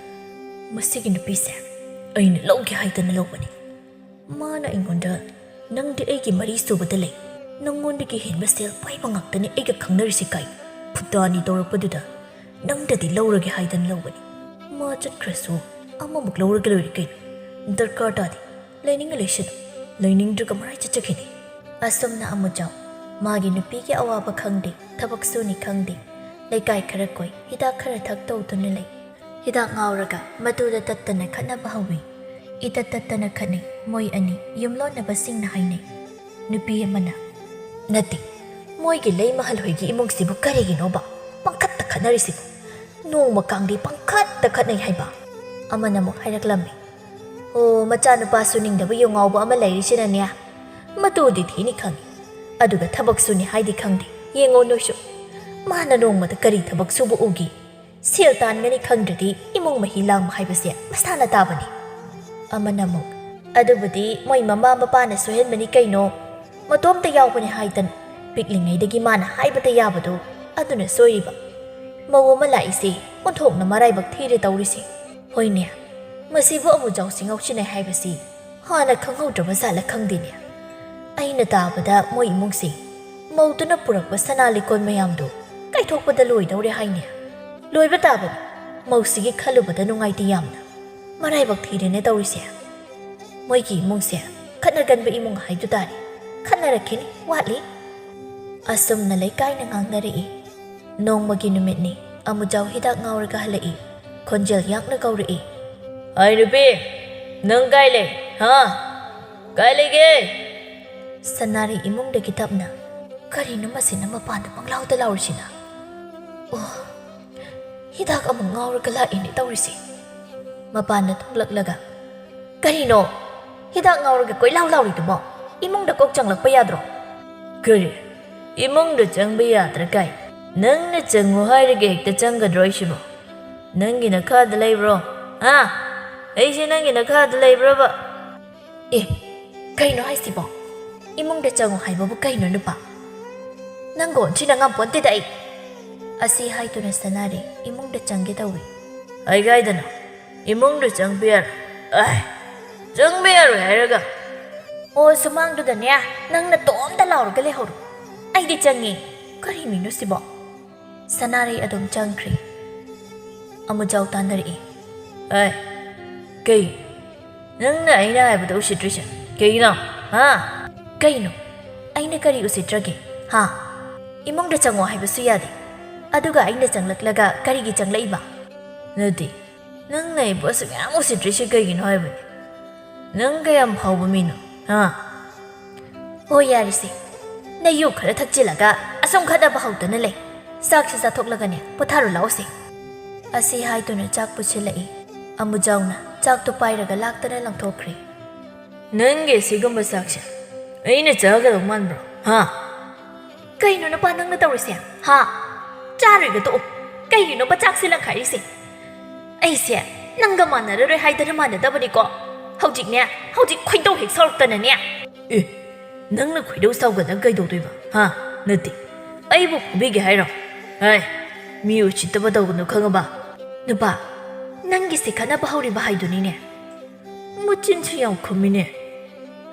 "ꯃꯁꯤꯒꯤ ꯅꯨꯄꯤꯁꯦ ꯑꯩꯅ ꯂꯧꯒꯦ ꯍꯥꯏꯗꯅ ꯂꯧꯕꯅꯤ꯫ ꯃꯥꯅ ꯑꯩꯉꯣꯟꯗ, 'ꯅꯪꯗꯤ ꯑꯩꯒꯤ ꯃꯔꯤ ꯁꯨꯕꯗ ꯂꯩ, ꯅꯪꯉꯣꯟꯗꯒꯤ ꯍꯦꯟꯕ ꯁꯦꯜ ꯄꯥꯏꯕ ꯉꯥꯛꯇꯅꯤ ꯑꯩꯒ ꯈꯪꯅꯔꯤꯁꯤ' ꯀꯥꯏ ꯐꯨꯇꯥꯅꯤ ꯇꯧꯔꯛꯄꯗꯨꯗ ꯅꯪꯗꯗꯤ ꯂꯧꯔꯒꯦ ꯍꯥꯏꯗꯅ ꯂꯧꯕꯅꯤ꯫ ꯃꯥ ꯆꯠꯈ꯭ꯔꯁꯨ ꯑꯃꯃꯨꯛ ꯂꯧꯔꯒ ꯂꯣꯏꯔꯦ ꯀꯩꯅꯣ꯫ ꯗꯔꯀꯥꯔ ꯇꯥꯗꯦ꯫ ꯂꯩꯅꯤꯡꯉ ꯂꯩꯁꯅꯨ, ꯂꯩꯅꯤꯡꯗ꯭ꯔꯒ ꯃꯔꯥꯏ ꯆꯠꯆꯈꯤꯅꯤ꯫" ꯑꯁꯨꯝꯅ ꯑꯃꯨꯖꯥꯎ ꯃꯥꯒꯤ ꯅꯨꯄꯤꯒꯤ ꯑꯋꯥꯕ ꯈꯪꯗꯦ, ꯊꯕꯛ ꯁꯨꯅꯤ ꯈꯪꯗꯦ, ꯂꯩꯀꯥꯏ ꯈꯔ ꯀꯣꯏ, ꯍꯤꯗꯥꯛ ꯈꯔ ꯊꯛ ꯇꯧꯗꯨꯅ ꯂꯩ꯫ ꯍꯤꯗꯥꯛ ꯉꯥꯎꯔꯒ ꯃꯇꯨꯗ ꯇꯠꯇꯅ ꯈꯠꯅꯕ ꯍꯧꯏ꯫ ꯏꯇꯠ ꯇꯠꯇꯅ ꯈꯠꯅꯩ꯫ ꯃꯣꯏ ꯑꯅꯤ ꯌꯨꯝꯂꯣꯟꯅꯕꯁꯤꯡꯅ ꯍꯥꯏꯅꯩ꯫ ꯅꯨꯄꯤ ꯑꯃꯅ, "ꯅꯠꯇꯦ, ꯃꯣꯏꯒꯤ ꯂꯩꯃꯍꯜ ꯍꯣꯏꯒꯤ ꯏꯃꯨꯡꯁꯤꯕꯨ ꯀꯔꯤꯒꯤꯅꯣꯕ ꯄꯪꯈꯠꯇ ꯈꯠꯅꯔꯤꯁꯤꯕꯨ? ꯅꯣꯡꯃ ꯀꯥꯡꯗꯤ ꯄꯪꯈꯠꯇ ꯈꯠꯅꯩ ꯍꯥꯏꯕ?" ꯑꯃꯅ ꯑꯃꯨꯛ ꯍꯥꯏꯔꯛꯂꯝꯃꯤ꯫ "ꯑꯣ, ꯃꯆꯥꯅꯨꯄꯥ ꯁꯨꯅꯤꯡꯗꯕ ꯌꯨ ꯉꯥꯎꯕ ꯑꯃ ꯂꯩꯔꯤꯁꯤꯅꯅꯦ, ꯃꯇꯨꯗꯤ ꯊꯤꯅꯤ ꯈꯪꯉꯤ, ꯑꯗꯨꯒ ꯊꯕꯛ ꯁꯨꯅꯤ ꯍꯥꯏꯗꯤ ꯈꯪꯗꯦ꯫ ꯌꯦꯡꯉꯣ ꯅꯣꯏꯁꯨ, ꯃꯥꯅ ꯅꯣꯡꯃꯗ ꯀꯔꯤ ꯊꯕꯛ ꯁꯨꯕ ꯎꯒꯦ? ꯁꯦꯜ ꯇꯥꯟꯒꯅꯤ ꯈꯪꯗ꯭ꯔꯗꯤ ꯏꯃꯨꯡ ꯃꯍꯤ ꯂꯥꯡꯕ ꯍꯥꯏꯕꯁꯦ ꯃꯁꯥꯅ ꯇꯥꯕꯅꯤ꯫" ꯑꯃꯅ ꯑꯃꯨꯛ, "ꯑꯗꯨꯕꯨꯗꯤ ꯃꯣꯏ ꯃꯃꯥ ꯃꯄꯥꯅ ꯁꯣꯏꯍꯟꯕꯅꯤ ꯀꯩꯅꯣ꯫ ꯃꯇꯣꯝꯇ ꯌꯥꯎꯕꯅꯤ ꯍꯥꯏꯗꯅ ꯄꯤꯛꯂꯤꯉꯩꯗꯒꯤ ꯃꯥꯅ ꯍꯥꯏꯕꯇ ꯌꯥꯕꯗꯣ ꯑꯗꯨꯅ ꯁꯣꯏꯔꯤꯕ꯫" ꯃꯧ ꯑꯃ ꯂꯥꯛꯏꯁꯦ ꯑꯣꯟꯊꯣꯛꯅ ꯃꯔꯥꯏꯕꯛ ꯊꯤꯔꯦ ꯇꯧꯔꯤꯁꯦ꯫ ꯍꯣꯏꯅꯦ, ꯃꯁꯤꯕꯨ ꯑꯃꯨꯖꯥꯎꯁꯤ ꯉꯥꯎꯁꯤꯟꯅꯩ ꯍꯥꯏꯕꯁꯤ ꯍꯥꯟꯅ ꯈꯪꯍꯧꯗ꯭ꯔꯕ ꯖꯥꯠꯂ ꯈꯪꯗꯦꯅꯦ꯫ ꯑꯩꯅ ꯇꯥꯕꯗ ꯃꯣꯏ ꯏꯃꯨꯡꯁꯤ ꯃꯧꯗꯨꯅ ꯄꯨꯔꯛꯄ ꯁꯅꯥ ꯂꯤꯛꯀꯣꯟ ꯃꯌꯥꯝꯗꯨ ꯀꯥꯏꯊꯣꯛꯄꯗ ꯂꯣꯏꯗꯧꯔꯦ ꯍꯥꯏꯅꯦ꯫ ꯂꯣꯏꯕ ꯇꯥꯕꯅꯤ꯫ ꯃꯧꯁꯤꯒꯤ ꯈꯜꯂꯨꯕꯗ ꯅꯨꯡꯉꯥꯏꯇꯦ ꯌꯥꯝꯅ꯫ ꯃꯔꯥꯏꯕꯛ ꯊꯤꯔꯦꯅꯦ ꯇꯧꯔꯤꯁꯦ꯫ ꯃꯣꯏꯒꯤ ꯏꯃꯨꯡꯁꯦ ꯈꯠꯅꯒꯟꯕ ꯏꯃꯨꯡ ꯍꯥꯏꯗꯨ ꯇꯥꯔꯦ꯫ ꯈꯠꯅꯔꯛꯈꯤꯅꯤ, ꯋꯥꯠꯂꯤ꯫ ꯑꯁꯨꯝꯅ ꯂꯩꯀꯥꯏꯅ ꯉꯥꯡꯅꯔꯛꯏ꯫ ꯅꯣꯡꯃꯒꯤ ꯅꯨꯃꯤꯠꯅꯤ꯫ ꯑꯃꯨꯖꯥꯎ ꯍꯤꯗꯥꯛ ꯉꯥꯎꯔꯒ ꯍꯜꯂꯛꯏ꯫ ꯈꯣꯟꯖꯦꯜ ꯌꯥꯛꯅ ꯀꯧꯔꯛꯏ꯫ "ꯑꯩ ꯅꯨꯄꯤ, ꯅꯪ ꯀꯥꯏ ꯂꯩ? ꯍꯥ? ꯀꯥꯏ ꯂꯩꯒꯦ?" ꯁꯅꯥꯔꯩ ꯏꯃꯨꯡꯗꯒꯤ ꯇꯞꯅ, "ꯀꯔꯤꯅꯣ ꯃꯁꯤꯅ ꯃꯄꯥꯟꯗ ꯄꯪꯂꯥꯎꯗ ꯂꯥꯎꯔꯤꯁꯤꯅ? ꯑꯣ, ꯍꯤꯗꯥꯛ ꯑꯃꯨꯛ ꯉꯥꯎꯔꯒ ꯂꯥꯛꯏꯅꯦ ꯇꯧꯔꯤꯁꯦ꯫" ꯃꯄꯥꯟꯗ ꯊꯣꯛꯂꯛꯂꯒ, "ꯀꯔꯤꯅꯣ ꯍꯤꯗꯥꯛ ꯉꯥꯎꯔꯒ ꯀꯣꯏꯂꯥꯎ ꯂꯥꯎꯔꯤꯗꯨꯕꯣ? ꯏꯃꯨꯡꯗ ꯀꯣꯛ ꯆꯪꯂꯛꯄ ꯌꯥꯗ꯭ꯔꯣ?" "ꯀꯔꯤ? ꯏꯃꯨꯡꯗ ꯆꯪꯕ ꯌꯥꯗ꯭ꯔꯥ ꯀꯥꯏ? ꯅꯪꯅ ꯆꯪꯉꯨ ꯍꯥꯏꯔꯒ ꯍꯦꯛꯇ ꯆꯪꯒꯗ꯭ꯔꯣ ꯑꯩꯁꯤꯕꯣ? ꯅꯪꯒꯤ ꯅꯈꯥꯗ ꯂꯩꯕ꯭ꯔꯣ? ꯍꯥ? ꯑꯩꯁꯦ ꯅꯪꯒꯤ ꯅꯈꯥꯗ ꯂꯩꯕ꯭ꯔꯕ?" "ꯑꯦ, ꯀꯩꯅꯣ ꯍꯥꯏꯁꯤꯕꯣ? ꯏꯃꯨꯡꯗ ꯆꯪꯉꯨ ꯍꯥꯏꯕꯕꯨ ꯀꯩꯅꯣ ꯅꯨꯄꯥ? ꯅꯪꯒ ꯑꯣꯟꯁꯤꯟꯅ ꯉꯝꯄꯣꯟꯇꯦꯗ ꯑꯩ꯫" ꯑꯁꯤ ꯍꯥꯏꯗꯨꯅ ꯁꯅꯥꯔꯩ ꯏꯃꯨꯡꯗ ꯆꯪꯒꯦ ꯇꯧꯏ꯫ "ꯑꯩ ꯀꯥꯏꯗꯅꯣ? ꯏꯃꯨꯡꯗ ꯆꯪꯕ ꯌꯥꯔꯣꯏ꯫ ꯑꯥꯏ, ꯆꯪꯕ ꯌꯥꯔꯣꯏ ꯍꯥꯏꯔꯒ꯫" "ꯑꯣ, ꯁꯨꯃꯥꯡꯗꯨꯗꯅꯦ ꯅꯪ ꯅꯇꯣꯝꯇ ꯂꯥꯎꯔꯒ ꯂꯩꯍꯧꯔꯣ꯫ ꯑꯩꯗꯤ ꯆꯪꯉꯦ꯫ ꯀꯔꯤ ꯃꯤꯅꯣ ꯁꯤꯕꯣ?" ꯁꯅꯥꯔꯩ ꯑꯗꯨꯝ ꯆꯪꯈ꯭ꯔꯦ꯫ ꯑꯃꯨꯖꯥꯎ ꯇꯥꯟꯅꯔꯛꯏ꯫ "ꯑꯦ, ꯀꯩ? ꯅꯪꯅ ꯑꯩꯅ ꯍꯥꯏꯕꯗꯣ ꯎꯁꯤꯠꯇ꯭ꯔꯤꯁꯦ ꯀꯩꯒꯤꯅꯣ? ꯍꯥ?" "ꯀꯩꯅꯣ? ꯑꯩꯅ ꯀꯔꯤ ꯎꯁꯤꯠꯇ꯭ꯔꯒꯦ? ꯍꯥ? ꯏꯃꯨꯡꯗ ꯆꯪꯉꯣ ꯍꯥꯏꯕꯁꯨ ꯌꯥꯗꯦ꯫ ꯑꯗꯨꯒ ꯑꯩꯅ ꯆꯪꯂꯛꯂꯒ ꯀꯔꯤꯒꯤ ꯆꯪꯂꯛꯏꯕ?" "ꯅꯠꯇꯦ, ꯅꯪꯅ ꯑꯩꯕꯨ ꯑꯁꯨꯛ ꯌꯥꯝ ꯎꯁꯤꯠꯇ꯭ꯔꯤꯁꯦ ꯀꯩꯒꯤꯅꯣ ꯍꯥꯏꯕꯅꯤ꯫ ꯅꯪ ꯀꯌꯥꯝ ꯐꯥꯎꯕ ꯃꯤꯅꯣ? ꯍꯥ?" "ꯍꯣꯏ, ꯌꯥꯔꯤꯁꯦ꯫ ꯅꯌꯨ ꯈꯔ ꯊꯛꯆꯤꯜꯂꯒ ꯑꯁꯨꯝ ꯈꯠꯅꯕ ꯍꯧꯗꯅ ꯂꯩ꯫ ꯆꯥꯛꯁꯤ ꯆꯥꯊꯣꯛꯂꯒꯅꯦ ꯄꯣꯊꯥꯔꯨ ꯂꯥꯛꯑꯣꯁꯦ꯫" ꯑꯁꯤ ꯍꯥꯏꯗꯨꯅ ꯆꯥꯛ ꯄꯨꯁꯤꯜꯂꯛꯏ꯫ ꯑꯃꯨꯖꯥꯎꯅ ꯆꯥꯛꯇꯨ ꯄꯥꯏꯔꯒ ꯂꯥꯛꯇꯅ ꯂꯪꯊꯣꯛꯈ꯭ꯔꯦ꯫ "ꯅꯪꯒꯤ ꯑꯁꯤꯒꯨꯝꯕ ꯆꯥꯛꯁꯦ ꯑꯩꯅ ꯆꯥꯒꯗꯧ ꯃꯥꯟꯕ꯭ꯔꯣ? ꯍꯥ?" "ꯀꯩꯅꯣ ꯅꯨꯄꯥ ꯅꯪꯅ ꯇꯧꯔꯤꯁꯦ? ꯍꯥ? ꯆꯥꯔꯣꯏꯒ ꯇꯣꯛꯑꯣ꯫ ꯀꯩꯒꯤꯅꯣꯕ ꯆꯥꯛꯁꯦ ꯂꯪꯈꯥꯏꯔꯤꯁꯦ? ꯑꯩꯁꯦ ꯅꯪꯒ ꯃꯥꯟꯅꯔꯔꯣꯏ ꯍꯥꯏꯗꯅ ꯃꯥꯟꯅꯗꯕꯅꯤꯀꯣ꯫ ꯍꯧꯖꯤꯛꯅꯦ, ꯍꯧꯖꯤꯛ ꯈꯣꯏꯗꯧ ꯍꯦꯛ ꯁꯥꯎꯔꯛꯇꯅꯅꯦ꯫" "ꯑꯦ, ꯅꯪꯅ ꯈꯣꯏꯗꯧ ꯁꯥꯎꯒꯠꯂꯒ ꯀꯩꯗꯧꯗꯣꯏꯕ? ꯍꯥ? ꯅꯠꯇꯦ, ꯑꯩꯕꯨ ꯐꯨꯕꯤꯒꯦ ꯍꯥꯏꯔꯣ? ꯍꯥꯏ, ꯃꯤ ꯎꯁꯤꯠꯇꯕ ꯇꯧꯒꯅꯨ, ꯈꯪꯉꯕ? ꯅꯨꯄꯥ, ꯅꯪꯒꯤꯁꯦ ꯈꯠꯅꯕ ꯍꯧꯔꯤꯕ ꯍꯥꯏꯗꯨꯅꯤꯅꯦ꯫ ꯃꯆꯤꯟꯁꯨ ꯌꯥꯝ ꯈꯨꯝꯃꯤꯅꯦ꯫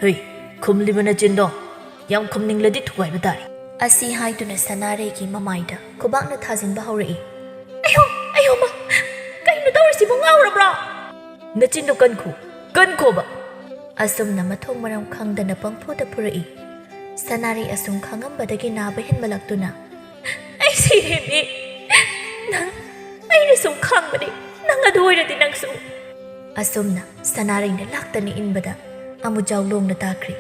ꯍꯩ, ꯈꯨꯝꯂꯤꯕ ꯅꯆꯤꯟꯗꯣ ꯌꯥꯝ ꯈꯨꯝꯅꯤꯡꯂꯗꯤ ꯊꯨꯒꯥꯏꯕ ꯇꯥꯔꯦ꯫ ꯑꯁꯤ ꯍꯥꯏꯗꯨꯅ ꯁꯅꯥꯔꯩꯒꯤ ꯃꯃꯥꯏꯗ ꯈꯨꯕꯥꯛꯅ ꯊꯥꯖꯤꯟꯕ ꯍꯧꯔꯛꯏ꯫ ꯑꯌꯣ, ꯑꯌꯣꯃ! ꯀꯩꯅꯣ ꯇꯧꯔꯤꯁꯤꯕꯨ, ꯉꯥꯎꯔꯕ꯭ꯔꯣ? ꯅꯆꯤꯟꯗꯣ ꯀꯟꯈꯣ, ꯀꯟꯈꯣꯕ! ꯑꯁꯨꯝꯅ ꯃꯊꯣꯡ ꯃꯔꯝ ꯈꯪꯗꯅ ꯄꯪꯐꯨꯗ ꯐꯨꯔꯛꯏ꯫ ꯁꯅꯥꯔꯩ ꯑꯁꯨꯝ ꯈꯥꯡꯉꯝꯕꯗꯒꯤ ꯅꯥꯕ ꯍꯦꯟꯃꯂꯛꯇꯨꯅ, "ꯑꯩ ꯁꯤꯔꯦꯃꯤ! ꯅꯪ, ꯑꯩꯅ ꯁꯨꯝ ꯈꯥꯡꯕꯅꯤ, ꯅꯪ ꯑꯗꯨ ꯑꯣꯏꯔꯗꯤ ꯅꯪꯁꯨ!" ꯑꯁꯨꯝꯅ ꯁꯅꯥꯔꯩꯅ ꯂꯥꯛꯇꯅ ꯏꯟꯕꯗ ꯑꯃꯨꯖꯥꯎ ꯂꯣꯡꯅ ꯇꯥꯈ꯭ꯔꯦ꯫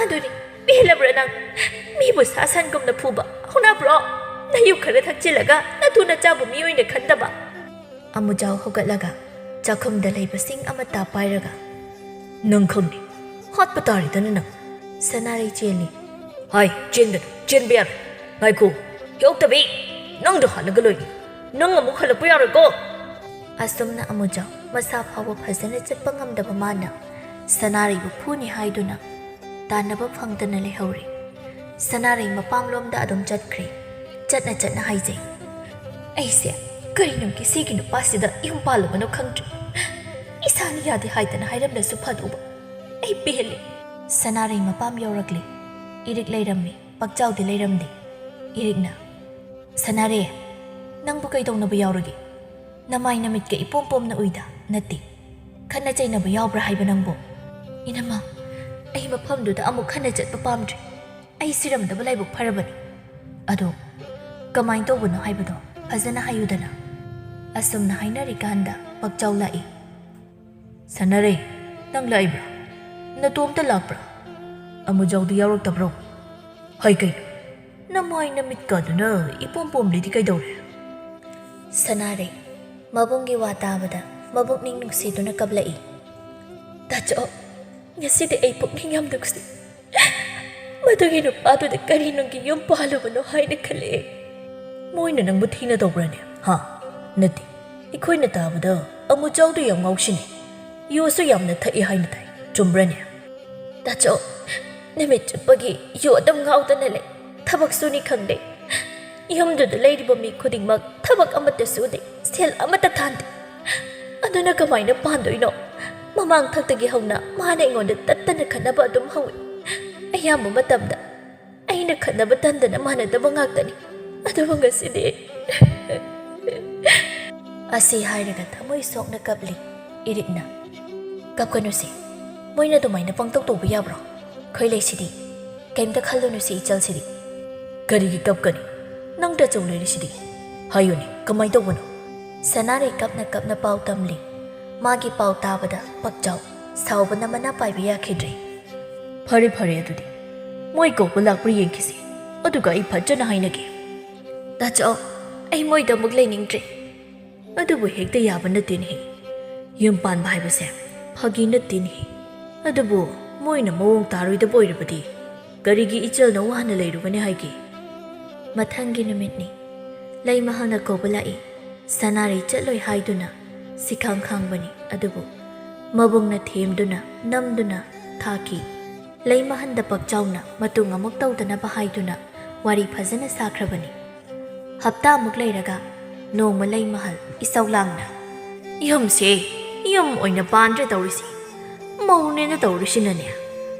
"ꯑꯗꯨꯅꯤ, ꯄꯦꯜꯂꯕ꯭ꯔꯥ ꯅꯪ? ꯃꯤꯕꯨ ꯁꯥ ꯁꯟꯒꯨꯝꯅ ꯐꯨꯕ ꯍꯧꯅꯕ꯭ꯔꯣ? ꯅꯌꯨ ꯈꯔ ꯊꯛꯆꯤꯜꯂꯒ ꯅꯇꯨ ꯅꯆꯥꯕꯨ ꯃꯤ ꯑꯣꯏꯅ ꯈꯟꯗꯕ!" ꯑꯃꯨꯖꯥꯎ ꯍꯧꯒꯠꯂꯒ ꯆꯥꯛꯈꯨꯝꯗ ꯂꯩꯕ ꯁꯤꯡ ꯑꯃꯠꯇ ꯄꯥꯏꯔꯒ, "ꯅꯪ ꯈꯪꯅꯤ, ꯍꯥꯠꯄ ꯇꯥꯔꯦꯗꯅ ꯅꯪ!" ꯁꯅꯥꯔꯩ ꯆꯦꯜꯂꯤ꯫ "ꯍꯥꯏ, ꯆꯦꯟꯒꯅꯨ, ꯆꯦꯟꯕ ꯌꯥꯔꯣꯏ꯫ ꯉꯥꯏꯈꯣ, ꯍꯦ ꯑꯣꯛꯇꯕꯤ, ꯅꯪꯗꯣ ꯍꯥꯠꯂꯒ ꯂꯣꯏꯔꯦ꯫ ꯅꯪ ꯑꯃꯨꯛ ꯍꯜꯂꯛꯄ ꯌꯥꯔꯣꯏꯀꯣ!" ꯑꯁꯨꯝꯅ ꯑꯃꯨꯖꯥꯎ ꯃꯁꯥ ꯐꯥꯎꯕ ꯐꯖꯅ ꯆꯠꯄ ꯉꯝꯗꯕ ꯃꯥꯅ ꯁꯅꯥꯔꯩꯕꯨ ꯐꯨꯅꯤ ꯍꯥꯏꯗꯨꯅ ꯇꯥꯟꯅꯕ ꯐꯪꯗꯅ ꯂꯩꯍꯧꯔꯦ꯫ ꯁꯅꯥꯔꯩ ꯃꯄꯥꯝꯂꯣꯝꯗ ꯑꯗꯨꯝ ꯆꯠꯈ꯭ꯔꯦ꯫ ꯆꯠꯅ ꯆꯠꯅ ꯍꯥꯏꯖꯩ, "ꯑꯩꯁꯦ ꯀꯔꯤꯅꯨꯡꯒꯤ ꯁꯤꯒꯤ ꯅꯨꯄꯥꯁꯤꯗ ꯌꯨꯝ ꯄꯥꯜꯂꯨꯕꯅꯣ ꯈꯪꯗ꯭ꯔꯦ꯫ ꯏꯁꯥꯅ ꯌꯥꯗꯦ ꯍꯥꯏꯗꯅ ꯍꯥꯏꯔꯝꯂꯁꯨ ꯐꯗꯧꯕ꯫ ꯑꯩ ꯄꯦꯜꯂꯦ!" ꯁꯅꯥꯔꯩ ꯃꯄꯥꯝ ꯌꯧꯔꯛꯂꯦ꯫ ꯏꯔꯤꯛ ꯂꯩꯔꯝꯃꯤ, ꯄꯛꯆꯥꯎꯗꯤ ꯂꯩꯔꯝꯗꯦ꯫ ꯏꯔꯤꯛꯅ, "ꯁꯅꯥꯔꯦ, ꯅꯪꯕꯨ ꯀꯩꯗꯧꯅꯕ ꯌꯥꯎꯔꯒꯦ? ꯅꯃꯥꯏ ꯅꯃꯤꯠꯀ ꯏꯄꯣꯝ ꯄꯣꯝꯅ ꯎꯏꯗ, ꯅꯠꯇꯦ꯫ ꯈꯠꯅ ꯆꯩꯅꯕ ꯌꯥꯎꯕ꯭ꯔꯥ ꯍꯥꯏꯕ ꯅꯪꯕꯨ?" "ꯏꯅꯝꯃ, ꯑꯩ ꯃꯐꯝꯗꯨꯗ ꯑꯃꯨꯛ ꯈꯠꯅ ꯆꯠꯄ ꯄꯥꯝꯗ꯭ꯔꯦ꯫ ꯑꯩ ꯁꯤꯔꯝꯗꯕ ꯂꯥꯏꯕꯛ ꯐꯔꯕꯅꯤ꯫ ꯑꯗꯣ ꯀꯃꯥꯏꯅ ꯇꯧꯕꯅꯣ ꯍꯥꯏꯕꯗꯣ ꯐꯖꯅ ꯍꯥꯏꯌꯨꯗꯅ?" ꯑꯁꯨꯝꯅ ꯍꯥꯏꯅꯔꯤꯀꯥꯟꯗ ꯄꯛꯆꯥꯎ ꯂꯥꯛꯏ꯫ "ꯁꯅꯥꯔꯩ, ꯅꯪ ꯂꯥꯛꯏꯕ꯭ꯔꯥ? ꯅꯇꯣꯝꯇ ꯂꯥꯛꯄ꯭ꯔꯥ? ꯑꯃꯨꯖꯥꯎꯗꯤ ꯌꯥꯎꯔꯛꯇꯕ꯭ꯔꯣ? ꯍꯥꯏ ꯀꯩꯅꯣ? ꯅꯃꯥꯏ ꯅꯃꯤꯠꯀꯗꯨꯅ ꯏꯄꯣꯝ ꯄꯣꯝꯂꯤꯗꯤ ꯀꯩꯗꯧꯔꯦ?" ꯁꯅꯥꯔꯩ ꯃꯕꯨꯡꯒꯤ ꯋꯥ ꯇꯥꯕꯗ ꯃꯕꯨꯛꯅꯤꯡ ꯅꯨꯡꯁꯤꯗꯨꯅ ꯀꯞꯂꯛꯏ꯫ "ꯇꯥꯆꯧ, ꯉꯁꯤꯗꯤ ꯑꯩ ꯄꯨꯛꯅꯤꯡ ꯌꯥꯝ ꯅꯨꯡꯁꯤ꯫ ꯃꯗꯨꯒꯤ ꯅꯨꯄꯥꯗꯨꯗ ꯀꯔꯤꯅꯨꯡꯒꯤ ꯌꯨꯝ ꯄꯥꯜꯂꯨꯕꯅꯣ ꯍꯥꯏꯅ ꯈꯜꯂꯛꯑꯦ꯫" "ꯃꯣꯏꯅ ꯅꯪꯕꯨ ꯊꯤꯅ ꯇꯧꯕ꯭ꯔꯥꯅꯦ, ꯍꯥ?" "ꯅꯠꯇꯦ, ꯑꯩꯈꯣꯏꯅ ꯇꯥꯕꯗ ꯑꯃꯨꯖꯥꯎꯗꯨ ꯌꯥꯝ ꯉꯥꯎꯁꯤꯟꯅꯩ, ꯌꯨꯁꯨ ꯌꯥꯝꯅ ꯊꯛꯏ ꯍꯥꯏꯅ ꯇꯥꯏ꯫ ꯆꯨꯝꯕ꯭ꯔꯥꯅꯦ?" "ꯇꯥꯆꯧ, ꯅꯨꯃꯤꯠ ꯆꯨꯞꯄꯒꯤ ꯌꯨ ꯑꯗꯨꯝ ꯉꯥꯎꯗꯅ ꯂꯩ꯫ ꯊꯕꯛ ꯁꯨꯅꯤ ꯈꯪꯗꯦ꯫ ꯌꯨꯝꯗꯨꯗ ꯂꯩꯔꯤꯕ ꯃꯤ ꯈꯨꯗꯤꯡꯃꯛ ꯊꯕꯛ ꯑꯃꯠꯇ ꯁꯨꯗꯦ, ꯁꯦꯜ ꯑꯃꯠꯇ ꯊꯥꯟꯗꯦ꯫ ꯑꯗꯨꯅ ꯀꯃꯥꯏꯅ ꯄꯥꯟꯗꯣꯏꯅꯣ? ꯃꯃꯥꯡ ꯊꯛꯇꯒꯤ ꯍꯧꯅ ꯃꯥꯅ ꯑꯩꯉꯣꯟꯗ ꯇꯠꯇꯅ ꯈꯠꯅꯕ ꯑꯗꯨꯝ ꯍꯧꯏ꯫ ꯑꯌꯥꯝꯕ ꯃꯇꯝꯗ ꯑꯩꯅ ꯈꯠꯅꯕ ꯇꯟꯗꯅ ꯃꯥꯟꯅꯗꯕ ꯉꯥꯛꯇꯅꯤ꯫ ꯑꯗꯨꯕꯨ ꯉꯁꯤꯗꯤ ꯑꯁꯤ ꯍꯥꯏꯔꯒ ꯊꯃꯣꯏ ꯁꯣꯛꯅ ꯀꯞꯂꯤ ꯏꯔꯤꯛꯅ꯫ "ꯀꯞꯀꯅꯨꯁꯦ, ꯃꯣꯏꯅ ꯑꯗꯨꯃꯥꯏꯅ ꯄꯪꯇꯧ ꯇꯧꯕ ꯌꯥꯕ꯭ꯔꯣ? ꯈꯣꯏ ꯂꯩꯁꯤꯗꯤ, ꯀꯩꯝꯇ ꯈꯜꯂꯨꯅꯨꯁꯦ ꯏꯆꯜꯁꯤꯗꯤ꯫" "ꯀꯔꯤꯒꯤ ꯀꯞꯀꯅꯤ? ꯅꯪ ꯇꯥꯆꯧ ꯂꯩꯔꯤꯁꯤꯗꯤ꯫ ꯍꯥꯏꯌꯨꯅꯦ, ꯀꯃꯥꯏ ꯇꯧꯕꯅꯣ?" ꯁꯅꯥꯔꯩ ꯀꯞꯅ ꯀꯞꯅ ꯄꯥꯎ ꯇꯝꯂꯤ꯫ ꯃꯥꯒꯤ ꯄꯥꯎ ꯇꯥꯕꯗ ꯄꯛꯆꯥꯎ ꯁꯥꯎꯕꯅ ꯃꯅꯥ ꯄꯥꯏꯕ ꯌꯥꯈꯤꯗ꯭ꯔꯦ꯫ "ꯐꯔꯦ ꯐꯔꯦ, ꯑꯗꯨꯗꯤ ꯃꯣꯏ ꯀꯧꯕ ꯂꯥꯛꯄ꯭ꯔꯥ ꯌꯦꯡꯈꯤꯁꯤ, ꯑꯗꯨꯒ ꯑꯩ ꯐꯖꯅ ꯍꯥꯏꯅꯒꯦ꯫" "ꯇꯥꯆꯧ, ꯑꯩ ꯃꯣꯏꯗ ꯑꯃꯨꯛ ꯂꯩꯅꯤꯡꯗ꯭ꯔꯦ꯫" "ꯑꯗꯨꯕꯨ ꯍꯦꯛꯇ ꯌꯥꯕ ꯅꯠꯇꯦꯅꯦꯍꯦ꯫ ꯌꯨꯝ ꯄꯥꯟꯕ ꯍꯥꯏꯕꯁꯦ ꯐꯥꯒꯤ ꯅꯠꯇꯦꯅꯦꯍꯦ꯫ ꯑꯗꯨꯕꯨ ꯃꯣꯏꯅ ꯃꯑꯣꯡ ꯇꯥꯔꯣꯏꯗꯕ ꯑꯣꯏꯔꯕꯗꯤ ꯀꯔꯤꯒꯤ ꯏꯆꯜꯅ ꯋꯥꯅ ꯂꯩꯔꯨꯒꯅꯤ ꯍꯥꯏꯒꯦ?" ꯃꯊꯪꯒꯤ ꯅꯨꯃꯤꯠꯅꯤ꯫ ꯂꯩꯃꯍꯜꯅ ꯀꯧꯕ ꯂꯥꯛꯏ꯫ ꯁꯅꯥꯔꯩ ꯆꯠꯂꯣꯏ ꯍꯥꯏꯗꯨꯅ ꯁꯤꯈꯥꯡ ꯈꯥꯡꯕꯅꯤ, ꯑꯗꯨꯕꯨ ꯃꯕꯨꯡꯅ ꯊꯦꯝꯗꯨꯅ ꯅꯝꯗꯨꯅ ꯊꯥꯈꯤ꯫ ꯂꯩꯃꯍꯟꯗ ꯄꯛꯆꯥꯎꯅ ꯃꯇꯨꯡ ꯑꯃꯨꯛ ꯇꯧꯗꯅꯕ ꯍꯥꯏꯗꯨꯅ ꯋꯥꯔꯤ ꯐꯖꯅ ꯁꯥꯈ꯭ꯔꯕꯅꯤ꯫ ꯍꯞꯇꯥꯃꯨꯛ ꯂꯩꯔꯒ ꯅꯣꯡꯃ ꯂꯩꯃꯍꯜ ꯏꯁꯧ ꯂꯥꯡꯅ, "ꯌꯨꯝꯁꯦ ꯌꯨꯝ ꯑꯣꯏꯅ ꯄꯥꯟꯗ꯭ꯔꯦ ꯇꯧꯔꯤꯁꯤ꯫ ꯃꯧꯅꯦꯅ ꯇꯧꯔꯤꯁꯤꯅꯅꯦ,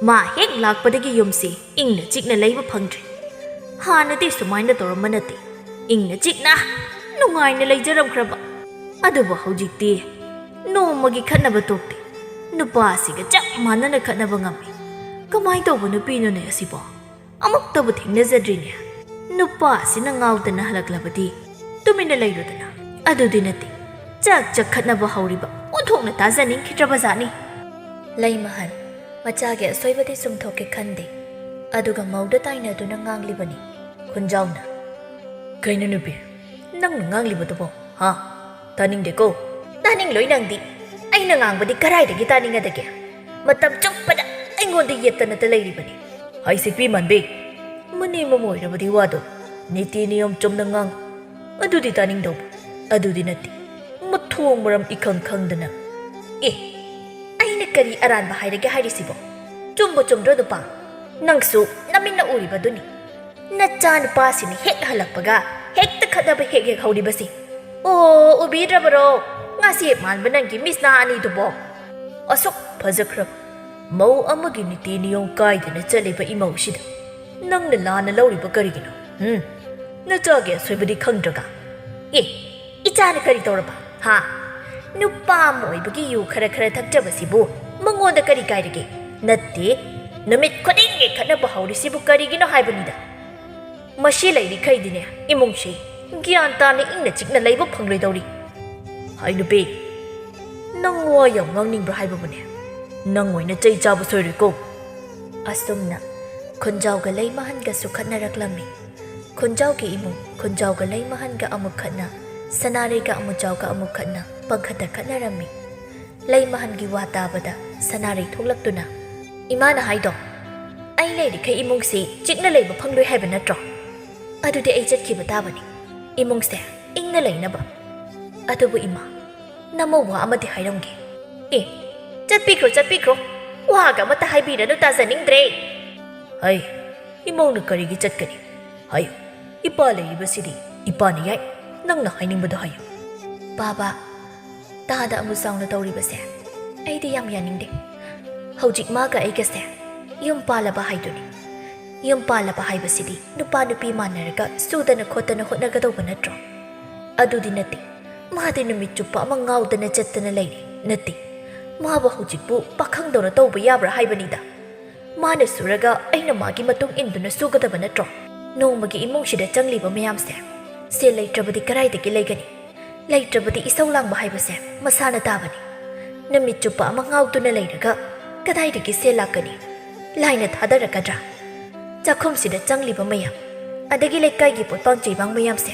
ꯃꯥ ꯍꯦꯛ ꯂꯥꯛꯄꯗꯒꯤ ꯌꯨꯝꯁꯤ ꯏꯪꯅ ꯆꯤꯛꯅ ꯂꯩꯕ ꯐꯪꯗ꯭ꯔꯦ꯫ ꯍꯥꯟꯅꯗꯤ ꯁꯨꯃꯥꯏꯅ ꯇꯧꯔꯝꯕ ꯅꯠꯇꯦ꯫ ꯏꯪꯅ ꯆꯤꯛꯅ ꯅꯨꯡꯉꯥꯏꯅ ꯂꯩꯖꯔꯝꯈ꯭ꯔꯕ꯫ ꯑꯗꯨꯕꯨ ꯍꯧꯖꯤꯛꯇꯤ ꯅꯣꯡꯃꯒꯤ ꯈꯠꯅꯕ ꯇꯣꯛꯇꯦ꯫ ꯅꯨꯄꯥꯁꯤꯒ ꯆꯞ ꯃꯥꯟꯅꯅ ꯈꯠꯅꯕ ꯉꯝꯃꯤ꯫ ꯀꯃꯥꯏ ꯇꯧꯕ ꯅꯨꯄꯤꯅꯣꯅꯦ ꯑꯁꯤꯕꯣ? ꯑꯃꯨꯛꯇꯕꯨ ꯊꯦꯡꯅꯖꯗ꯭ꯔꯤꯅꯦ꯫ ꯅꯨꯄꯥꯁꯤꯅ ꯉꯥꯎꯗꯅ ꯍꯜꯂꯛꯂꯕꯗꯤ ꯇꯨꯃꯤꯟꯅ ꯂꯩꯔꯨꯗꯅ꯫ ꯑꯗꯨꯗꯤ ꯅꯠꯇꯦ, ꯆꯥꯛ ꯆꯥꯈꯠꯅꯕ ꯍꯧꯔꯤꯕ ꯑꯣꯟꯊꯣꯛꯅ ꯇꯥꯖꯅꯤꯡꯈꯤꯗ꯭ꯔꯕ ꯖꯥꯠꯅꯤ꯫" ꯂꯩꯃꯍꯜ ꯃꯆꯥꯒꯤ ꯑꯁꯣꯏꯕꯗꯤ ꯆꯨꯝꯊꯣꯛꯀꯦ ꯈꯟꯗꯦ, ꯑꯗꯨꯒ ꯃꯧꯗ ꯇꯥꯏꯅꯗꯨꯅ ꯉꯥꯡꯂꯤꯕꯅꯤ꯫ ꯈꯨꯟꯖꯥꯎꯅ, "ꯀꯩꯅꯣ ꯅꯨꯄꯤ, ꯅꯪꯅ ꯉꯥꯡꯂꯤꯕꯗꯨꯕꯣ? ꯍꯥ? ꯇꯥꯅꯤꯡꯗꯦꯀꯣ꯫" "ꯇꯥꯅꯤꯡꯂꯣꯏ ꯅꯪꯗꯤ꯫ ꯑꯩꯅ ꯉꯥꯡꯕꯗꯤ ꯀꯔꯥꯏꯗꯒꯤ ꯇꯥꯅꯤꯡꯒꯗꯒꯦ? ꯃꯇꯝ ꯆꯨꯞꯄꯗ ꯑꯩꯉꯣꯟꯗ ꯌꯦꯠꯇꯅꯇ ꯂꯩꯔꯤꯕꯅꯤ꯫" "ꯍꯥꯏꯁꯤ ꯄꯤꯃꯥꯟꯕꯤ, ꯃꯅꯦꯝ ꯑꯃ ꯑꯣꯏꯔꯕꯗꯤ ꯋꯥꯗꯣ ꯅꯤꯇꯤ ꯅꯤꯌꯣꯝ ꯆꯨꯝꯅ ꯉꯥꯡ꯫ ꯑꯗꯨꯗꯤ ꯇꯥꯅꯤꯡꯗꯧꯕ, ꯑꯗꯨꯗꯤ ꯅꯠꯇꯦ꯫ ꯃꯊꯣꯡ ꯃꯔꯝ ꯏꯈꯪ ꯈꯪꯗꯅ꯫" "ꯑꯦ, ꯑꯩꯅ ꯀꯔꯤ ꯑꯔꯥꯟꯕ ꯍꯥꯏꯔꯒꯦ ꯍꯥꯏꯔꯤꯁꯤꯕꯣ? ꯆꯨꯝꯕꯨ ꯆꯨꯝꯗ꯭ꯔꯣ ꯅꯨꯄꯥ? ꯅꯪꯁꯨ ꯅꯃꯤꯠꯅ ꯎꯔꯤꯕꯗꯨꯅꯤ꯫ ꯅꯆꯥꯅꯨꯄꯥꯁꯤꯅ ꯍꯦꯛ ꯍꯜꯂꯛꯄꯒ ꯍꯦꯛꯇ ꯈꯠꯅꯕ ꯍꯦꯛ ꯍꯦꯛ ꯍꯧꯔꯤꯕꯁꯤ꯫ ꯑꯣ, ꯎꯕꯤꯗ꯭ꯔꯕꯔꯣ? ꯉꯁꯤ ꯃꯥꯟꯕ ꯅꯪꯒꯤ ꯃꯤꯁꯅꯥ ꯑꯅꯤꯗꯨꯕꯣ꯫ ꯑꯁꯨꯛ ꯐꯖꯈ꯭ꯔꯕ ꯃꯧ ꯑꯃꯒꯤ ꯅꯤꯇꯤ ꯅꯤꯌꯣꯝ ꯀꯥꯏꯗꯅ ꯆꯠꯂꯤꯕ ꯏꯃꯧꯁꯤꯗ ꯅꯪꯅ ꯂꯥꯟꯅ ꯂꯧꯔꯤꯕ ꯀꯔꯤꯒꯤꯅꯣ? ꯎꯝ? ꯅꯆꯥꯒꯤ ꯑꯁꯣꯏꯕꯗꯤ ꯈꯪꯗ꯭ꯔꯒ? ꯑꯦ, ꯏꯆꯥꯅ ꯀꯔꯤ ꯇꯧꯔꯕ? ꯍꯥ? ꯅꯨꯄꯥ ꯑꯃ ꯑꯣꯏꯕꯒꯤ ꯌꯨ ꯈꯔ ꯈꯔ ꯊꯛꯆꯕꯁꯤꯕꯨ ꯃꯉꯣꯟꯗ ꯀꯔꯤ ꯀꯥꯏꯔꯒꯦ? ꯅꯠꯇꯦ, ꯅꯨꯃꯤꯠ ꯈꯨꯗꯤꯡꯒꯤ ꯈꯠꯅꯕ ꯍꯧꯔꯤꯁꯤꯕꯨ ꯀꯔꯤꯒꯤꯅꯣ ꯍꯥꯏꯕꯅꯤꯗ꯫ ꯃꯁꯤ ꯂꯩꯔꯤꯈꯩꯗꯤꯅꯦ, ꯏꯃꯨꯡꯁꯤ ꯒ꯭ꯌꯥꯟ ꯇꯥꯅ ꯏꯪꯅ ꯆꯤꯛꯅ ꯂꯩꯕ ꯐꯪꯂꯣꯏꯗꯧꯔꯤ꯫ ꯍꯥꯏ ꯅꯨꯄꯤ, ꯅꯪ ꯋꯥ ꯌꯥꯝ ꯉꯥꯡꯅꯤꯡꯕ꯭ꯔꯥ ꯍꯥꯏꯕꯕꯨꯅꯦ? ꯅꯪ ꯑꯣꯏꯅ ꯆꯩ ꯆꯥꯕ ꯁꯣꯏꯔꯣꯏꯀꯣ꯫ ꯑꯁꯨꯝꯅ ꯈꯨꯟꯖꯥꯎꯒ ꯂꯩꯃꯍꯟꯒꯁꯨ ꯈꯠꯅꯔꯛꯂꯝꯃꯤ꯫ ꯈꯨꯟꯖꯥꯎꯒꯤ ꯏꯃꯨꯡ ꯈꯨꯟꯖꯥꯎꯒ ꯂꯩꯃꯍꯟꯒ ꯑꯃꯨꯛ ꯈꯠꯅ, ꯁꯅꯥꯔꯩꯒ ꯑꯃꯨꯖꯥꯎꯒ ꯑꯃꯨꯛ ꯈꯠꯅ, ꯄꯪꯈꯠꯇ ꯈꯠꯅꯔꯝꯃꯤ꯫ ꯂꯩꯃꯍꯟꯒꯤ ꯋꯥ ꯇꯥꯕꯗ ꯁꯅꯥꯔꯩ ꯊꯣꯛꯂꯛꯇꯨꯅ, "ꯏꯃꯥꯅ ꯍꯥꯏꯗꯣ ꯑꯩ ꯂꯩꯔꯤꯈꯩ ꯏꯃꯨꯡꯁꯤ ꯆꯤꯛꯅ ꯂꯩꯕ ꯐꯪꯂꯣꯏ ꯍꯥꯏꯕ ꯅꯠꯇ꯭ꯔꯣ? ꯑꯗꯨꯗꯤ ꯑꯩ ꯆꯠꯈꯤꯕ ꯇꯥꯕꯅꯤ, ꯏꯃꯨꯡꯁꯦ ꯏꯪꯅ ꯂꯩꯅꯕ꯫ ꯑꯗꯨꯕꯨ ꯏꯃꯥ, ꯅꯃꯧ ꯋꯥ ꯑꯃꯗꯤ ꯍꯥꯏꯔꯝꯒꯦ꯫" "ꯑꯦ, ꯆꯠꯄꯤꯈ꯭ꯔꯣ, ꯆꯠꯄꯤꯈ꯭ꯔꯣ꯫ ꯋꯥꯒ ꯑꯃꯠꯇ ꯍꯥꯏꯕꯤꯔꯅꯨ, ꯇꯥꯖꯅꯤꯡꯗ꯭ꯔꯦ꯫" "ꯍꯩ, ꯏꯃꯧꯅ ꯀꯔꯤꯒꯤ ꯆꯠꯀꯅꯤ? ꯍꯥꯏꯌꯨ, ꯏꯄꯥ ꯂꯩꯔꯤꯕꯁꯤꯗꯤ ꯏꯄꯥꯅ ꯌꯥꯏ, ꯅꯪꯅ ꯍꯥꯏꯅꯤꯡꯕꯗꯣ ꯍꯥꯏꯌꯨ꯫" "ꯕꯥꯕꯥ, ꯇꯥꯗ ꯑꯃꯨꯖꯥꯎꯅ ꯇꯧꯔꯤꯕꯁꯦ ꯑꯩꯗꯤ ꯌꯥꯝ ꯌꯥꯅꯤꯡꯗꯦ꯫ ꯍꯧꯖꯤꯛ ꯃꯥꯒ ꯑꯩꯒꯁꯦ ꯌꯨꯝ ꯄꯥꯜꯂꯕ ꯍꯥꯏꯗꯨꯅꯤ꯫ ꯌꯨꯝ ꯄꯥꯜꯂꯕ ꯍꯥꯏꯕꯁꯤꯗꯤ ꯅꯨꯄꯥ ꯅꯨꯄꯤ ꯃꯥꯟꯅꯔꯒ ꯁꯨꯗꯅ ꯈꯣꯠꯇꯅ ꯍꯣꯠꯅꯒꯗꯧꯕ ꯅꯠꯇ꯭ꯔꯣ? ꯑꯗꯨꯗꯤ ꯅꯠꯇꯦ꯫ ꯃꯥꯗꯤ ꯅꯨꯃꯤꯠ ꯆꯨꯞꯄ ꯑꯃ ꯉꯥꯎꯗꯅ ꯆꯠꯇꯅ ꯂꯩꯔꯦ꯫ ꯅꯠꯇꯦ, ꯃꯥꯕꯨ ꯍꯧꯖꯤꯛꯄꯨ ꯄꯥꯈꯪꯗꯧꯅ ꯇꯧꯕ ꯌꯥꯕ꯭ꯔꯥ ꯍꯥꯏꯕꯅꯤꯗ꯫ ꯃꯥꯅ ꯁꯨꯔꯒ ꯑꯩꯅ ꯃꯥꯒꯤ ꯃꯇꯨꯡ ꯏꯟꯗꯨꯅ ꯁꯨꯒꯗꯕ ꯅꯠꯇ꯭ꯔꯣ? ꯅꯣꯡꯃꯒꯤ ꯏꯃꯨꯡꯁꯤꯗ ꯆꯪꯂꯤꯕ ꯃꯌꯥꯝꯁꯦ ꯁꯦꯜ ꯂꯩꯇ꯭ꯔꯕꯗꯤ ꯀꯗꯥꯏꯗꯒꯤ ꯂꯩꯒꯅꯤ? ꯂꯩꯇ꯭ꯔꯕꯗꯤ ꯏꯁꯧ ꯂꯥꯡꯕ ꯍꯥꯏꯕꯁꯦ ꯃꯁꯥꯅ ꯇꯥꯕꯅꯤ꯫ ꯅꯨꯃꯤꯠ ꯆꯨꯞꯄ ꯑꯃ ꯉꯥꯎꯗꯨꯅ ꯂꯩꯔꯒ ꯀꯗꯥꯏꯗꯒꯤ ꯁꯦꯜ ꯂꯥꯛꯀꯅꯤ? ꯂꯥꯏꯅ ꯊꯥꯗꯔꯛꯀꯗ꯭ꯔꯥ? ꯆꯥꯛꯈꯨꯝꯁꯤꯗ ꯆꯪꯂꯤꯕ ꯃꯌꯥꯝ, ꯑꯗꯒꯤ ꯂꯩꯀꯥꯏꯒꯤ ꯄꯣꯠꯄꯥꯡ ꯆꯩꯕꯥꯡ ꯃꯌꯥꯝꯁꯦ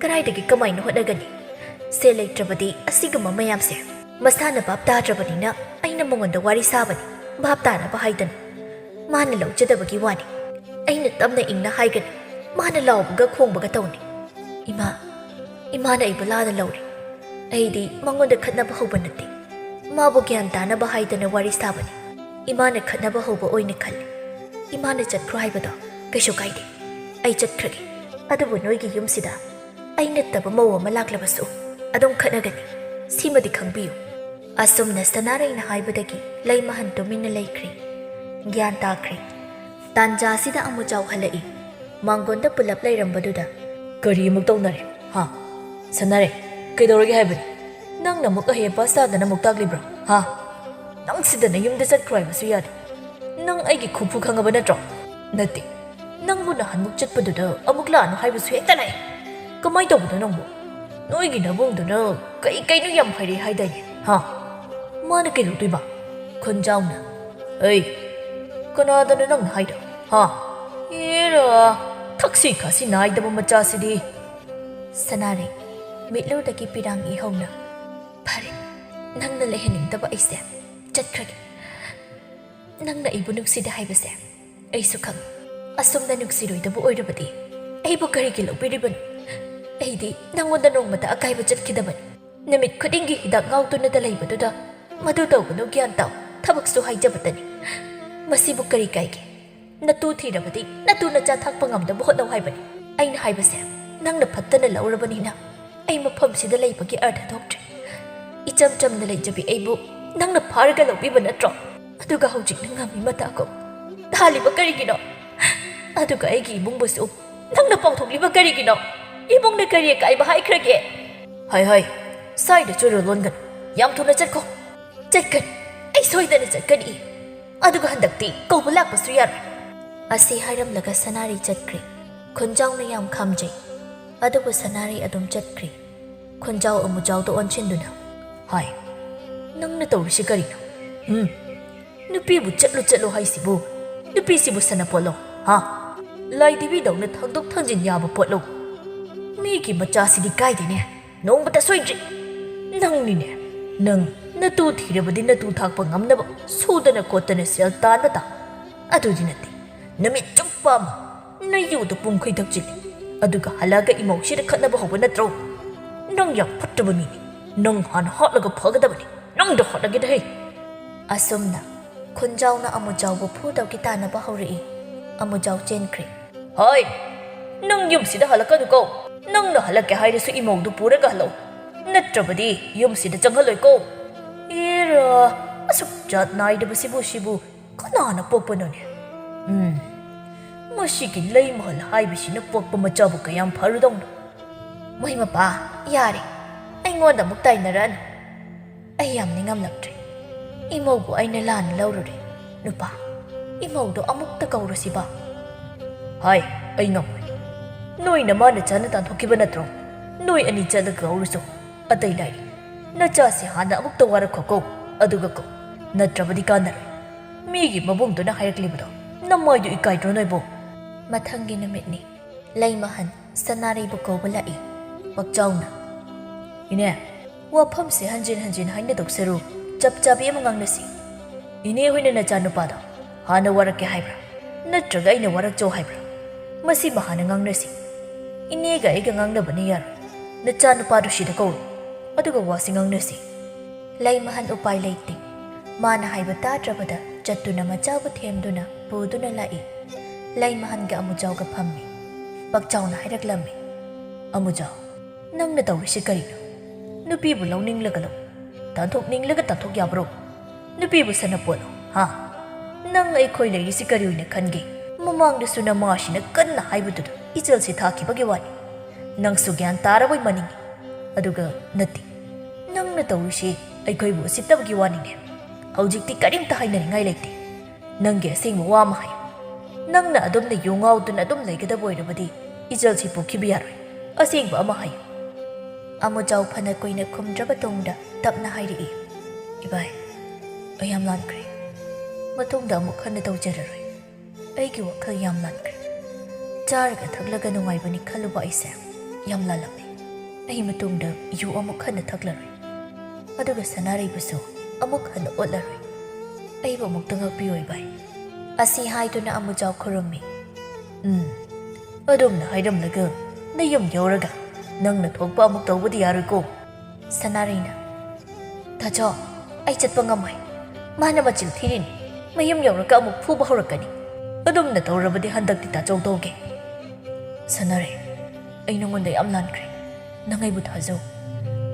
ꯀꯗꯥꯏꯗꯒꯤ ꯀꯃꯥꯏꯅ ꯍꯣꯠꯅꯒꯅꯤ? ꯁꯦꯜ ꯂꯩꯇ꯭ꯔꯕꯗꯤ ꯑꯁꯤꯒꯨꯝꯕ ꯃꯌꯥꯝꯁꯦ ꯃꯁꯥꯅ ꯚꯥꯞ ꯇꯥꯗ꯭ꯔꯕꯅꯤꯅ ꯑꯩꯅ ꯃꯉꯣꯟꯗ ꯋꯥꯔꯤ ꯁꯥꯕꯅꯤ, ꯚꯥꯞ ꯇꯥꯅꯕ ꯍꯥꯏꯗꯅ꯫ ꯃꯥꯅ ꯂꯧꯖꯗꯕꯒꯤ ꯋꯥꯅꯤ꯫ ꯑꯩꯅ ꯇꯞꯅ ꯏꯪꯅ ꯍꯥꯏꯒꯅꯤ, ꯃꯥꯅ ꯂꯥꯎꯕꯒ ꯈꯣꯡꯕꯒ ꯇꯧꯅꯤ꯫ ꯏꯃꯥ, ꯏꯃꯥꯅ ꯑꯩꯕꯨ ꯂꯥꯟꯅ ꯂꯧꯔꯦ꯫ ꯑꯩꯗꯤ ꯃꯉꯣꯟꯗ ꯈꯠꯅꯕ ꯍꯧꯕ ꯅꯠꯇꯦ꯫ ꯃꯥꯕꯨ ꯒ꯭ꯌꯥꯟ ꯇꯥꯅꯕ ꯍꯥꯏꯗꯅ ꯋꯥꯔꯤ ꯁꯥꯕꯅꯤ꯫ ꯏꯃꯥꯅ ꯈꯠꯅꯕ ꯍꯧꯕ ꯑꯣꯏꯅ ꯈꯜꯂꯤ꯫ ꯏꯃꯥꯅ ꯆꯠꯈ꯭ꯔꯣ ꯍꯥꯏꯕꯗꯣ ꯀꯩꯁꯨ ꯀꯥꯏꯗꯦ꯫ ꯑꯩ ꯆꯠꯈ꯭ꯔꯒꯦ꯫ ꯑꯗꯨꯕꯨ ꯅꯣꯏꯒꯤ ꯌꯨꯝꯁꯤꯗ ꯑꯩ ꯅꯠꯇꯕ ꯃꯧ ꯑꯃ ꯂꯥꯛꯂꯕꯁꯨ ꯑꯗꯨꯝ ꯈꯠꯅꯒꯅꯤ꯫ ꯁꯤꯃꯗꯤ ꯈꯪꯕꯤꯌꯨ꯫ ꯑꯁꯨꯝꯅ ꯁꯅꯥꯔꯩꯅ ꯍꯥꯏꯕꯗꯒꯤ ꯂꯩꯃꯍꯟ ꯇꯨꯃꯤꯟꯅ ꯂꯩꯈ꯭ꯔꯦ꯫ ꯒ꯭ꯌꯥꯟ ꯇꯥꯈ꯭ꯔꯦ꯫ ꯇꯥꯟꯖꯥꯁꯤꯗ ꯑꯃꯨꯖꯥꯎ ꯍꯜꯂꯛꯏ꯫ ꯃꯥꯡꯒꯣꯟꯗ ꯄꯨꯂꯞ ꯂꯩꯔꯝꯕꯗꯨꯗ, "ꯀꯔꯤ ꯑꯃꯨꯛ ꯇꯧꯅꯔꯦ? ꯍꯥ? ꯁꯅꯥꯔꯩ, ꯀꯩꯗꯧꯔꯒꯦ ꯍꯥꯏꯕꯅꯤ? ꯅꯪꯅ ꯑꯃꯨꯛ ꯑꯍꯩ ꯑꯄꯥ ꯁꯥꯗꯅ ꯑꯃꯨꯛ ꯇꯥꯛꯂꯤꯕ꯭ꯔꯥ? ꯍꯥ? ꯅꯪ ꯁꯤꯗ ꯅꯌꯨꯝꯗ ꯆꯠꯈ꯭ꯔꯣ ꯍꯥꯏꯕꯁꯨ ꯌꯥꯗꯦ꯫ ꯅꯪ ꯑꯩꯒꯤ ꯈꯨꯐꯨ ꯈꯪꯉꯕ ꯅꯠꯇ꯭ꯔꯣ?" "ꯅꯠꯇꯦ, ꯅꯪꯕꯨ ꯅꯍꯥꯟꯃꯨꯛ ꯆꯠꯄꯗꯨꯗ ꯑꯃꯨꯛ ꯂꯥꯛꯑꯅꯨ ꯍꯥꯏꯕꯁꯨ ꯍꯦꯛꯇ ꯂꯥꯛꯑꯦ꯫ ꯀꯃꯥꯏꯅ ꯇꯧꯕꯅꯣ ꯅꯪꯕꯨ? ꯅꯣꯏꯒꯤ ꯅꯕꯨꯡꯗꯨꯅ ꯀꯩ ꯀꯩꯅꯣ ꯌꯥꯝ ꯍꯩꯔꯦ ꯍꯥꯏꯗꯥꯏꯅꯦ? ꯍꯥ? ꯃꯥꯅ ꯀꯩꯗꯧꯗꯣꯏꯕ?" ꯈꯣꯟꯖꯥꯎꯅ, "ꯑꯩ, ꯀꯅꯥꯗꯅꯣ ꯅꯪꯅ ꯍꯥꯏꯗꯣ? ꯍꯥ? ꯑꯦꯔꯥ, ꯊꯛꯁꯤ ꯈꯥꯁꯤ ꯅꯥꯏꯗꯕ ꯃꯆꯥꯁꯤꯗꯤ!" ꯁꯅꯥꯔꯩ, ꯃꯤꯠꯂꯨꯗꯒꯤ ꯄꯤꯔꯥꯡ ꯏꯍꯧꯅ, "ꯐꯔꯦ, ꯅꯪꯅ ꯂꯩꯍꯟꯅꯤꯡꯗꯕ ꯑꯩꯁꯦ ꯆꯠꯈ꯭ꯔꯒꯦ꯫ ꯅꯪꯅ ꯑꯩꯕꯨ ꯅꯨꯡꯁꯤꯗꯦ ꯍꯥꯏꯕꯁꯦ ꯑꯩꯁꯨ ꯈꯪꯉꯤ꯫ ꯑꯁꯨꯝꯅ ꯅꯨꯡꯁꯤꯔꯣꯏꯗꯕ ꯑꯣꯏꯔꯕꯗꯤ ꯑꯩꯕꯨ ꯀꯔꯤꯒꯤ ꯂꯧꯕꯤꯔꯤꯕꯅꯣ? ꯑꯩꯗꯤ ꯅꯪꯉꯣꯟꯗ ꯅꯣꯡꯃꯇ ꯑꯀꯥꯏꯕ ꯆꯠꯈꯤꯗꯕꯅꯤ꯫ ꯅꯨꯃꯤꯠ ꯈꯨꯗꯤꯡꯒꯤ ꯍꯤꯗꯥꯛ ꯉꯥꯎꯗꯨꯅꯇ ꯂꯩꯕꯗꯨꯗ ꯃꯗꯨ ꯇꯧꯒꯅꯨ, ꯒ꯭ꯌꯥꯟ ꯇꯥꯎ꯫ ꯊꯕꯛꯁꯨ ꯍꯥꯏꯖꯕꯇꯅꯤ꯫ ꯃꯁꯤꯕꯨ ꯀꯔꯤ ꯀꯥꯏꯒꯦ? ꯅꯇꯨ ꯊꯤꯔꯕꯗꯤ ꯅꯇꯨ ꯅꯆꯥ ꯊꯥꯛꯄ ꯉꯝꯅꯕ ꯍꯣꯠꯅꯧ ꯍꯥꯏꯕꯅꯤ꯫ ꯑꯩꯅ ꯍꯥꯏꯕꯁꯦ ꯅꯪꯅ ꯐꯠꯇꯅ ꯂꯧꯔꯕꯅꯤꯅ ꯑꯩ ꯃꯐꯝꯁꯤꯗ ꯂꯩꯕꯒꯤ ꯑꯔꯊ ꯊꯣꯛꯇ꯭ꯔꯦ꯫ ꯏꯆꯝ ꯆꯝꯅ ꯂꯩꯖꯕꯤ ꯑꯩꯕꯨ ꯅꯪꯅ ꯐꯥꯔꯒ ꯂꯧꯕꯤꯕ ꯅꯠꯇ꯭ꯔꯣ? ꯑꯗꯨꯒ ꯍꯧꯖꯤꯛ ꯅꯪ ꯉꯝꯃꯤ ꯃꯇꯥꯒꯨꯝ ꯊꯥꯜꯂꯤꯕ ꯀꯔꯤꯒꯤꯅꯣ? ꯑꯗꯨꯒ ꯑꯩꯒꯤ ꯏꯃꯨꯡꯕꯨꯁꯨ ꯅꯪꯅ ꯄꯥꯎꯊꯣꯛꯂꯤꯕ ꯀꯔꯤꯒꯤꯅꯣ? ꯏꯃꯨꯡꯅ ꯀꯔꯤ ꯑꯀꯥꯏꯕ ꯍꯥꯏꯈ꯭ꯔꯒꯦ?" "ꯍꯥꯏ ꯍꯥꯏ, ꯁ꯭ꯋꯥꯏꯗ ꯆꯨꯔꯨ ꯂꯣꯟꯒꯅꯨ꯫ ꯌꯥꯝ ꯊꯨꯅ ꯆꯠꯈꯣ!" "ꯆꯠꯀꯅꯤ, ꯑꯩ ꯁꯣꯏꯗꯅ ꯆꯠꯀꯅꯤ꯫ ꯑꯗꯨꯒ ꯍꯟꯗꯛꯇꯤ ꯀꯧꯕ ꯂꯥꯛꯄꯁꯨ ꯌꯥꯔꯣꯏ꯫" ꯑꯁꯤ ꯍꯥꯏꯔꯝꯂꯒ ꯁꯅꯥꯔꯩ ꯆꯠꯈ꯭ꯔꯦ꯫ ꯈꯣꯟꯖꯥꯎꯅ ꯌꯥꯝ ꯈꯥꯝꯖꯩ꯫ ꯑꯗꯨꯕꯨ ꯁꯅꯥꯔꯩ ꯑꯗꯨꯝ ꯆꯠꯈ꯭ꯔꯦ꯫ ꯈꯣꯟꯖꯥꯎ ꯑꯃꯨꯖꯥꯎꯗ ꯑꯣꯟꯁꯤꯟꯗꯨꯅ, "ꯍꯥꯏ, ꯅꯪꯅ ꯇꯧꯔꯤꯁꯤ ꯀꯔꯤꯅꯣ? ꯍꯨꯝ? ꯅꯨꯄꯤꯕꯨ ꯆꯠꯂꯨ ꯆꯠꯂꯨ ꯍꯥꯏꯁꯤꯕꯨ? ꯅꯨꯄꯤꯁꯤꯕꯨ ꯁꯥꯟꯅꯄꯣꯠꯂꯣ, ꯍꯥ? ꯂꯥꯏꯙꯤꯕꯤꯗꯧꯅ ꯊꯥꯡꯗꯣꯛ ꯊꯥꯡꯖꯤꯟ ꯌꯥꯕ ꯄꯣꯠꯂꯣ? ꯃꯤꯒꯤ ꯃꯆꯥꯁꯤꯗꯤ ꯀꯥꯏꯗꯦꯅꯦ, ꯅꯣꯡꯃꯇ ꯁꯣꯏꯗ꯭ꯔꯤ꯫ ꯅꯪꯅꯤꯅꯦ, ꯅꯪ ꯅꯇꯨ ꯊꯤꯔꯕꯗꯤ ꯅꯇꯨ ꯊꯥꯛꯄ ꯉꯝꯅꯕ ꯁꯨꯗꯅ ꯈꯣꯠꯇꯅ ꯁꯦꯜ ꯇꯥꯟꯕ ꯇꯥ꯫ ꯑꯗꯨꯗꯤ ꯅꯠꯇꯦ, ꯅꯨꯃꯤꯠ ꯆꯨꯞꯄ ꯑꯃ ꯅꯌꯨꯗ ꯄꯨꯡꯈꯩ ꯊꯛꯆꯤꯜꯂꯤ, ꯑꯗꯨꯒ ꯍꯜꯂꯛꯑꯒ ꯏꯃꯧꯁꯤꯗ ꯈꯠꯅꯕ ꯍꯧꯕ ꯅꯠꯇ꯭ꯔꯣ? ꯅꯪ ꯌꯥꯝ ꯐꯠꯇꯕ ꯃꯤꯅꯤ꯫ ꯅꯪ ꯍꯥꯟꯅ ꯍꯥꯠꯂꯒ ꯐꯒꯗꯕꯅꯤ꯫ ꯅꯪꯗ ꯍꯥꯠꯂꯒꯦꯗ ꯍꯦ!" ꯑꯁꯨꯝꯅ ꯈꯨꯟꯖꯥꯎꯅ ꯑꯃꯨꯖꯥꯎꯕꯨ ꯐꯨꯗꯧꯒꯤ ꯇꯥꯟꯅꯕ ꯍꯧꯔꯛꯏ꯫ ꯑꯃꯨꯖꯥꯎ ꯆꯦꯟꯈ꯭ꯔꯦ꯫ "ꯍꯣꯏ, "ꯅꯪ ꯌꯨꯝꯁꯤꯗ ꯍꯜꯂꯛꯀꯅꯨꯀꯣ꯫ ꯅꯪꯅ ꯍꯜꯂꯛꯀꯦ ꯍꯥꯏꯔꯁꯨ ꯏꯃꯧꯗꯨ ꯄꯨꯔꯒ ꯍꯜꯂꯛꯎ꯫ ꯅꯠꯇ꯭ꯔꯕꯗꯤ ꯌꯨꯝꯁꯤꯗ ꯆꯪꯍꯜꯂꯣꯏꯀꯣ꯫" ꯑꯦꯔꯥ, ꯑꯁꯨꯛ ꯖꯥꯠ ꯅꯥꯏꯗꯕꯁꯤꯕꯨ ꯁꯤꯕꯨ ꯀꯅꯥꯅ ꯄꯣꯛꯄꯅꯣꯅꯦ? ꯎꯝ, ꯃꯁꯤꯒꯤ ꯂꯩꯃꯍꯜ ꯍꯥꯏꯕꯁꯤꯅ ꯄꯣꯛꯄ ꯃꯆꯥꯕꯨ ꯀꯌꯥꯝ ꯐꯔꯨꯗꯧꯅꯣ꯫ ꯃꯣꯏ ꯃꯄꯥ, ꯌꯥꯔꯦ, ꯑꯩꯉꯣꯟꯗ ꯑꯃꯨꯛ ꯇꯥꯏꯅꯔꯛꯑꯅꯨ꯫ ꯑꯩ ꯌꯥꯝ ꯅꯤꯡꯉꯝꯂꯛꯇ꯭ꯔꯦ꯫ ꯏꯃꯧꯕꯨ ꯑꯩꯅ ꯂꯥꯟꯅ ꯂꯧꯔꯨꯔꯦ꯫ ꯅꯨꯄꯥ, ꯏꯃꯧꯗꯣ ꯑꯃꯨꯛꯇ ꯀꯧꯔꯨꯁꯤꯕ꯫ ꯍꯥꯏ, ꯑꯩ ꯉꯝꯃꯣꯏ꯫ ꯅꯣꯏ ꯅꯃꯥ ꯅꯆꯥꯅ ꯇꯥꯟꯊꯣꯛꯈꯤꯕ ꯅꯠꯇ꯭ꯔꯣ? ꯅꯣꯏ ꯑꯅꯤ ꯆꯠꯂꯒ ꯀꯧꯔꯨꯆꯣ꯫ ꯑꯇꯩ ꯂꯥꯏꯔꯤ, ꯅꯆꯥꯁꯤ ꯍꯥꯟꯅ ꯑꯃꯨꯛꯇ ꯋꯥꯔꯛꯈꯣꯀꯣ, ꯑꯗꯨꯒ ꯀꯧ꯫ ꯅꯠꯇ꯭ꯔꯕꯗꯤ ꯀꯥꯟꯅꯔꯣꯏ꯫ ꯃꯤꯒꯤ ꯃꯕꯨꯡꯗꯨꯅ ꯍꯥꯏꯔꯛꯂꯤꯕꯗꯣ ꯅꯃꯥꯏꯗꯨ ꯏꯀꯥꯏꯗ꯭ꯔꯣ ꯅꯣꯏꯕꯣ? ꯃꯊꯪꯒꯤ ꯅꯨꯃꯤꯠꯅꯤ꯫ ꯂꯩꯃꯍꯟ ꯁꯅꯥꯔꯩꯕꯨ ꯀꯧꯕ ꯂꯥꯛꯏ꯫ ꯄꯛꯆꯥꯎꯅ, "ꯏꯅꯦ, ꯋꯥꯐꯝꯁꯦ ꯍꯟꯖꯤꯟ ꯍꯟꯖꯤꯟ ꯍꯥꯏꯅꯗꯧ ꯁꯔꯨꯛ ꯆꯞ ꯆꯥꯕꯤ ꯑꯃ ꯉꯥꯡꯅꯁꯤ꯫ ꯏꯅꯦ ꯍꯣꯏꯅ ꯅꯆꯥꯅꯨꯄꯥꯗꯣ ꯍꯥꯟꯅ ꯋꯥꯔꯛꯀꯦ ꯍꯥꯏꯕ꯭ꯔꯥ? ꯅꯠꯇ꯭ꯔꯒ ꯑꯩꯅ ꯋꯥꯔꯛꯆꯧ ꯍꯥꯏꯕ꯭ꯔꯥ? ꯃꯁꯤꯃ ꯍꯥꯟꯅ ꯉꯥꯡꯅꯁꯤ꯫ ꯏꯅꯦꯒ ꯑꯩꯒ ꯉꯥꯡꯅꯕꯅ ꯌꯥꯔꯣꯏ꯫ ꯅꯆꯥꯅꯨꯄꯥꯗꯨ ꯁꯤꯗ ꯀꯧꯔꯣ, ꯑꯗꯨꯒ ꯋꯥꯁꯤ ꯉꯥꯡꯅꯁꯤ꯫" ꯂꯩꯃꯍꯟ ꯎꯄꯥꯏ ꯂꯩꯇꯦ꯫ ꯃꯥꯅ ꯍꯥꯏꯕ ꯇꯥꯗ꯭ꯔꯕꯗ ꯆꯠꯇꯨꯅ ꯃꯆꯥꯕꯨ ꯊꯦꯝꯗꯨꯅ ꯄꯨꯗꯨꯅ ꯂꯥꯛꯏ꯫ ꯂꯩꯃꯍꯟꯒ ꯑꯃꯨꯖꯥꯎꯒ ꯐꯝꯃꯤ꯫ ꯄꯛꯆꯥꯎꯅ ꯍꯥꯏꯔꯛꯂꯝꯃꯤ, "ꯑꯃꯨꯖꯥꯎ, ꯅꯪꯅ ꯇꯧꯔꯤꯁꯤ ꯀꯔꯤꯅꯣ? ꯅꯨꯄꯤꯕꯨ ꯂꯧꯅꯤꯡꯂꯒ ꯂꯧ, ꯇꯥꯟꯊꯣꯛꯅꯤꯡꯂꯒ ꯇꯥꯟꯊꯣꯛ ꯌꯥꯕ꯭ꯔꯣ? ꯅꯨꯄꯤꯕꯨ ꯁꯅꯥꯄꯣꯠꯂꯣ, ꯍꯥ? ꯅꯪ ꯑꯩꯈꯣꯏ ꯂꯩꯔꯤꯁꯤ ꯀꯔꯤ ꯑꯣꯏꯅ ꯈꯟꯒꯦ? ꯃꯃꯥꯡꯗꯁꯨ ꯅꯃꯥꯁꯤꯅ ꯀꯟꯅ ꯍꯥꯏꯕꯗꯨꯗ ꯏꯆꯜꯁꯤ ꯊꯥꯈꯤꯕꯒꯤ ꯋꯥꯅꯤ꯫ ꯅꯪꯁꯨ ꯒ꯭ꯌꯥꯟ ꯇꯥꯔꯕꯣꯏ ꯃꯅꯤꯡꯉꯤ꯫ ꯑꯗꯨꯒ ꯅꯠꯇꯦ, ꯅꯪꯅ ꯇꯧꯔꯤꯁꯤ ꯑꯩꯈꯣꯏꯕꯨ ꯎꯁꯤꯠꯇꯕꯒꯤ ꯋꯥꯅꯤꯅꯦ꯫ ꯍꯧꯖꯤꯛꯇꯤ ꯀꯔꯤꯝꯇ ꯍꯥꯏꯅꯅꯤꯡꯉꯥꯏ ꯂꯩꯇꯦ꯫ ꯅꯪꯒꯤ ꯑꯁꯦꯡꯕ ꯋꯥ ꯑꯃ ꯍꯥꯏꯌꯨ꯫ ꯅꯪꯅ ꯑꯗꯨꯝꯅ ꯌꯨ ꯉꯥꯎꯗꯨꯅ ꯑꯗꯨꯝ ꯂꯩꯒꯗꯕ ꯑꯣꯏꯔꯕꯗꯤ ꯏꯆꯜꯁꯤ ꯄꯣꯛꯈꯤꯕ ꯌꯥꯔꯣꯏ꯫ ꯑꯁꯦꯡꯕ ꯑꯃ ꯍꯥꯏꯌꯨ꯫" ꯑꯃꯨꯖꯥꯎ ꯐꯅ ꯀꯨꯏꯅ ꯈꯨꯝꯗ꯭ꯔꯕ ꯇꯨꯡꯗ ꯇꯞꯅ ꯍꯥꯏꯔꯛꯏ, "ꯏꯕꯥꯏ, ꯑꯩ ꯌꯥꯝ ꯂꯥꯟꯈ꯭ꯔꯦ꯫ ꯃꯇꯨꯡꯗ ꯑꯃꯨꯛ ꯍꯟꯅ ꯇꯧꯖꯔꯔꯣꯏ꯫ ꯑꯩꯒꯤ ꯋꯥꯈꯜ ꯌꯥꯝ ꯂꯥꯟꯈ꯭ꯔꯦ꯫ ꯆꯥꯔꯒ ꯊꯛꯂꯒ ꯅꯨꯡꯉꯥꯏꯕꯅꯤ ꯈꯜꯂꯨꯕ ꯑꯩꯁꯦ ꯌꯥꯝ ꯂꯥꯜꯂꯝꯃꯦ꯫ ꯑꯩ ꯃꯇꯨꯡꯗ ꯌꯨ ꯑꯃꯨꯛ ꯍꯟꯅ ꯊꯛꯂꯔꯣꯏ꯫ ꯑꯗꯨꯒ ꯁꯅꯥꯔꯩꯕꯨꯁꯨ ꯑꯃꯨꯛ ꯍꯟꯅ ꯑꯣꯠꯂꯔꯣꯏ꯫ ꯑꯩꯕꯨ ꯑꯃꯨꯛꯇ ꯉꯥꯛꯄꯤꯌꯨ ꯏꯕꯥꯏ꯫" ꯑꯁꯤ ꯍꯥꯏꯗꯨꯅ ꯑꯃꯨꯖꯥꯎ ꯈꯨꯔꯨꯝꯃꯤ꯫ "ꯎꯝ, ꯑꯗꯨꯝꯅ ꯍꯥꯏꯔꯝꯂꯒ ꯅꯌꯨꯝ ꯌꯧꯔꯒ ꯅꯪꯅ ꯊꯣꯛꯄ ꯑꯃꯨꯛ ꯇꯧꯕꯗꯤ ꯌꯥꯔꯣꯏꯀꯣ꯫" ꯁꯅꯥꯔꯩꯅ, "ꯇꯥꯆꯧ, ꯑꯩ ꯆꯠꯄ ꯉꯝꯃꯣꯏ꯫ ꯃꯥꯅ ꯃꯆꯤꯜ ꯊꯤꯔꯤꯅꯤ꯫ ꯃꯌꯨꯝ ꯌꯧꯔꯒ ꯑꯃꯨꯛ ꯐꯨꯕ ꯍꯧꯔꯛꯀꯅꯤ꯫ ꯑꯗꯨꯝꯅ ꯇꯧꯔꯕꯗꯤ ꯍꯟꯗꯛꯇꯤ ꯇꯥꯆꯧ ꯇꯧꯒꯦ꯫" "ꯁꯥꯟꯅꯔꯦ, ꯑꯩ ꯅꯉꯣꯟꯗ ꯌꯥꯝ ꯂꯥꯟꯈ꯭ꯔꯦ꯫ ꯅꯪ ꯑꯩꯕꯨ ꯊꯥꯖꯧ꯫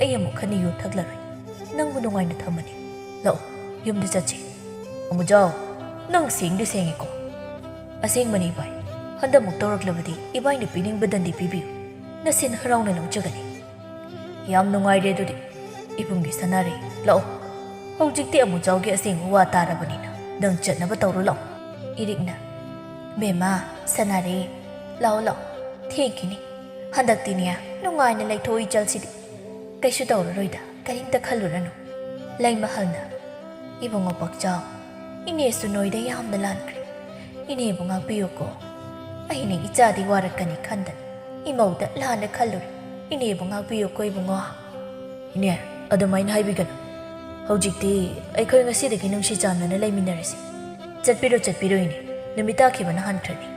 ꯑꯩ ꯑꯃꯨꯛ ꯍꯟꯅ ꯌꯨ ꯊꯛꯂꯔꯣꯏ꯫ ꯅꯪꯕꯨ ꯅꯨꯡꯉꯥꯏꯅ ꯊꯝꯃꯅꯤ꯫ ꯂꯥꯛꯑꯣ, ꯌꯨꯝꯗ ꯆꯠꯁꯤ꯫ ꯑꯃꯨꯖꯥꯎ, ꯅꯪ ꯁꯦꯡꯗꯤ ꯁꯦꯡꯉꯤꯀꯣ?" "ꯑꯁꯦꯡꯕꯅꯤ ꯏꯕꯥꯏ꯫ ꯍꯟꯗꯛꯃꯨꯛ ꯇꯧꯔꯛꯂꯕꯗꯤ ꯏꯕꯥꯏꯅ ꯄꯤꯅꯤꯡꯕ ꯗꯟꯗꯤ ꯄꯤꯕꯤꯌꯨ꯫ ꯅꯁꯦꯟ ꯍꯔꯥꯎꯅ ꯂꯧꯖꯒꯅꯤ꯫" "ꯌꯥꯝ ꯅꯨꯡꯉꯥꯏꯔꯦ ꯑꯗꯨꯗꯤ꯫ ꯏꯕꯨꯡꯒꯤ ꯁꯥꯟꯅꯔꯦ, ꯂꯥꯛꯑꯣ꯫ ꯍꯧꯖꯤꯛꯇꯤ ꯑꯃꯨꯖꯥꯎꯒꯤ ꯑꯁꯦꯡꯕ ꯋꯥ ꯇꯥꯔꯕꯅꯤꯅ ꯅꯪ ꯆꯠꯅꯕ ꯇꯧꯔꯣ, ꯂꯥꯛꯑꯣ꯫" ꯏꯔꯤꯛꯅ, "ꯕꯦꯝꯃ, ꯁꯥꯟꯅꯔꯦ, ꯂꯥꯛꯑꯣ ꯂꯥꯛꯑꯣ, ꯊꯦꯡꯈꯤꯅꯤ꯫ ꯍꯟꯗꯛꯇꯤꯅꯦ ꯅꯨꯡꯉꯥꯏꯅ ꯂꯩꯊꯣꯛꯑꯣ ꯏꯆꯜꯁꯤꯗꯤ꯫ ꯀꯩꯁꯨ ꯇꯧꯔꯔꯣꯏꯗ, ꯀꯔꯤꯝꯇ ꯈꯜꯂꯨꯔꯅꯨ꯫" ꯂꯩꯃꯍꯜꯅ, "ꯏꯕꯨꯡꯉꯣ ꯄꯥꯛꯆꯥꯎ, ꯏꯅꯦꯁꯨ ꯅꯣꯏꯗ ꯌꯥꯝꯅ ꯂꯥꯟꯈ꯭ꯔꯦ꯫ ꯏꯅꯦꯕꯨ ꯉꯥꯛꯄꯤꯌꯨꯀꯣ꯫ ꯑꯩꯅ ꯏꯆꯥꯗꯤ ꯋꯥꯔꯛꯀꯅꯤ ꯈꯟꯗꯅ ꯏꯃꯧꯗ ꯂꯥꯟꯅ ꯈꯜꯂꯨꯔꯦ꯫ ꯏꯅꯦꯕꯨ ꯉꯥꯛꯄꯤꯌꯨꯀꯣ ꯏꯕꯨꯡꯉꯣ꯫" "ꯏꯅꯦ, ꯑꯗꯨꯃꯥꯏꯅ ꯍꯥꯏꯕꯤꯒꯅꯨ꯫ ꯍꯧꯖꯤꯛꯇꯤ ꯑꯩꯈꯣꯏ ꯉꯁꯤꯗꯒꯤ ꯅꯨꯡꯁꯤ ꯆꯥꯟꯅꯅ ꯂꯩꯃꯤꯟꯅꯔꯁꯤ꯫ ꯆꯠꯄꯤꯔꯣ, ꯆꯠꯄꯤꯔꯣ ꯏꯅꯦ, ꯅꯨꯃꯤꯠ ꯇꯥꯈꯤꯕꯅ ꯍꯥꯟꯈ꯭ꯔꯅꯤ꯫"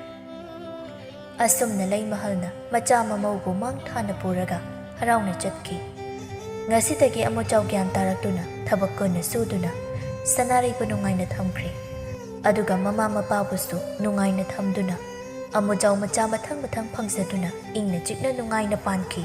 ꯑꯁꯨꯝꯅ ꯂꯩꯃꯍꯜꯅ ꯃꯆꯥ ꯃꯃꯧꯕꯨ ꯃꯥꯡ ꯊꯥꯅ ꯄꯨꯔꯒ ꯍꯔꯥꯎꯅ ꯆꯠꯈꯤ꯫ ꯉꯁꯤꯗꯒꯤ ꯑꯃꯨꯖꯥꯎ ꯒ꯭ꯌꯥꯟ ꯇꯥꯔꯛꯇꯨꯅ ꯊꯕꯛ ꯀꯟꯅ ꯁꯨꯗꯨꯅ ꯁꯅꯥꯔꯩꯕꯨ ꯅꯨꯡꯉꯥꯏꯅ ꯊꯝꯈ꯭ꯔꯦ꯫ ꯑꯗꯨꯒ ꯃꯃꯥ ꯃꯄꯥꯕꯨꯁꯨ ꯅꯨꯡꯉꯥꯏꯅ ꯊꯝꯗꯨꯅ ꯑꯃꯨꯖꯥꯎ ꯃꯆꯥ ꯃꯊꯪ ꯃꯊꯪ ꯐꯪꯖꯗꯨꯅ ꯏꯪꯅ ꯆꯤꯛꯅ ꯅꯨꯡꯉꯥꯏꯅ ꯄꯥꯟꯈꯤ꯫